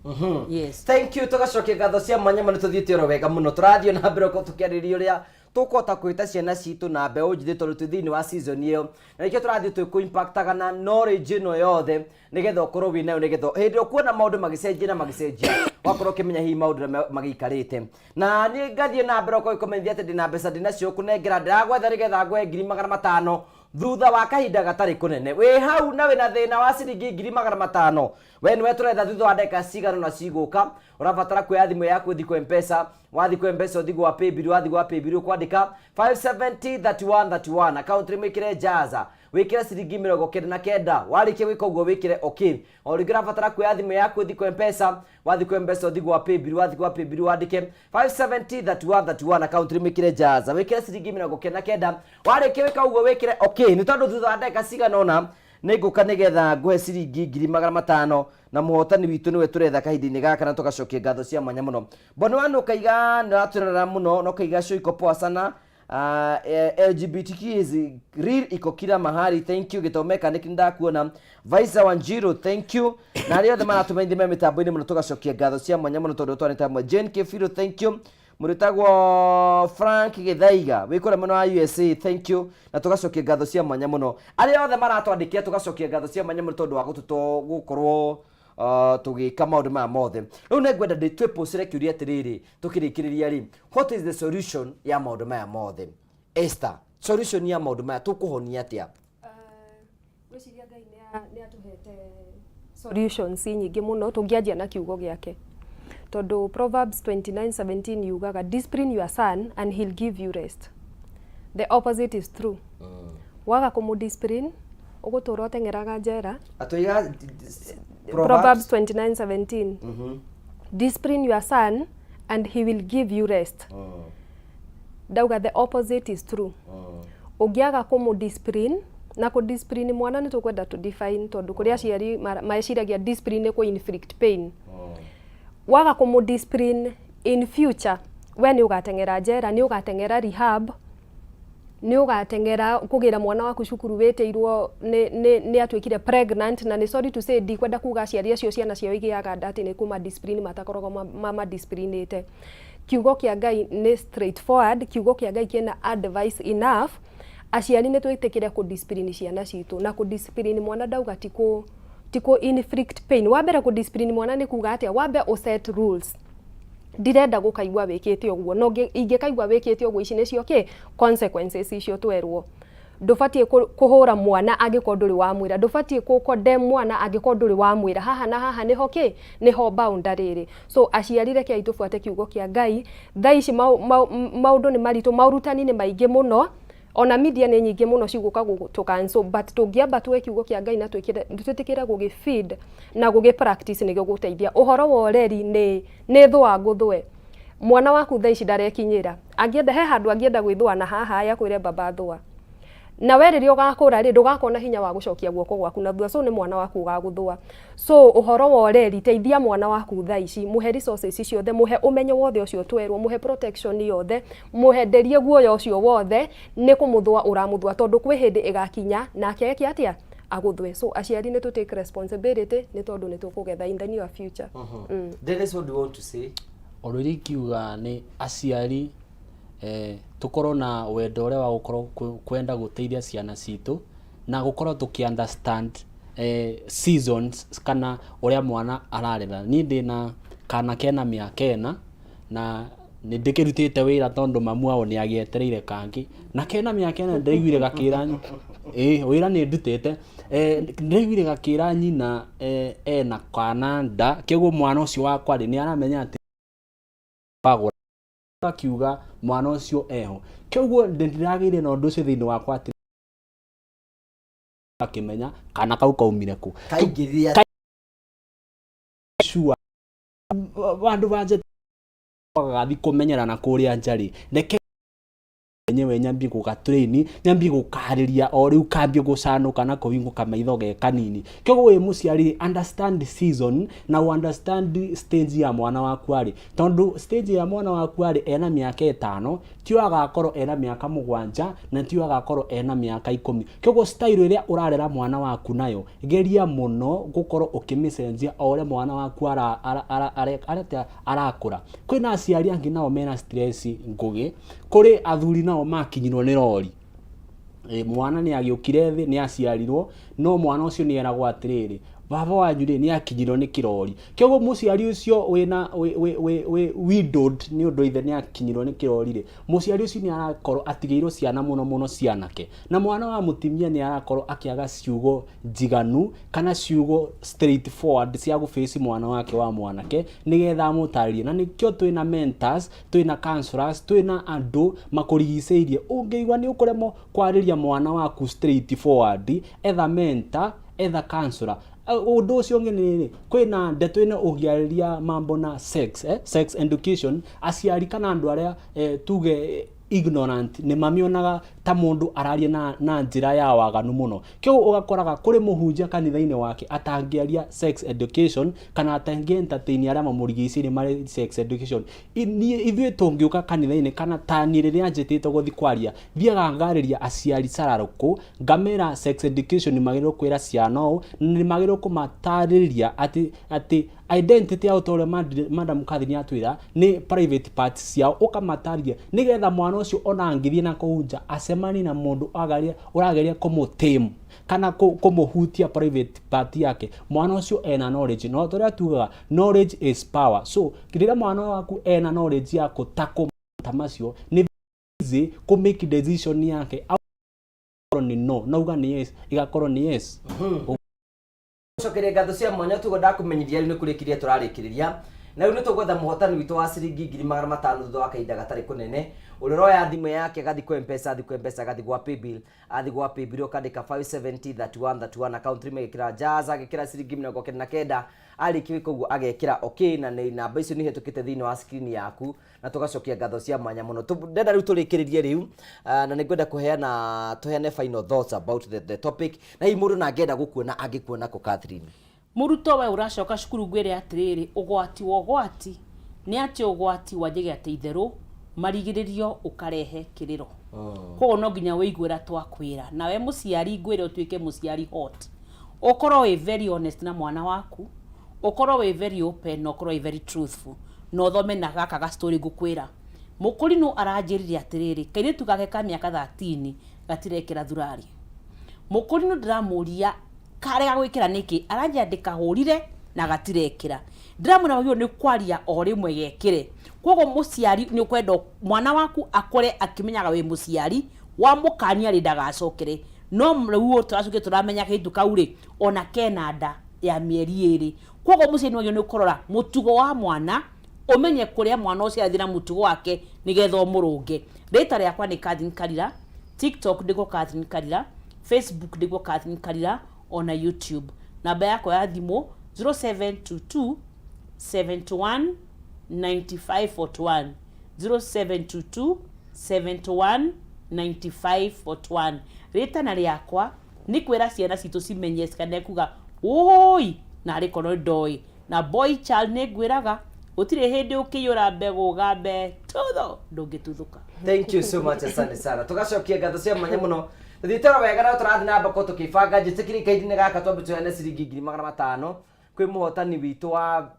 Yes. Thank you, tũgacokia ngatho cia mwanya mũno, tũthiĩte oro wega mũno. Tũrathiĩ na mbere gũkorwo tũkĩarĩrĩria ũrĩa tũkũhota kwĩta ciana citũ na mbeũ njĩthĩ, tondũ twĩ thĩinĩ wa season ĩyo, na nĩkĩo tũrathiĩ twĩ kũ impactaga na knowledge ĩno yothe, nĩgetha ũkorwo wĩ nayo, nĩgetha hĩndĩ ĩrĩa ũkuona maũndũ magĩcenjia na magĩcenjia, ũgakorwo ũkĩmenya hihi maũndũ ũrĩa magĩikarĩte. Na niĩ ngathiĩ na mbere gũkorwo ngĩkũmenyithia atĩ ndĩna mbeca ndĩnacio kũnengera, ndĩragwetha nĩgetha ngũhe 500,000 thutha wa kahinda gatarĩ kũnene. Wĩ hau na wĩna thĩna wa ciringi 500,000, we nĩwe tũretha. Thutha wa ndagĩka cigana ũna cigũka, ũrabatara kuoya thimũ yaku ũthiĩ kwa M-Pesa. Wathiĩ kwa M-Pesa ũthiĩ gwa paybill, wathiĩ gwa paybill ũkwandĩka 570 31 31, account name wĩkĩre Jaza, wĩkĩre ciringi 99. Warĩkia gwĩka ũguo wĩkĩre okay. O rĩngĩ ũrabatara kuoya thimũ yaku ũthiĩ kwa M-Pesa, wathiĩ kwa M-Pesa ũthiĩ gwa paybill, wathiĩ gwa paybill wandĩke 570 31 31, account name wĩkĩre Jaza, wĩkĩre ciringi 99. Warĩkia gwĩka ũguo wĩkĩre okay, nĩ tondũ thutha wa ndagĩka cigana ũna nĩ ngũka nĩgetha ngũhe ciringi 500,000, na mũhotani witũ nĩwe tũretha kahinda-inĩ gaka, na tũgacokia ngatho cia mwanya mũno. Mboni wanu ũkaiga nĩ watwĩrorera mũno, na ũkaiga show iko poa sana. LGBTQ is real, iko kila mahali. Thank you. Gĩthomo mechanic nĩndakuona. Vaisa Wanjiru, thank you. Na arĩa othe maratũmenyithia me mĩtambo-inĩ mũno, tũgacokia ngatho cia mwanya mũno tondũ twanĩte hamwe. Jane Kĩbirũ, thank you. Mũrĩtagwo Frank Gĩthaiga wĩ kũrĩa mwena wa USA, thank you. Na tũgacokia ngatho cia mwanya mũno arĩa othe maratwandĩkĩra, tũgacokia ngatho cia mwanya mũno tondũ wa gũtũto gũkorwo tũgĩka maũndũ maya mothe. Rĩu nĩ ngwenda twĩpũcĩre kĩũria atĩrĩrĩ, tũkĩrĩkĩrĩria rĩ, what is the solution ya maũndũ maya mothe? Esther, solution ya maũndũ maya tũkũhonia atĩa? Ngwĩciria Ngai nĩ atũhete solutions nyingĩ mũno tũngĩanjia na kiugo gĩake, tondũ Proverbs 29:17 yugaga, "Discipline your son and he'll give you rest." The opposite is true. Waga kũmũ discipline, ũgũtũra ũteng'eraga njera. Atũiga Proverbs 29:17, "Discipline your son and he will give you rest." Ndauga the opposite is true. Ũngĩaga kũmũ discipline, na kũ discipline mwana nĩ tũkwenda tũ define, tondũ kũrĩ aciari meciragia discipline nĩ kũ inflict pain. Waga kũmũ discipline, in future We nĩ ũgateng'era njera, nĩ ũgateng'era rehab, nĩ ũgateng'era kũgĩra mwana waku cukuru wĩtĩirwo nĩ nĩ nĩ atuĩkire pregnant. Na nĩ sorry to say, ndikwenda kuga aciari acio ciana ciao igĩaga nda atĩ nĩ kũma discipline matakoragwo mama disciplinĩte. Kiugo kĩa Ngai nĩ straightforward, kiugo kĩa Ngai kĩna advice enough. Aciari nĩ twĩtĩkĩre kũ discipline ciana citũ, na kũ discipline mwana ndauga ti kũ inflict pain. Wa mbere, kũ discipline mwana nĩ kuga atĩa? Wambe ũ set rules: ndirenda gũkaigua wĩkĩte ũguo, no ingĩkaigua wĩkĩte ũguo, ici nĩcio kĩ consequences icio twerwo. Ndũbatiĩ kũhũra mwana angĩkorwo ndũrĩ wamwĩra, ndũbatiĩ kũ mwana angĩkorwo ndũrĩ wamwĩra haha na haha nĩho kĩ nĩho boundary ĩrĩ. So aciari, rekei tũbuate kiugo kĩa Ngai. Thaa ici maũndũ nĩ maritũ, maũrutani nĩ maingĩ mũno, ona media nĩ nyingĩ mũno cigũka gũtũ, but tũngĩamba tuoe kiugo kĩa Ngai na twĩtĩkĩre gũgĩ feed na gũgĩ practice, nĩ gĩgũteithia. Ũhoro wa ũreri nĩ thũa ngũthũe. Mwana waku thaa ici ndarekinyĩra, angĩenda he handũ angĩenda gwĩthũa na haha akwĩre baba thũa, na we rĩrĩa ũgakũra rĩ, ndũgakorwo na hinya wa gũcokia guoko gwaku na thutha. So nĩ mwana waku ũgagũthũa. So ũhoro wa ũreri, teithia mwana waku thaa ici, mũhe resources ciothe, mũhe ũmenyo wothe ũcio twerwo, mũhe protection yothe, mũhenderie guoya ũcio wothe. Nĩ kũmũthũa ũramũthũa, tondũ kwĩ hĩndĩ ĩgakinya nake eke atĩa? Agũthwe. So aciari nĩ tũ take responsibility, nĩ tondũ nĩ tũkũgetha in the near future. Dennis, what do you want to say? Ũndũ ũrĩa ingiuga nĩ aciari tũkorwo na wendo ũrĩa wa gũkorwo kwenda gũteithia ciana citũ na gũkorwo tũkĩ understand seasons kana ũrĩa mwana ararera. Niĩ ndĩna kana kena mĩaka 4 na nĩ ndĩkĩrutĩte wĩra tondũ mamu wao nĩ agĩetereire kangĩ na kena mĩaka 4. Ndĩraiguire gakĩra ĩ wĩra nĩ ndutĩte, ndĩraiguire gakĩra nyina ena kana nda. Kĩoguo mwana ũcio wakwa rĩ, nĩ aramenya atĩ wagũra akiuga mwana ũcio eho. Kĩoguo ndĩragĩire na ũndũ ũcio thĩinĩ wakwa atĩ akĩmenya kana kau kaumire kũ. Kaingĩrire. Sure, vandũ vanje gagathi kũmenyerana kũrĩa nja rĩ, reke enyewe nyambie gũgatrain, nyambie gũkarĩria o rĩu kambie gũcanũka na kũhingũka maitho ge kanini. Kĩoguo wĩ mũciari, understand season na understand stage ya mwana waku arĩ, tondũ stage ya mwana waku arĩ ena mĩaka 5 tio agakorwo ena mĩaka 7 na tio agakorwo ena mĩaka 10. Kĩoguo style ĩrĩa ũrarera mwana waku nayo, geria mũno gũkorwo ũkĩmĩcenjia o ũrĩa mwana waku arakũra. Kwĩna aciari angĩ nao mena stress ngũgĩ. Kũrĩ athuri nao makinyirwo nĩ rori. Mwana nĩ agĩũkire thĩ, nĩ aciarirwo, no mwana ũcio nĩ eragwo atĩrĩrĩ, baba wanyu rĩ, nĩ akinyirwo nĩ kĩrori. Kĩoguo mũciari ũcio wĩna wĩ widowed nĩ ũndũ ithe nĩ akinyirwo nĩ kĩrori rĩ, mũciari ũcio nĩ arakorwo atigĩirwo ciana, mũno mũno cianake, na mwana wa mũtumia nĩ arakorwo akĩaga ciugo njiganu kana ciugo straight forward cia gũbĩci mwana wake wa mwanake nĩgetha amũtarĩrie. Na nĩkĩo twĩna mentors, twĩna counselors, twĩna andũ makũrigicĩirie. Ũngĩigua nĩ ũkũremwo kwarĩria mwana waku straight forward, etha mentor, etha counselor. Ũndũ ũcio ũngĩ nĩ rĩrĩ, kwĩna ndeto ĩno ũngĩarĩria mambo na sex, sex education. Aciari kana andũ arĩa tuge ignorant nĩ mamĩonaga ta mũndũ araria na njĩra ya waganu mũno. Kĩu ũgakoraga kũrĩ mũhunjia kanitha-inĩ wake atangĩaria sex education kana atangĩ entertain arĩa mamũrigicĩirie marĩ sex education. Niĩ ithuĩ tũngĩũka kanitha-inĩ kana ta niĩ rĩrĩa njĩtĩtwo gũthiĩ kwaria, thiaga ngarĩria aciari cararũkũ, ngamera sex education nĩ magĩrĩirwo kwĩra ciana ũũ, na nĩ magĩrĩirwo kũmatarĩria atĩ identity yao, ta ũrĩa Madam Catherine atwĩra nĩ private parts ciao, ũkamatarĩria nĩgetha mwana ũcio ona angĩthiĩ na kũu nja acemanie na mũndũ ũrageria kũmũtame kana kũmũhutia private part yake, mwana ũcio ena knowledge. No tũrĩa tugaga knowledge is power, so rĩrĩa mwana waku ena knowledge ya kũtakũ ta macio, nĩ easy kũ make decision yake. Akorwo nĩ no, nauga nĩ yes, igakorwo nĩ yes. Cokeria ngatho cia mwanya. Tugo ndakũmenyithia rĩu nĩ kũrĩkĩria tũrarĩkĩrĩria, na rĩu nĩ tũgwetha mũhotani witũ wa ciringi 500,000 thutha wa kahinda gatarĩ kũnene. Ũrĩa ũroya thimũ yake agathiĩ kwa Mpesa, athiĩ kwa Mpesa, agathiĩ gwa paybill, athiĩ gwa paybill ũkandĩka 570 31 31, account name agĩkĩra Jazz, agĩkĩra ciringi 99. Arĩkia gwĩka ũguo agekĩra okay, na nĩ namba icio nĩ ihĩtũkĩte thĩinĩ wa screen yaku, na tũgacokia ngatho cia mwanya mũno. Ndenda rĩu tũrĩkĩrĩrie rĩu, na nĩ ngwenda kũheana tũheane final thoughts about the topic, na hihi mũndũ na angĩenda gũkuona angĩkuona kũ, Catherine? Mũrutwo we ũracoka cukuru, ngwĩre atĩrĩrĩ, ũgwati wa ũgwati nĩ atĩ ũgwati wanjagia atĩ itherũ. Marigĩrĩrio ũkarehe kĩrĩro. Koguo no nginya wĩigue ũrĩa twakwĩra. Nawe mũciari ngwĩre ũtuĩke mũciari hot. Ũkorwo wĩ very honest na mwana waku, ũkorwo wĩ very open na ũkorwo wĩ very truthful. Na ũthome na gaka ga story ngũkwĩra. Mũkũrinũ aranjĩrire atĩrĩrĩ, kairĩtu gake ka mĩaka 13 gatirekĩra thurari. Mũkũrinũ ndĩramũria karega gwĩkĩra nĩkĩ, aranjĩra ndĩkahũrire na gatirekĩra. Ndĩramwĩra wagĩrĩirwo nĩ kwaria o rĩmwe gekĩre. Koguo mũciari nĩ ũkwenda mwana waku akũre akĩmenyaga wĩ mũciari, wamũkania rĩ ndagacokere. No rĩu ũũ tũracokire tũramenya kairĩtu kau rĩ, ona kena nda ya mĩeri ĩrĩ. Koguo mũciari nĩ wagĩrĩirwo nĩ kũrora mũtugo wa mwana, ũmenye kũrĩa mwana ũcio arathiĩ na mũtugo wake nĩgetha ũmũrũnge. Rĩtwa rĩakwa nĩ Catherine Karira, TikTok ndĩkwo Catherine Karira, Facebook ndĩkwo Catherine Karira, ona YouTube. Namba yakwa ya thimũ 0722 71 95 41 0722 71 95 41. Rĩtana rĩakwa nĩ kwĩra ciana citũ cimenye cikane kuga wũi narĩ korwo ndoĩ. Na boy child nĩ ngwĩraga gũtirĩ hĩndĩ ũkĩiyũra mbegũ ũgambe tutho ndũngĩtuthũka. Thank you so much, asante sana. Tugacokia ngatho cia mwanya mũno. Tuthiĩte oro wega na tũrathiĩ na mbere tũkĩbanga. Njĩtĩkĩrie kahinda-inĩ gaka twambe tũheane ciringi 500,000 kwĩ mũhotani witũ wa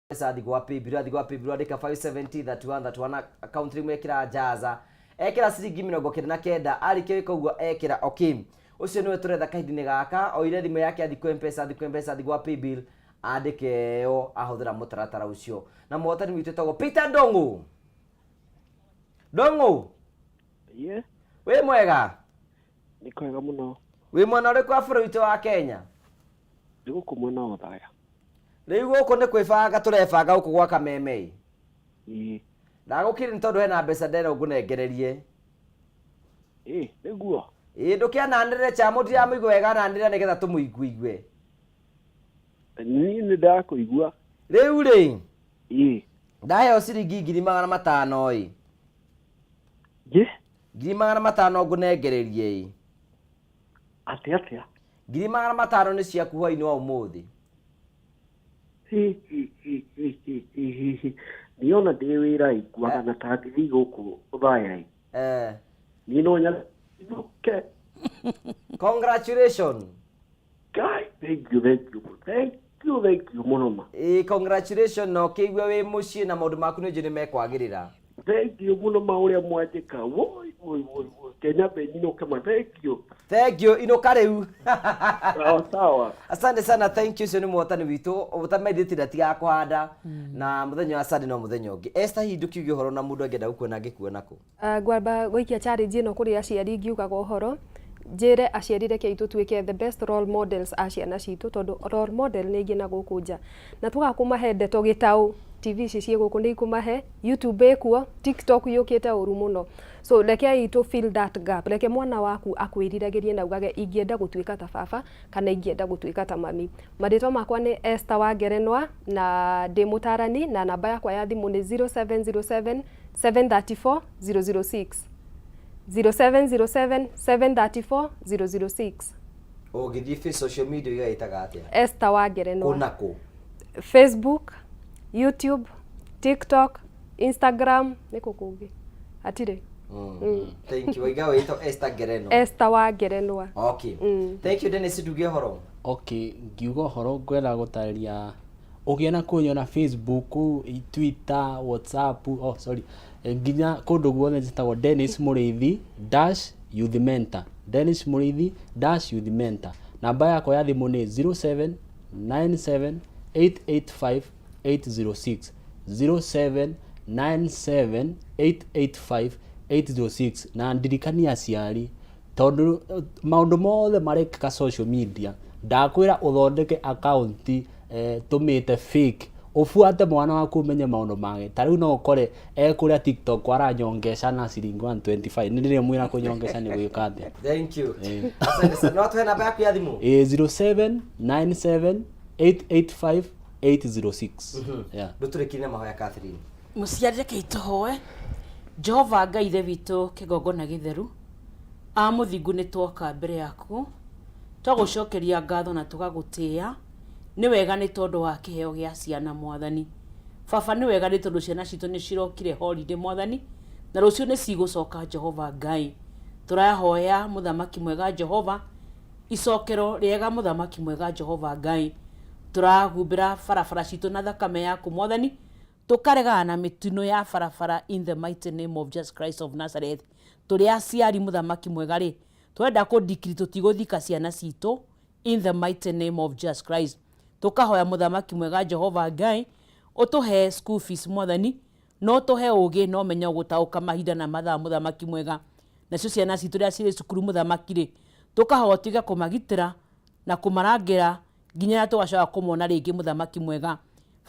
mbeca thiĩ gwa paybill, athiĩ gwa paybill andĩka 570 31 31 account rĩmwe ekĩra jaza ekĩra ciringi 99 arĩkia gwĩka ũguo ekĩra okay. Ũcio nĩwe tũretha kahinda-inĩ gaka oire thimũ yake athiĩ kwĩ mpesa athiĩ kwĩ mpesa athiĩ gwa paybill andĩke ĩyo ahũthĩra mũtaratara ũcio. Na mũhotani witũ etagwo Peter Ndong'ũ. Ndong'ũ. Yes. Wĩ mwega? Nĩ kwega mũno. Wĩ mwena ũrĩkũ wa bũrũri witũ wa Kenya? Nĩ gũkũ mwena wa Othaya. Rĩu gũkũ nĩ kwĩbanga tũrebanga gũkũ gwa Kameme. Ĩĩ. Ndagũkire nĩ tondũ hena mbeca nderwo ngũnengererie. Ĩĩ, nĩguo. Ĩĩ, ndũkĩananĩrĩre Chamu ndiramũigua wega ananĩrĩra nĩgetha tũmũiguigue. Niĩ nĩ ndakũigua. Rĩu rĩ. Ĩĩ. Ndaheo ciringi 500,000 ĩ. Jĩ? 500,000 ngũnengererie ĩ. Atĩ atĩa? 500,000 nĩ ciaku hwainĩ wa ũmũthĩ. Hi, hi, hi, hi, hi, hi, hi, hi. Niĩ ona ndĩ wĩra ĩ, nguaga na ta ngĩthiĩ gũkũ Othaya ĩ. Niĩ no nyinũke. Congratulations. Guy, thank you, thank you, thank you, thank you mũno ma. Ĩĩ, congratulations na ũkĩigue wĩ mũciĩ na maũndũ maku nĩ njũĩ nĩ mekwagĩrĩra. Thank you mũno ma ũrĩa mwanjĩka. Woi, woi, woi, woi. Kenya be nyinũke ma, thank you. Thank you, inũka rĩu. Sawa, sawa. Asante sana, thank you. Ũcio nĩ mũhotani witũ ũtamendete ndatigaga kũhanda na mũthenya wa Sunday no mũthenya ũngĩ. Esther, hihi ndũkiuge ũhoro na mũndũ angĩenda gũkuona angĩkuona kũ? Ngwamba gũikia challenge ĩno kũrĩ aciari ngiugaga ũhoro, njĩre aciari rekei tũtuĩke the best role models a ciana citũ tondũ role model nĩ aingĩ na gũkũ nja. Na twaga kũmahe ndeto gĩtaũ, TV ici ciĩ gũkũ nĩ ikũmahe, YouTube ĩkuo, TikTok yũkĩte ũru mũno. So rekei tũ fill that gap, reke mwana waku akwĩriragĩrie na augage ingĩenda gũtuĩka ta baba kana ingĩenda gũtuĩka ta mami. Marĩtwa makwa nĩ Esther wa Ngerenwa na ndĩ mũtarani na namba yakwa ya thimũ nĩ 0707 734 006. 0707 734 006. Ũngĩthiĩ face social media igagĩtaga atĩa? Esther wa Ngerenwa. Kũ na kũ? Facebook, YouTube, TikTok, Instagram, nĩ kũ kũngĩ? Hatirĩ. Thank you. Waiga wĩtwo Esther Ngerenwa. Esther wa Ngerenwa. Okay. Thank you Dennis nduge ũhoro. Okay, ngiuga ũhoro ngwenda gũtarĩria ũgĩona kũnyona Facebook, Twitter, WhatsApp, oh sorry, nginya kũndũ guothe njĩtagwo Dennis Mũrĩithi dash youth mentor. Dennis Mũrĩithi dash youth mentor. Namba yakwa ya thimũ nĩ 0797 885 806 0797 885 806 na ndirikania aciari tondũ maũndũ mothe marekĩka social media ndakwĩra ũthondeke account tũmĩte fake ũbuate mwana waku ũmenye maũndũ make ta rĩu no ũkore e kũrĩa TikTok aranyongeca na ciringi 125 nĩ ndĩrĩ mwĩra kũnyongeca nĩ gwĩka atĩa. Thank you. Asante sana. No tuhe namba yaku ya thimũ. 0797 885 806. Yeah. Ndũtũrĩkirie na mahoya Catherine. Mũciari rekei tũhoe. Jehova Ngai ithe witũ kĩgongona gĩtheru, a mũthingu nĩ twoka mbere yaku, twagũcokeria ngatho na tũgagũtĩĩa, nĩ wega nĩ tondũ wa kĩheo gĩa ciana Mwathani. Baba nĩ wega nĩ tondũ ciana citũ nĩ cirokire holiday mwathani, na rũciũ nĩ cigũcoka Jehova Ngai. Tũrahoya mũthamaki mwega Jehova, icokero rĩega mũthamaki mwega Jehova Ngai. Tũrahumbĩra barabara citũ na thakame yaku mwathani, tũkaregana na mĩtino ya barabara in the mighty name of Jesus Christ of Nazareth. Tũrĩ aciari mũthamaki mwega rĩ, twenda kũ decree tũtigũthika ciana citũ in the mighty name of Jesus Christ. Tũkahoya mũthamaki mwega Jehova Ngai, ũtũhe school fees mwathani, na ũtũhe ũgĩ na ũmenyo gũtaũka mahinda na mathaa mũthamaki mwega. Nacio ciana citũ rĩrĩa cirĩ cukuru mũthamaki rĩ, tũkahoya ũtuĩke kũmagitĩra na kũmarangĩra nginya rĩrĩa tũgacoka kũmona rĩngĩ mũthamaki mwega.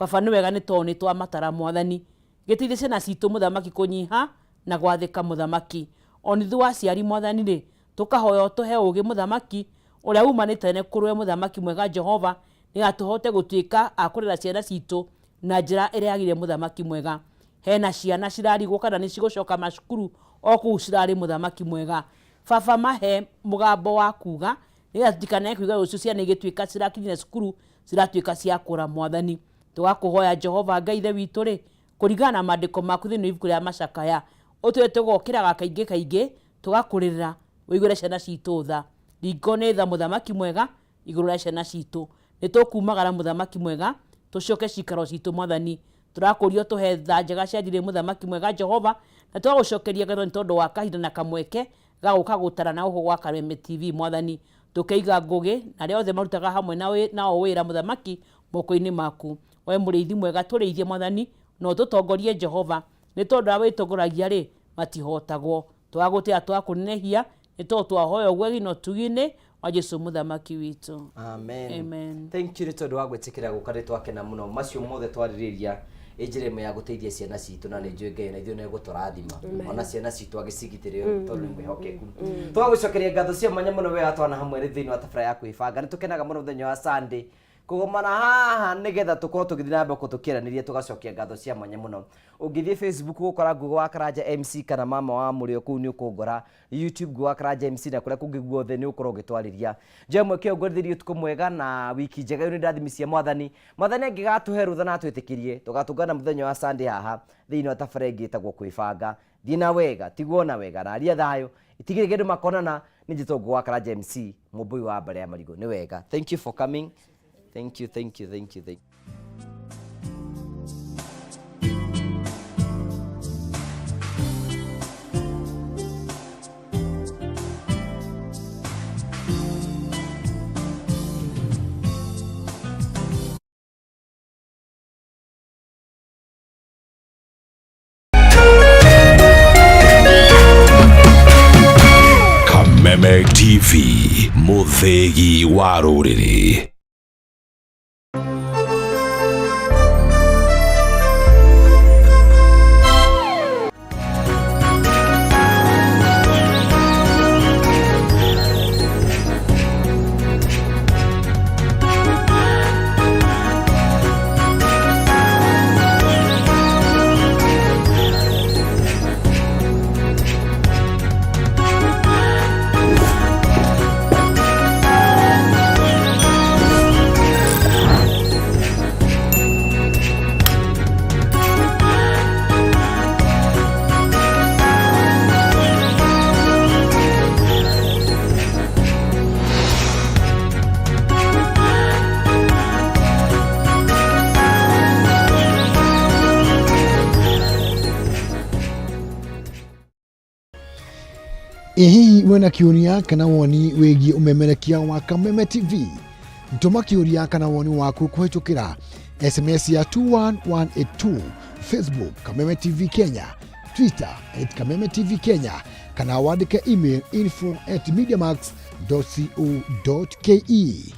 Baba nĩ wega nĩ tondũ nĩ twamatara mwathani. Gĩteithie ciana citũ mũthamaki kũnyiha na gwathĩka mũthamaki. Ona ithuĩ aciari mwathani rĩ, tũkahoya ũtũhe ũgĩ mũthamaki ũrĩa umanĩte nĩ kũrĩ we mũthamaki mwega Jehova, nĩgetha tũhote gũtuĩka a kũrera ciana citũ na njĩra ĩrĩa yagĩrĩire mũthamaki mwega. Hena ciana cirarigwo kana nĩ cigũcoka macukuru o kũu cirarĩ mũthamaki mwega. Baba mahe mũgambo wa kuga nĩgetha tũtikanae kũigua rũciũ ciana igĩtuĩka cirakinyire cukuru ciratuĩka cia kũra mwathani. Tũgakũhoya Jehova Ngai ithe witũ rĩ, kũringana na maandĩko maku thĩinĩ wa ibuku rĩa macakaya, ũtwĩre tũgokĩraga kaingĩ kaingĩ tũgakũrĩrĩra ũiguĩre ciana citũ tha. Ringo nĩ tha mũthamaki mwega igũrũ rĩa ciana citũ. Nĩ tũkumagara mũthamaki mwega tũcoke cikaro citũ mwathani. Tũrakũria ũtũhe tha njega cia ndirĩ mũthamaki mwega Jehova, na tũgagũcokeria ngatho nĩ tondũ wa kahinda na kamweke ga gũka gũtara na gũkũ gwa Kameme TV mwathani. Tũkeiga Ngũgĩ na arĩa othe marutaga hamwe nao wĩra mũthamaki moko-inĩ maku. We mũrĩithi mwega tũrĩithie mwathani na ũtũtongorie Jehova, nĩ tondũ arĩa wĩtongoragia rĩ matihotagwo. Twagũtĩa twakũnenehia nĩ tondũ twahoya ũguo gino ũtugi-inĩ wa Jesu mũthamaki witũ. Amen. Amen. Thank you nĩ tondũ wa gwĩtĩkĩra gũka nĩ twakena mũno macio mothe twarĩrĩria ĩ njĩra ĩmwe ya gũteithia ciana citũ na nĩ njũĩ Ngai na ithuĩ nĩ egũtũrathima Amen. ona ciana citũ agĩcigitĩre tondũ nĩ mwĩhokeku Mm. twagũcokeria ngatho cia mwanya mũno we watwana hamwe nĩ thĩinĩ wa tabara ya kwĩbanga nĩ tũkenaga mũno mũthenya wa Sunday kũgomana haha nĩgetha tũkorwo tũgĩthiĩ na mbere tũkĩaranĩria tũgacokia ngatho cia mwanya mũno ũngĩthiĩ Facebook ũgũkora Ngugi wa Karanja MC kana mama wa mũrĩo kũu nĩ ũkũngora YouTube Ngugi wa Karanja MC na kũrĩa kũngĩ guothe nĩ ũkorwo ũgĩtwarĩria njoe mweke ũyũ ngwendithĩrie ũtukũ mwega na wiki njega nĩ ndathimi cia mwathani mwathani angĩgatũhe rũtha na atwĩtĩkĩrie tũgatũngana mũthenya wa Sunday haha thĩinĩ wa tabara ĩngĩ ĩtagwo kwĩbanga thiĩ na wega tigwo na wega na aria thayũ itigĩrĩ kĩndũ makonana nĩ njĩtwo Ngugi wa Karanja MC mũmbũi wa mbare ya marigũ nĩ wega thank you for coming thank you thank you thank you thank you. Kameme TV, mũthĩgi wa rũrĩrĩ. Ĩ hihi wĩna kĩũria kana woni wĩgiĩ ũmemerekia wa Kameme TV? Tũma kĩũria kana woni waku kũhĩtũkĩra SMS ya 21182, Facebook Kameme TV Kenya, Twitter at Kameme TV Kenya, kana wandĩke email info at mediamax.co.ke.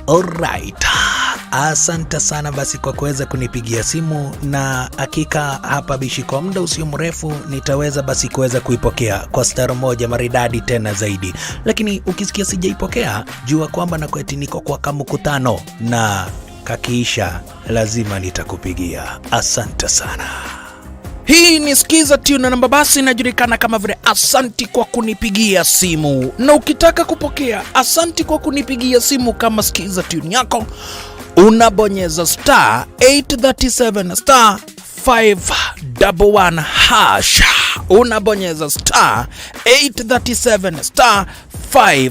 Alright. Asante sana basi kwa kuweza kunipigia simu, na hakika hapa bishi kwa muda usio mrefu nitaweza basi kuweza kuipokea kwa star moja maridadi tena zaidi, lakini ukisikia sijaipokea jua kwamba na kweti niko kwa kamkutano na kakiisha lazima nitakupigia. Asante sana. Hii ni Skiza Tune na namba basi inajulikana kama vile asanti kwa kunipigia simu, na ukitaka kupokea asanti kwa kunipigia simu kama Skiza Tune yako unabonyeza star 837 star 511 hash, unabonyeza star 837 star 5